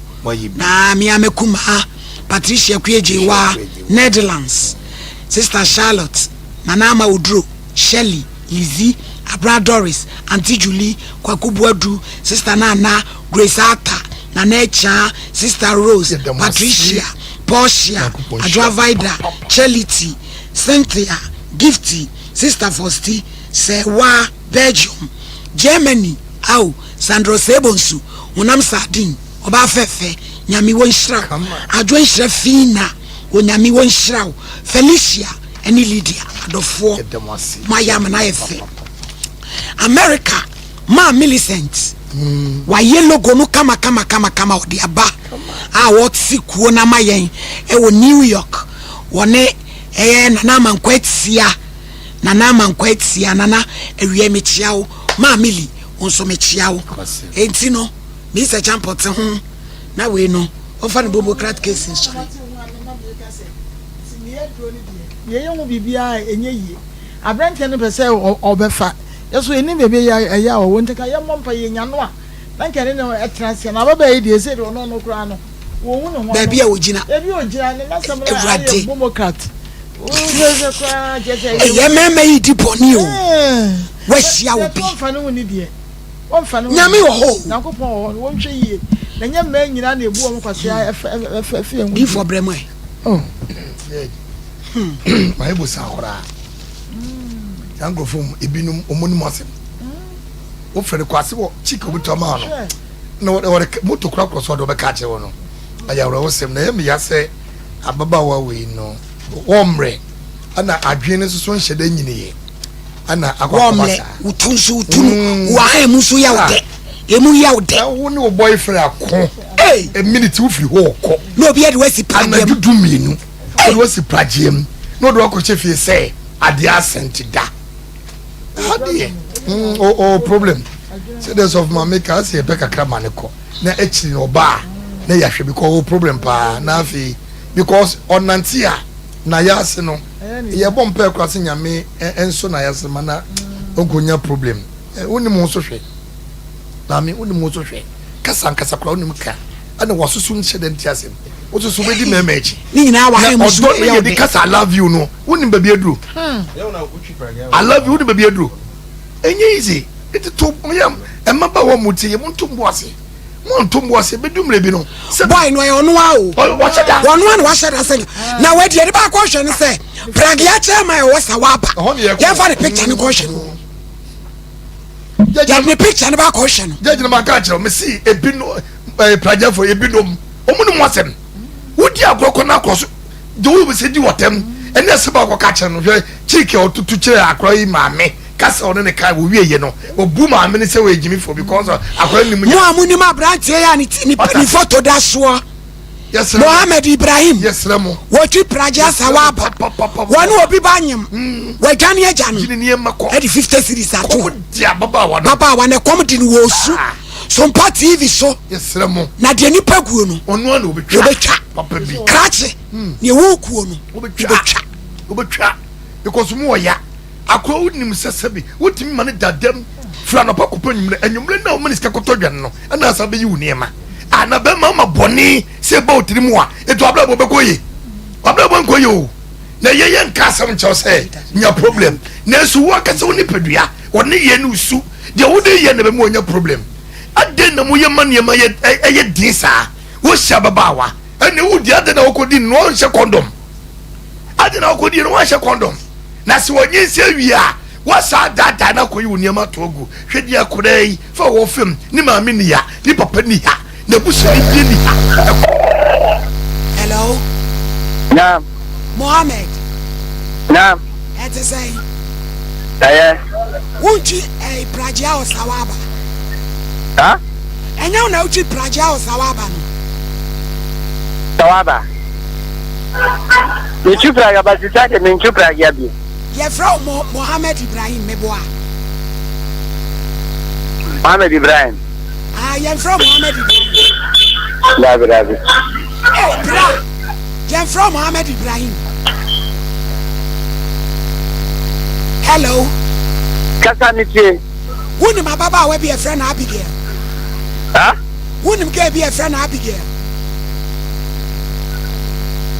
Na me ara m'akumaa Patricia Kuegyewa, Netherlands, Sister Charlotte, Nana Ama Oduro, Shirley, Lizzie, Abra Doris, Auntie Julie, Kwaku Boadu, Sister Nana, Grace Arthur, Nana Akyaa, Sister Rose, Patricia, Portia, Adwoa Vida, Chelity, Cynthia, Gifty, Sister Fosti, Sɛwa, Belgium, Germany, Ao, Sandra Osei-Bonsu, honam sardine, ɔbaa fɛfɛ, Nyame wɔ nhyira wo. Adwo nhyira Fina, Onyame wɔ nhyira wo. Felicia ɛne Lydia, adɔfoɔ, mo ayɛ ama no ayɛ fɛ. America, maa Millicent. Wayɛ logo no kama kama kama kama ɔde aba a wɔte kuo no ama yɛn ɛwɔ New York. Wɔne ɛyɛ Nana Amankwa Atia. Nana Amankwa Atia Nana awia mekyia wo. Maame Li wo nso mekyia wo. Enti no Mr. Champɔ te ho na wei no wɔfa no Bomocrat case nsɔre. Yɛyɛ ho biribiara a ɛnyɛ yie. Aberanteɛ no pɛ sɛ ɔbɛfa. Yɛ so yɛnim baabi a ɛyɛ a ɔwɔ nti nka yɛmmɔ mpa yɛnya no a na nka yɛne no tena ase. Na ababaa yi deɛ ɛsei deɛ ɔno no koraa no wɔnhu ne ho ano. Baabi a ɔgyina. Baabi a ɔgyina ne n'asɛm no Awurade. ayɛ Bomocrat. Wosɛ koraa kyerɛ sɛ ɛyɛ. Ɛyɛ mmarima yi di bɔne o. Wahyia Yɛto obi. ɔmfa ne ho ni deɛ. Wɔmfa ne ho Nyame ni. wɔ hɔ o. Nyankopɔn wɔ hɔ no wɔnhwɛ yie. Na ɛnyɛ mmaa nyinaa na ɛbu wɔn kwasea ɛfɛ ɛfɛ ɛfɛ yɛn ho die. Difoɔ brɛ mu ɛ. Oh. Mayɛ bosaa koraa. Saa nkurɔfoɔ mu ebinom wɔn anim asɛm. Wofrɛ no kwase wɔ chick obi tɔ maa no. Na wɔde wɔde moto kora korɔ so ɔde wɔbɛka akyerɛ wɔn no. Ɛyɛ awerɛhosɛm na ɛyɛ me ya sɛ ababaawa wei no wɔmmerɛ ɛna adwene no nso so nhyɛ dɛ nyiniiɛ ɛna akɔ akɔba Wɔmmerɛ saa. wotu nso wotu no wɔ ha emu nso yɛ wo dɛ. Emu yɛ wo dɛ. Na wo ne wo boyfriend ako. Hey! A minute wofiri hɔ ɔkɔ. Na obi de wasi pradeɛ mu. Anadwo du mmienu. Ɔde wasi pradeɛ mu. Na ɔde wakɔhyɛ fie sɛ adeɛ asɛ nti da. Ha deɛ. Mm, o o problem. Sɛ deɛ sɔfo maame ka sɛ yɛpɛ kakra ma ne kɔ. Na akyiri no ɔba a na yɛahwɛ because o problem paa. Na afei because ɔnante a na yɛ ase no yɛbɔ mpae koraa sɛ nyame nso na yɛ ase ma na ɔnkɔnya problem. Wonim wo so hwɛ. Maame wonim wo so hwɛ. Kasa ankasa koraa wonim ka. Ɛna wasoso nhyɛ dɛ nte asɛm. Wososo bɛdi mmarima akyi. Ne nyinaa wɔ ha Na mu so ɔdɔ no ɛyɛ yɛde ɔdɛ. kasa I love you no wonim baabi aduro. I love you wonim baabi aduro. Ɛnyɛ easy. Nti to yɛ mmabaawa mu ti yɛ mo nto mbo ase. Mo nto mbo ase bɛdu mmerɛ bi no. Sɛ Boy no ɛyɛ ɔno a o. Wahyɛ da. Ɔno a na wahyɛ da sɛ na wadi ɛde baakɔ hwɛ no sɛ pragea chairman ɛwɔ sa waba. Ɛhɔ ne yɛkɔ. Yɛmfa ne picture no kɔ hwɛ no. Yɛde ne picture no baakɔ hwɛ no. Judge no ma ka kyerɛ me si ebi no ɛɛ pragyafo ebi nom wɔn ne mu asɛm wodi agorɔ kɔ n'akɔ so de wo sɛ di wɔtɛm ɛne ɛsɛ baakɔ ka kyerɛ no hwɛ chiiki a ɔtutu kyerɛ akora yi maame kasa ɔne ne ka wɔwie yɛ no obu maame ne sɛ wɔyɛ gyimifo because akora nim Mo a monim aberanteɛ yi a ne ti ne ne photo da soɔ. Mohammed Ibrahim yɛsrɛ mo wɔtwi pragye asawa aba wɔne obi ba nyem mm. wɔadwane agya no ɛde 50 series ato ababaawa no ɛkɔm de no wɔ osu ah. Sompa TV so na deɛ nipa guo no wɔbɛtwa krakye hmm. deɛ wɔkuo no wɔbɛtwa wɔbɛtwa because mu wɔ ya Akoa wonim sɛ sɛbi wotumi ma no da dɛm firi anɔpa kɔpɛ anwummerɛ anwummerɛ no a woma ne sika kɔtɔ aduane no ɛna asa bɛyi wo nneɛma a na bɛma ama bɔne sɛ ɛba wo tiri mu a ɛtu abrabɔ bɛkɔ ye wabrabɔ nkɔ ye o na ɛyɛ yɛ nka asɛm nkyɛw sɛ nya problem nanso wo ankasa wo nipadua ɔne yɛ ne su deɛ wode yɛ na bɛma wanya problem adɛn na moyɛ ma nneɛma yɛ ɛyɛ den saa wohyɛ ababaawa ɛne wodi adɛn na wokɔdi no ɔnhyɛ kɔndɔm Adi na ɔkɔdie no wanhyɛ kɔndɔm na sɛ ɔnyinsɛn wie a wasan adaadaa no akɔyi wo nneɛma ato agu hwɛ deɛ akwadaa yi fa wɔ fam ne maame ni ha ne papa ni ha n'abusuani bie ni ha ɛkɔ. Hello. Naam. Mohammed. Naam. Ɛte sɛn? Ɛyɛ. Wontwi ɛyi pragye a ɔsawa aba. Ha? Ɛnyɛ wo na wotwi pragye a ɔsawa aba no. Sawa aba. Metwi pragya ba sisa de mentwi pragya bio. Yɛfrɛ wo Mo Mohammed Ibrahim meboa. Mohammed Ibrahim. Ah, yɛmfrɛ wo Mohammed Ibrahim. Dabi dabi. Hey, bra. Yɛmfrɛ wo Mohammed Ibrahim. Hello. Kasa mi tie. Wonim ababaawa bi yɛfrɛ no Abigail? Ha? Wonim girl bi yɛfrɛ no Abigail?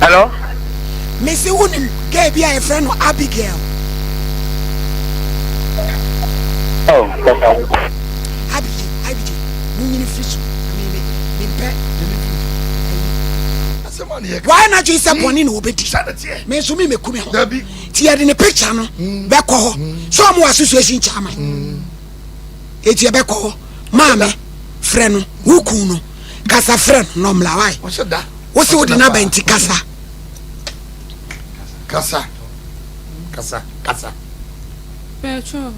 Hello? Mese wonim girl bi a yɛfrɛ no Abigail? Oh, kasa. Abigail, Abigail, munyini firi so. Me me mempɛ wayɛ n'adwene sɛ bɔne na wɔbɛdi me nso me mɛku me ho nti yɛde ne picture no mm. bɛkɔ hɔ mm. sɛ ɔmo wɔ association chairman mm. eti yɛbɛkɔ hɔ maame frɛ no wo kun no kasa frɛ no na ɔmmla wae wo se wode no aba nti kasa kasa kasa kasa Pɛtro.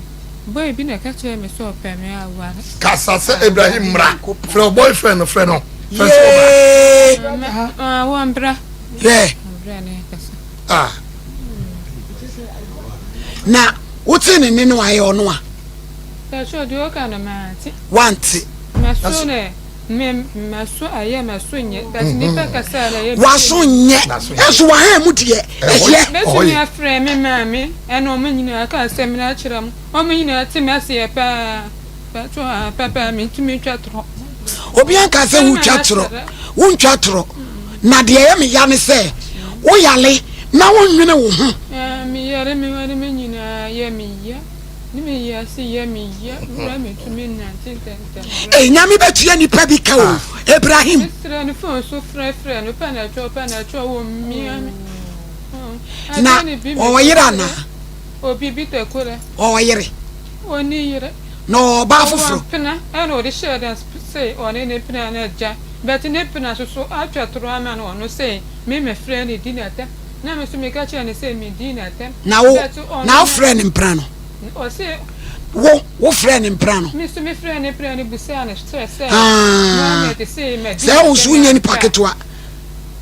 Boy bi na ɛka kyerɛɛ me sɛ ɔpɛ me aware. Kasa sɛ Ibrahim mmra. Frɛ wo boyfriend no frɛ no. Frɛ sɛ ɔmmra. Ah, wɔmbra. Hwɛ. Ɔmbra ne kasa. Ah. Na wote ne nne no ayɛ ɔno a? Pɛsɛ deɛ ɔka no mante. Wante. Maso ne me maso ayɛ maso nyɛ but nipa kasa na yɛ. Waso nyɛ ɛnso wahan mu deɛ ɛyɛ. Mɛtumi afrɛ me maame ɛna ɔmo nyinaa ka asɛm no akyerɛ mo ɔmo nyinaa te me aseɛ paa pɛtɔ a papa mentumi ntwa torɔ. Obi anka sɛ wotwa torɔ wontwa torɔ na deɛ ɛyɛ me ya ne sɛ woyale na wonnwene wo ho. Meyare me ho ne me nyinaa yɛ me ya. Ne me wiase yɛ me ya wura me tumi nnante ntɛmntɛm. Ei Nyame bɛtua nipa bi ka o Ibrahim. Me srɛ no phone so frɛ frɛ no pɛ na ɛtwɔ pɛ na ɛtwɔ wɔ mia me. Na ɔwɔ yere anaa? Obi bi tɛ korɛ. Ɔwɔ yere. Ɔni yere. Na ɔwɔ ɔbaa foforɔ. Ɔwɔ mpena ɛna ɔde hyɛɛ da se ɔne ne mpena no agya but ne mpena soso atwa toro ama no ɔno se me me frɛ no di natɛm. Na me nso meka kyerɛɛ no sɛ medii no atɛm. Na wo, na wofrɛɛ no mpena no? Wo, wofrɛɛ no mpena no? Me nso mefrɛɛ no mpena no bisaa no sɛ, sɛ Ah, Mohammed se madi sɛ no wo nso atɛm wonyɛ nipa ampa a? ketewa.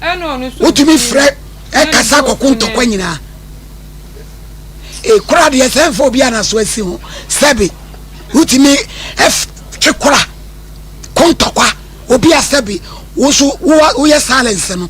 Ɛnna ɔno nso Wotumi bui frɛ na ne ɛkasa bo kɔko ntɔkwa funee. nyinaa. E, kora deɛ sɛ mfa obi a n'aso asi ho sɛbe wotumi ɛf twe kora ko ntɔkwa obi a sɛbe wo nso woyɛ silence no.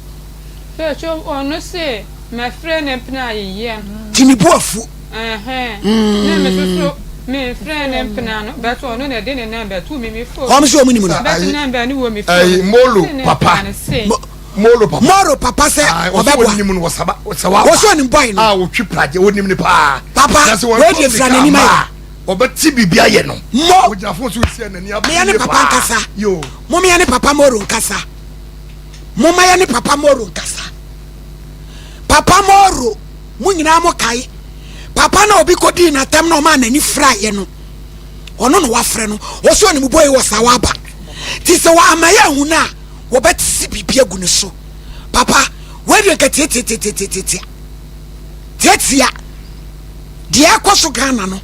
Sɛ ɔno se mɛfrɛ ne mpena ayeyɛ no. Nti ne bo afu. Ɛhɛn. Na me nso so menfrɛ ne mpena no but ɔno na ɛde ne number too me me phone. Wɔn nso wɔn nim no. But number no wɔ me phone. Ɛyi Molo Se ne papa. mpena no se. Molo papa. Molo papa sɛ ɔbɛboa. Wɔsɛ onim no wɔ saba sɛ wa. Wɔsɛ onim boy no. A otwi pragye onim ne paa. Papa wei deɛ fira n'anim ayɛ. Ɔbɛte biribi ayɛ no. Mo. Ogyina phone so si n'ani abere Meyɛ ne papa nkasa. Yo. Mo meyɛ ne papa Molo nkasa. Momma yɛne Papa Moro nkasa. Papa Moro, mo nyinaa mo kae papa na obi kɔdii n'atɛm na ɔmaa n'ani firaeɛ no, ɔno na wafrɛ no, ɔsɛ ɔnim bɔe wɔ saa waba. Nti sɛ wɔama yɛ ahu no a, wɔbɛtese biribi agu ne so. Papa, wei deɛ nka tiatiatiatiatia. Tiatia. Deɛ ɛkɔ so Ghana no,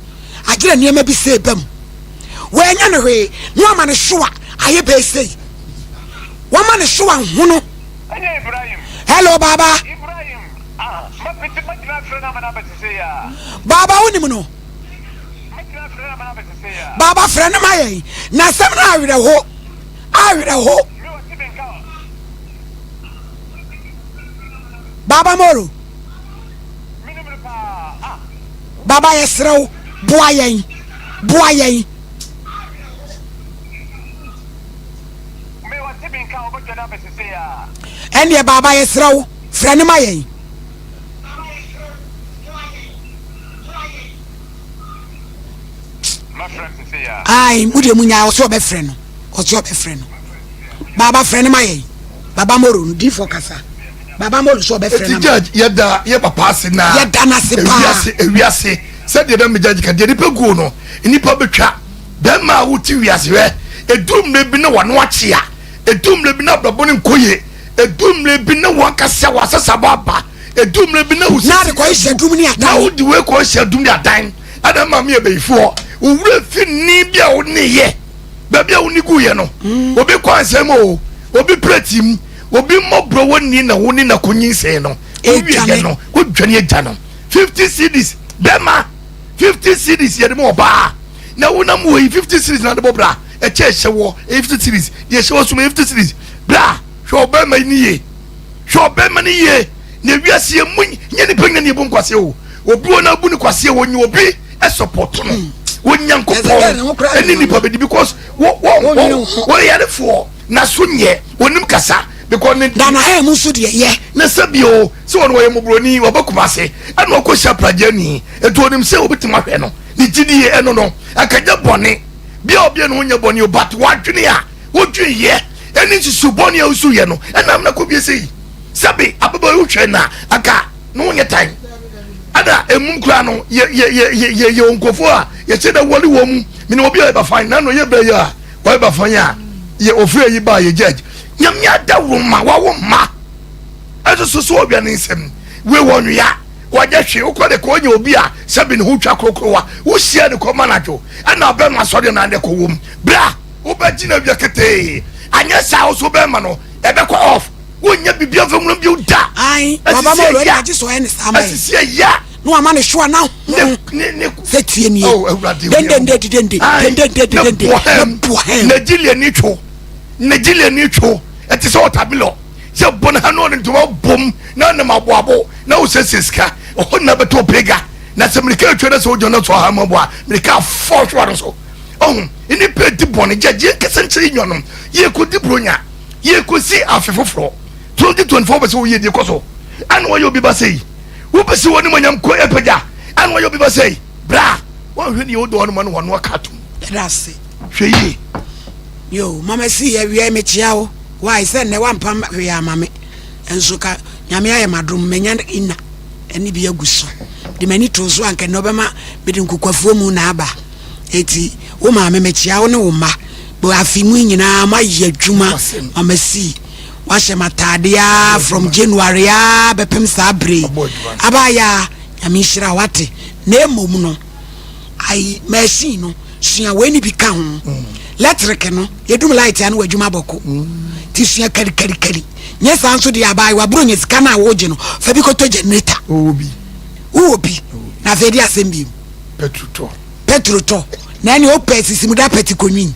agyerɛ nneɛma bi sɛ ɛba mu. Wɔanya no hwee na wɔama no so a ayɛ bɛyɛ sei. Wɔma no so a hono. Hello Baba. Baba wonim no? Baba frɛ no ma yɛn. Na asɛm no awerɛho. Awerɛho. Baba Moro. Baba yɛsrɛ wo boa yɛn. Boa yɛn. Ɛnneɛ baaba yɛsrɛ wo frɛ no ma yɛn. Ai mo deɛ mo nyaa ɔsɛ ɔbɛfrɛ no ɔsɛ ɔbɛfrɛ no baaba frɛ no ma yɛn baba moro no diifo kasa baba moro sɛ ɔbɛfrɛ no ma. Eti judge yɛda yɛ papa ase na yɛda n'ase paa ewiase ewiase sɛdeɛ na me judge ka deɛ nipa guo no nipa betwa. Bɛrima a wote wiase hwɛ, ɛduru mmerɛ bi na w'ano akye a, ɛduru mmerɛ bi na abrabɔ no nkɔ yie, ɛduru mmerɛ bi na w'ankasa w'asasabɔ aba, ɛduru mmerɛ bi na wo sisi abu, na wode wei kɔ hyɛ dum ne adan, ɛna maame yɛ bɛyifoɔ, wo werɛ fi nni bi a wo ne yɛ, baabi a wo ne guiɛ no, mm. obi kɔ ansɛm o, obi prɛti mu, obi mmɔborɔ wɔ ni na wo ne na kɔ nyinsɛn no, wowie yɛ no, wodwane agya no, 50 cedis, bɛma 50 cedis yɛde ma ɔbaa. Na wonam wɔ yi 50 series na de bɔ bra ɛkyɛ ɛhyɛ wɔ ɛyɛ 50 series deɛ ɛhyɛ wɔ so ma 50 series bra hwɛ ɔbɛrima yi ne yie hwɛ ɔbɛrima ne yie na ewiase yɛ mu nyɛ nipa nyina ne ebu nkwaseɛ o obi wɔ na abu ne kwaseɛ wɔ nye obi ɛsɔpɔto no hmm. wɔ nyankopɔn ɛne nipa bɛdi because wɔ wɔ wɔ wɔ yarefoɔ na so nyɛ wɔnim kasa because ne. dana ɛ mu nso deɛ yɛ. na sɛbi o sɛ wɔn wɔyɛ mɔborɔni wɔbɛ kumase ɛna ɔkɔ hyia pragyani etu onim sɛ obi tuma hwɛ no. Ne gyidie ɛno no anka nyɛ bɔne bia obia ne ho nyɛ bɔne o but wadwene a wodwen yɛ ɛne nsusu bɔne a wosu yɛ no ɛna amena kɔ bie sɛ yi sɛbe ababa yi wohwɛ na anka ne ho nyɛ tan ɛna emum koraa no yɛ yɛ yɛ yɛ yɛ yɛ nkurɔfoɔ a yɛhyɛ dɛ wɔle wɔn mu mene obi a ɔyɛ bafan na no yɛ bɛyɛ yi a ɔyɛ bafan a yɛ ofiri ayi ba yɛ judge nyame ada wo ma wawo ma ɛso so so ɔwia ne nsɛm wei wɔ nwea. Wanyɛ hwee, wokɔ de kɔ ɔnyɛ obi a sɛbi ne ho twa korokorowa. Wohyia ne kɔm anadwo, ɛna ɔbɛma asɔre na ne kɔ wom. Bra, wobɛgyina wia ketee. Anyɛ saa wo so bɛma no, ɛbɛkɔ off. Wonyɛ biribi amfa nwuram bio da. Ae, waba ma ɔwura agye so ɔyɛ ne saa ma yɛ. Asisi ɛya. Na wama ne hyewa na ho. Sɛ tie nie. Oh, Awurade. Dendende dendende. Dendende dendende. Ne bohem. Nigeria ni two. Nigeria ni two. Ɛte sɛ ɔtabilɔ. Sɛ bɔ ne ha na ɔde ntoma bom na nam aboabo na wosiesie sika. Ɛhɔ na bɛtɔ pega. Na sɛ mirika atwa na sɛ wogyina na so aha ma boa. Mirika afɔ hwewa no so. Ɔho, nnipa di bɔne gyagye nkasa nkyerɛ nnuanom. Yɛkɔdi buronya. Yɛkɔsi afe foforɔ 2024 wopɛ sɛ woyɛ die kɔ so ɛna wɔyɛ obi ba sɛi wopɛ sɛ wɔne manyam kɔ ɛpagya ɛna wɔyɛ obi ba sɛi bra wɔnhwɛ ne yɛwodɔ ɔno ma no wɔno aka atom ɛda ase hwɛ yie. Yo mama si awia mekyia wo why sɛ nnɛ wampam hwee ama me nso ka nyame ayɛ madom manya ina ɛne bi agu so de m'ani too so anka nnɛ ɔbɛma mede nkokwafuo mu na aba eti wo maame mekyia wo ne wo mma Bo afe mu yi nyinaa moayɛ adwuma mama si wahyɛ m'ataade aa from January aa bɛpem saa bere yi abaayaa nyame nhyira wate na mmom no ayi machine no sua wei ne bi ka ho lɛtrek no yɛdum light a no w'adwuma bɔko ti sua kari kari kari nyɛ saa nso deɛ abaayewa boro nyɛ sika no a wogye no fa bi kɔtɔ generator wowɔ bi na afei de asɛm bi mu Petro tɔ na ɛne ɔpɛ sisimuda pɛti konwin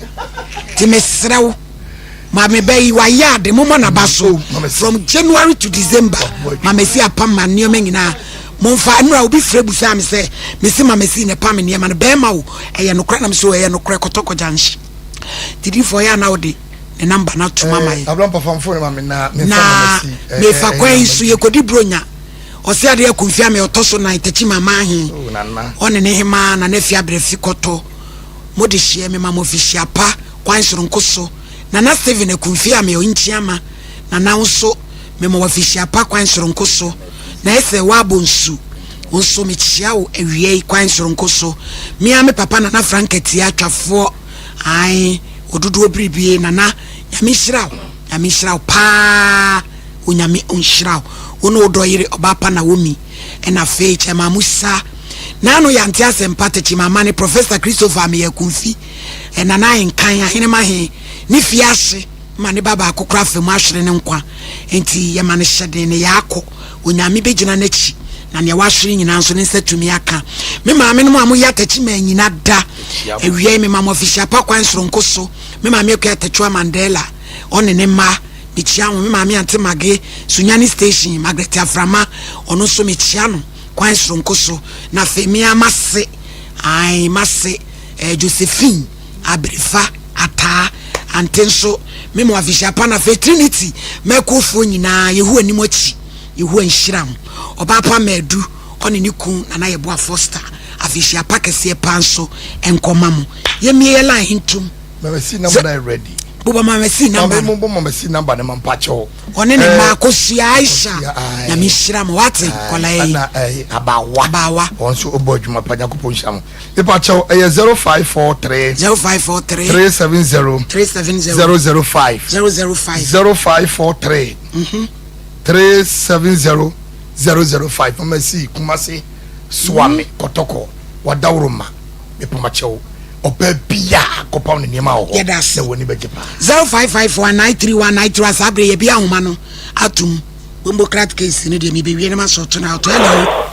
ti mesrɛ wo maame bɛ yi wayɛ ade mo mɔ naba so oh, from January to December maame si apam ma nneɛma nyinaa momfa nnura obi frɛ busaa me sɛ mesi maame si na pam nneɛma no bɛrima o ɛyɛ nokorɛ nam so ɛyɛ nokorɛ kɔtɔkɔ gyanhye tidifoɔ yɛ ana wode ne namba no atom ama yɛ eh, na eh, mefa eh, kwan yi so yɛkɔdi buronya Ɔse adeɛ akumfi ame ɔtɔ so nan takyi ma mahe ɔne ne hemaa nana afi abrɛ fi kɔtɔ mo de hyeɛ me ma mo afihyia pa kwan soronko so nana Steven akumfi ame ɔnkyiama nana wo nso me ma wo afihyia pa kwan soronko so na ɛsɛ wabɔ nsu wo nso me kyia wo awia yi kwan soronko so me ara me papa nana Frank Atia atwafoɔ ae ododoɔ biribie nana nyame nhyira wo nyame nhyira wo paa. Onyame onhyira wo wo ne wo dɔ yere ɔbaa pa Naomi ɛna afei Chairman Musa Naano yante asɛmpa Tekyima Amane Professor Christopher Ameyaw Akumfi Nana Ahenkan Ahenema He ne fie ahye ma ne ba baako kora afa mu ahwere ne nkwa enti yɛma no hyɛden ne yaakɔ Onyame bɛgyina n'akyi na nea wahwere nyinaa nso ne nsa tumi aka Me maame nom a moyɛ Tekyima anyina da awia yi mema mo afihyia pa kwan soronko so Me maame Akua Takyiwa Mandela ɔne ne mma Mekyia wo, me maame Ante Mage, Sunyani Station, Margaret Aframa, ɔno nso mekyia no kwan soronko so. Na afei me ara m'ase, ae, m'ase, eh, Josephine Abirifa Ataa, Ante nso, me mo afehyia pa. Na afei Trinity mɛkofoɔ nyinaa, Yehowa anim akyi, Yehowa nhyira mo. Ɔbaa pa Madu, ɔne ne kun Nana Yeboah Foster, afehyia pa kɛseɛ paa nso nkɔma mo. Yɛmmie yɛ line ntom. Mama si number na ready. Bobɔ mama si number. Mama mo mama si number ne ma mpa kyɛw. Ɔne ne mma akosua Aisha. Nyame nhyira mo wate kɔla yi. Ɛna eh abawa. Abawa. Wɔn nso ɔbɔ adwuma pa Nyankopɔn nhyira mo. Nipa kyɛw ɛyɛ 0543 0543 370 370 005 005 0543 370 005 Mama si Kumasi Suame Kɔtɔkɔ Wadaworoma. Mepamokyɛw, ɔbaa biara kɔpaw ne nneɛma wɔ hɔ Yɛda ase. na w'ani bɛgye paa. 0554 931 931 saa bere yɛbie ahoma no atom Bombocrat case no deɛ mebewie na masɔɔto no out. Hello.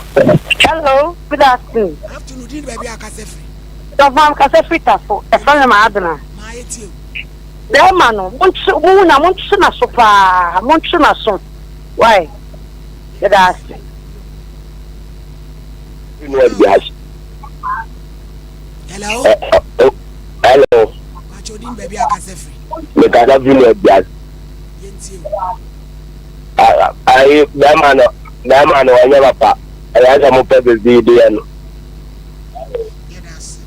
Hello, good afternoon. Afternoon, din ne baabi a akasa firi. Dɔfo kasa firi Tafo, ɛfrɛ me Maadena. Maa yɛtie o. Bɛrima no, montwe, mohu na montwe n'aso paa, montwe n'aso. Why? Meda ase. Hello. Hello. Pacho din baabi a kasa firi. Mekasa firi ne aduase. Yɛntie o. Ayi bɛrima no bɛrima no ɔnyɛ papa ɛyɛ sɛ mopɛ biribi de yɛ no. Yɛda ase.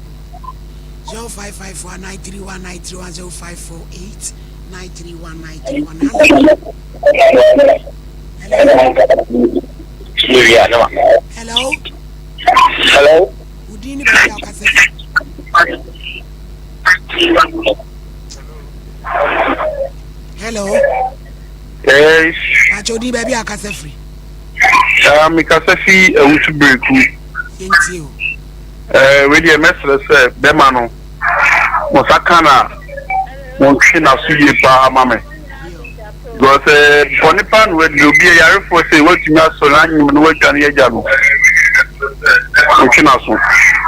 0554 931 931 0548 931 931. Hello. Hello. Hello. Hello. Wo din ne baabi a wokasa fi. Hello. Yes. Pakyɛ wo din baabi a wokasa firi. Ah, mekasa fi Awutu Bereku. Yɛntie o. Eh, wei deɛ mɛsrɛ sɛ bɛma no, mo nsa ka no a, montwe n'aso yie paa ma me. Because eh, bɔne paa na wadi, obi a yarefoɔ sɛ watumi asɔ no anyem no wadwane agya no. Montwe n'aso.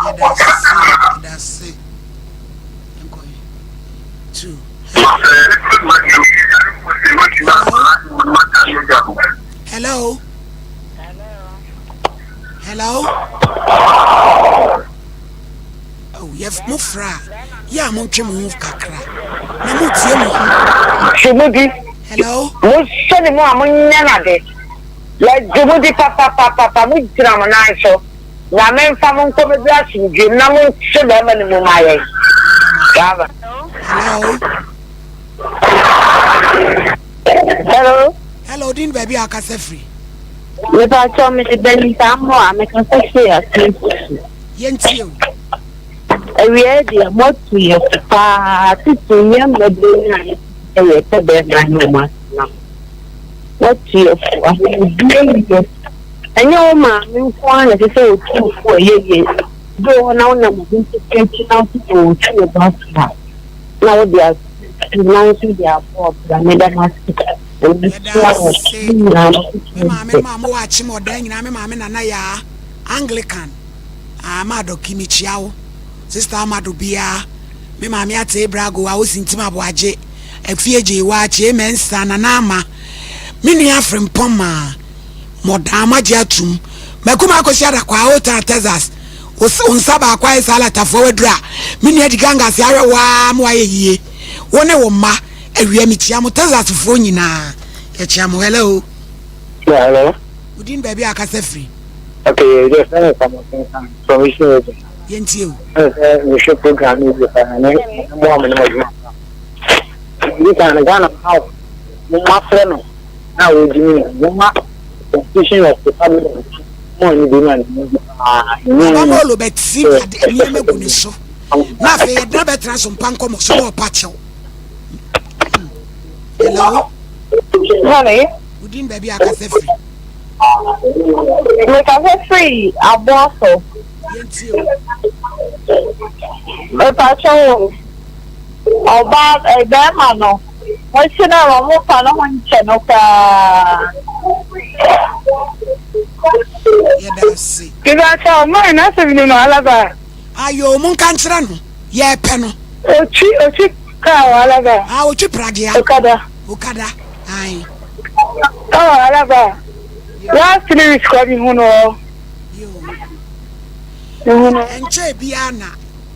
Yɛda ase, yɛda ase. Yɛnkɔ yi. Two. Hello. Hello. Oh, yɛ mo fra a, yɛ a montwe mo ho kakra na motie mo ho. Gye mo di. Hello. Mosɔ ne mu a monyɛ no ade. Yɛgye mo di papapapapa, mogyina mo nan so. Nyame mfa mo nkɔ bɛduru asomdwoe mu na monkye bɛrima no mu ma yɛn. Bravo. Hello. Hello. Hello, din baabi a akasa firi. Mepakyɛw mede Benita Amoah mekasa firi Asenkusu. Yɛntie o. Awia deɛ moatu yɛ fo paa titiriw yɛn mmabun no a yɛte sɛ yɛpɛ bɛrima ne wɔn atena no. Moatu yɛ fo ahomedie yɛ. Ɛnyɛ wo maame nko ara na ɛsɛ sɛ otu wo fo a ɛyɛ yie. Bi wɔ hɔ na wonam obi nso akyi na wose sɛ ɔretu wo ba fo a, na wode ato na wo nso de abɔ ɔbra. Meda mo ase. Na Yɛda mehyira mo. ase. Mo nyinaa mo Me maame so no a mowɔ akyem ɔdan nyinaa me maame Nana Yaa Anglican ah ma adɔki mekyia wo sister Amado biaa me maame Atee Brago a osi ntim aboagye Afie Gyeewaa Kyee Mensah Nana Ama me nua Frimpong maa Mɔdaa magye atum Makum akɔsi Adakwaa Old Town Texas wo nsa baako ayɛ saa alatafoɔ waduru a me nua Digangase ahwɛ wo ara ma wayɛ yie wo ne wo mma awia mekyia mo Texas foɔ nyinaa yɛkyia mo hello. Yeah, hello. Wo din baabi a akasa firi. Okay, yɛ fɛ mi Samuel Kenkan from Eastern Region. Yɛntie o. Ɛna sɛ mehwɛ program no bi paa ne mo a mo ne mo adwuma. Bi kan no Ghana ha mo ma frɛ no na wɔgye mi no mo ma Constitution of Republic of mo ani bi ma ne bi paa. Baba Molo bɛti ade nneɛma gu ne so na afei yɛdena bɛtena so mpa nkɔmmɔ so na ɔpa kyɛw. Hello. Honey. Wo din baabi a akasa firi. Mekasa firi Aboaso. Yɛntie o. Mepakyɛ wo, ɔbaa eh, bɛrima no, mokye no a momfa ne ho nkyɛ no koraa. Yɛda ase. Mepakyɛ wo, maa n'asɛm ni no alaba. Ayo, monka nkyerɛ no, yɛpɛ no. Otwi, otwi kaa wɔ alaba. Ah, otwi pragea. Okada. Okada, ae. Ɛwɔ alaba. Last weeks kɔ mi hu no hɔ. Mi hu no. Ɛnkyɛɛ biara na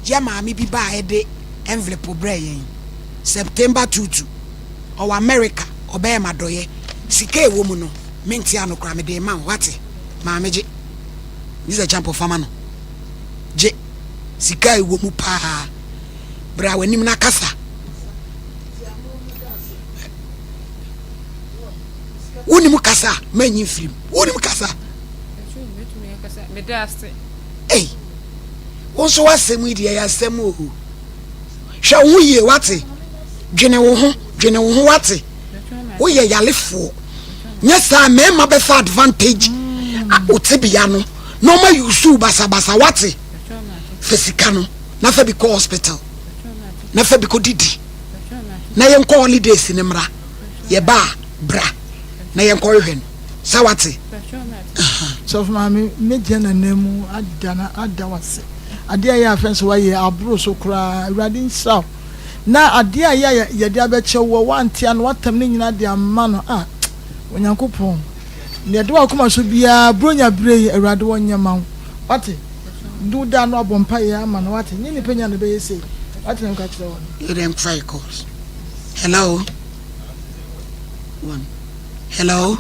yɛ maame bi baa ɛde envelope brɛɛ yɛn. September tutu. Ɔwɔ America, ɔbɛyɛ m'adɔyɛ. Sika a ɛwɔ mu no, mente ano koraa, mede rema wo, wate? Maame gye. Mr. Champɔ fa ma no. Gye. Sika a ɛwɔ mu paa. Bra w'anim na kasa. Wonim kasa a, manyi mfiri mu. Wonim kasa. Ei, wo nso w'asɛm yi deɛ ɛyɛ asɛm o. Hwɛ wo ho yie wate. Dwene wo ho, dwene wo ho wate. Woyɛ yalefoɔ. Nyɛ saa mmarima bɛfa advantage wo tebea no na ɔma yusu basabasa wate. Fa sika no na fa bi kɔ hospital na fa bi kɔ didi na yɛnkɔ holidays no mmra. Yɛba a bra na yɛnkɔ hwehwɛ no. Sɛ wate? Sɔfo maame mɛgyina n'ananmu ada na ada wase adeɛ a ɛyɛ afɛ nso wayɛ aboro so koraa awurade nhyira wo na adeɛ a ɛyɛ a yɛde abɛkyɛ woɔ wante ano watam ne nyinaa de ama no a Onyankopɔn deɛ ɛde wakoma so biara buronya bere yi awurade wɔnyɛ ma wo wate de wo da ano abɔ mpaeɛ ama no wate nyɛ nipa nya na ɛbɛyɛ sei wate na meka kyerɛ wɔ no. Yɛdɛ mfa yi calls. Hello. One. Hello.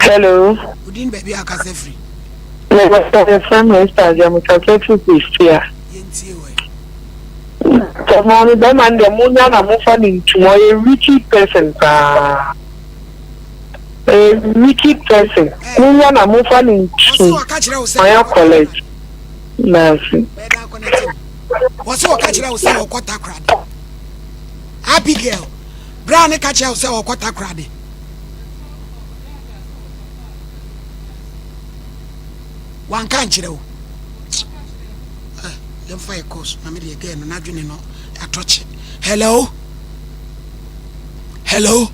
Hello. Wodin baabi a akasa firi. Mefrɛ me Esther Agya mekasa firi Prestea. Yɛntie wɔ. Sɛ maame bɛrima no deɛ monya na mofa no ntum ɔyɛ wicked person paa. Ɔyɛ wicked person monya na mofa no ntum ɔyɛ college. Naase. Wɔsɛ wɔka kyerɛ wo sɛ wɔkɔ Takoradi. Abigail, bra ne ka kyerɛ wo sɛ wɔkɔ Takoradi. Wanka ankyerɛ wo? Eh, yɛmfa yɛ course na me deɛ gɛɛ no n'adwene no atɔkye. Hello? Hello?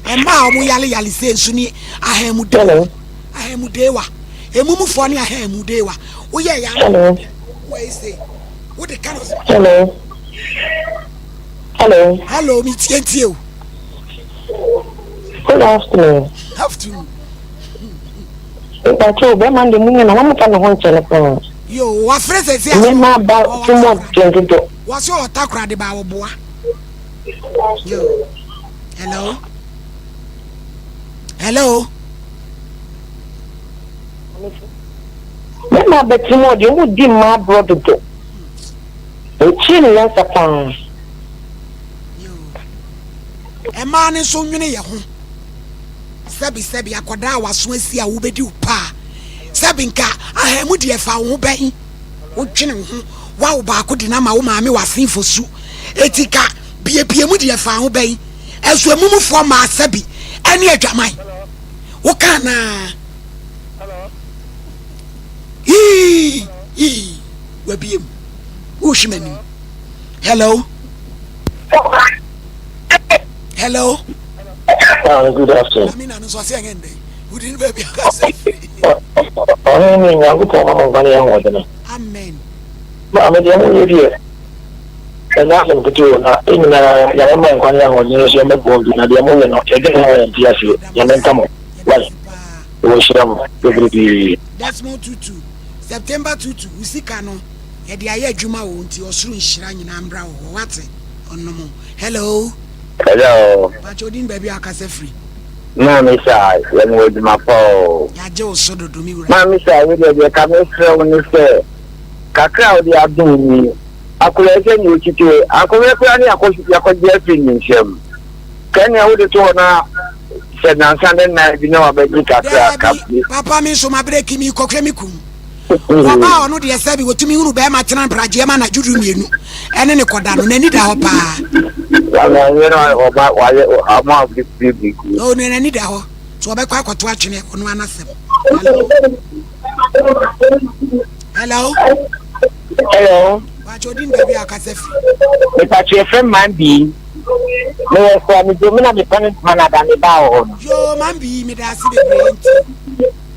Ɛma a wɔn yale yale sɛ nsu ne ahamudewa. Ahamudewa. Emumufoɔ ne ahamudewa. Woyɛ ya no. Wɔyɛ sɛ wode ka no. Hello. Hello. Hello, mi tie tie o. Good afternoon. Afternoon. Mpakyɛw bɛrima no de mu nyɛ na wɔn fa ne ho nkyɛ no paa. Yo, wafrɛ sɛsi a. Nneɛma aba so mu ɔden dodo. Wɔsi ɔta kora de ba ɔboa. Yo, hello, hello. Bɛrima aba ti mu ɔden ɔmo di mmaa aborɔ dodo. Nkyie ne nyansa paa. Yo, ɛmaa ne nso nwene yɛ ho. Sɛbi sɛbi akɔdaa a waso asi a wobɛdi wo paa sɛbi nka ahamu deɛ fa wo ho bɛn wodwene wo ho wawo baako de no ama wo maame wase fosu eti ka biebie mu deɛ fa ho bɛn ɛso emumufoɔ maa sɛbi ɛne adwaman woka naa yii yii wabie mu wohwe m'anim hello hello Ah, good afternoon. Amina no nso ɔsɛ ɛnyɛ ndɛ. Wodi ne baabi akasa firi. Ɔno ne Nyankopɔn ma mo nkwa ne ahoɔdene. Amen. Maame deɛ mo yɛ deɛ ɛnyɛ asɛm ketewa o na yɛn nyinaa Nyame ma nkwa ne ahoɔdene nso yɛmmɛboa bi na deɛ mo yɛ no yɛdwene ho a yɛnte aseɛ. Nyame nka mo. Wai. Wɔnhyira mo bebrebe. Desmond Tutu, September Tutu, wo sika no yɛde ayɛ adwuma o nti ɔsoro nhyira nyinaa mbra wo hɔ wate ɔnom. Hello. Hello. Pacho odin baabi a akasa firi. Maame saa yɛn wɔ adwuma pa o. Yagye wo so dodo me wura. Maame saa wo deɛ deɛ ka me frɛ wo ne sɛ kakra a wode adom ni akwadaa sɛ nea otitire akwadaa kura ne yakɔgye afiri ne nsam kɛnea wode to hɔ na sɛ nansa ne nnan bi na wabɛgye kakra ka. Daabi papa me nso mabreki mi kɔhwɛ me kum. Ɔbaa ɔno deɛ sɛbi wɔtumi hunu bɛrima tena mpragyeɛ ma anadwo du mmienu ɛne ne kɔda no n'ani da hɔ paa. Oh, n'ani da hɔ so ɔbɛkɔ akɔto atwene ɔno anasɛm. Hello. Hello. Bàtò odi baabi a akasa firi. Mepàtò yɛfrɛ mmaa bi. Meyɛ sɛ medo me na mepɛ no ntoma na ada me ba wɔ hɔ no. Yoo man bi meda ase bebree nti.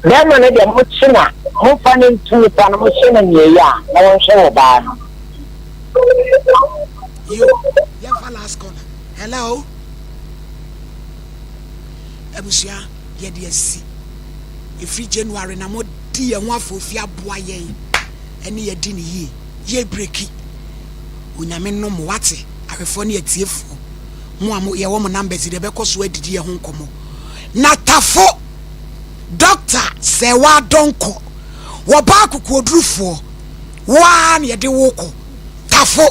Bɛɛma no deɛ mo kye na mo fa no nto nipa no mo hyɛ no nea ɛyɛ a na wɔn hwɛ wɔ baa no. Yo, yɛmfa last caller. Hello. Abusua, yɛde asi. Ɛfiri January na mo di yɛn ho afoofi aboa yɛn ɛne yɛdi ne yie. Yɛ breki. Onyame nom mo wate ahwɛfoɔ ne atiefoɔ. Mo a mo yɛwɔ mo numbers deɛ bɛkɔ so adidi yɛn ho nkɔmmɔ. Na tafo Doctor Sɛɛwaa Donkor, wɔbaa akokoɔdurufoɔ, wo ara na yɛde wo kɔ. Tafo,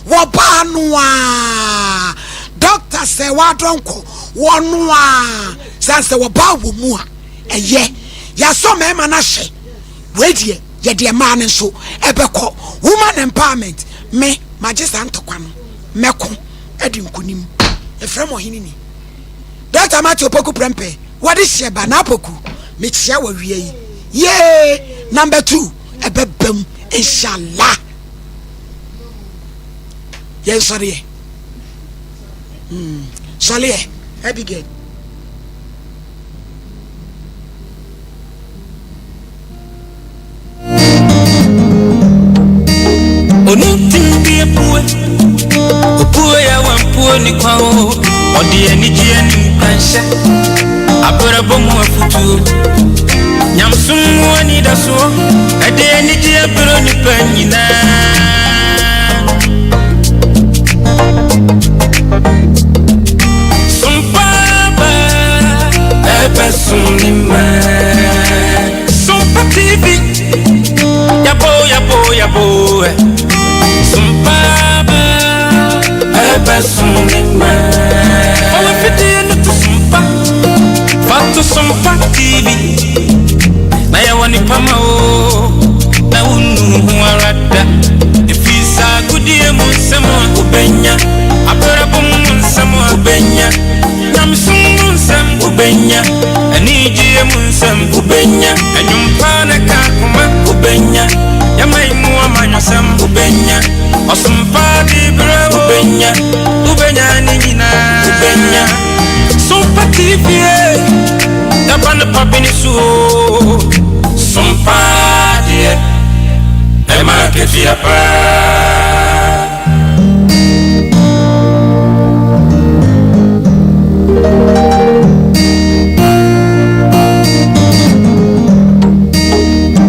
wɔbaa no ara. Doctor Sɛɛwaa Donkor, wɔno ara. Sane sɛ wɔbaa wɔ mu a, ɛyɛ. Yɛasɔ mmarima no ahyɛ. Wei deɛ, yɛde mmaa no nso ɛbɛkɔ. Woman empowerment, me, magye saa ntɔkwa no. Mɛko adi nkonim. Yɛfrɛ me ɔhene ni. Doctor Matthew Opoku Prempeh. Wɔde hyɛ ba na apoku mekyia wɔ wia yi yee number 2 ɛbɛbam inshallah yɛn sɔreɛ sɔreɛ Abigail. Onuntin bi apue, opue ya wampue ni kwa o. Ɔde anigyeɛ ne nkuranhyɛ, abrabɔ mu afutuo, nyamsom mu anidasoɔ, ɛde anigyeɛ brɛ nipa nyinaa. Sompa ba, ɛbɛsom ne mma. Sompa TV, yabo yabo yabo. Sompa ba, ɛbɛsom ne mma. Fa w'afidie no to Sompa, fa to Sompa TV. Na yɛwɔ nipa ma o, na wonnu ho ara da. Ɛfiri saa agodie mu nsɛm a wobɛnya, abrabɔ mu nsɛm a wobɛnya, nyamesom mu nsɛm wobɛnya, anigyeɛ mu nsɛm. Nsɛm wobɛnya, ɛnwom pa na ɛka akoma wobɛnya, yɛman mu amanyɔsɛm wobɛnya, ɔsom pa de berɛ wobɛnya, wobɛnya ne nyinaa wobɛnya. Sompa TV, yɛba no pa bi ne so o. Sompa deɛ, ɛma akatua paa.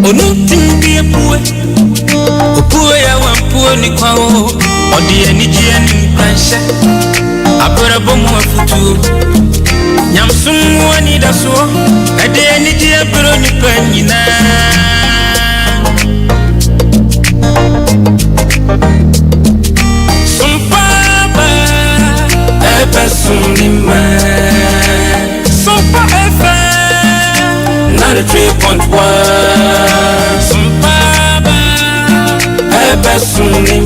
Onuntin bi apue, opue a wampue ne kwa o. Ɔde anigyeɛ ne nkuranhyɛ, abrabɔ mu afotuo, nyamesom mu anidasoɔ, ɛde anigyeɛ brɛ nnipa nyinaa. Sompa ba, ɛbɛsom ne mma. Sompa FM 93.1. Sompa ba, ɛbɛsom ne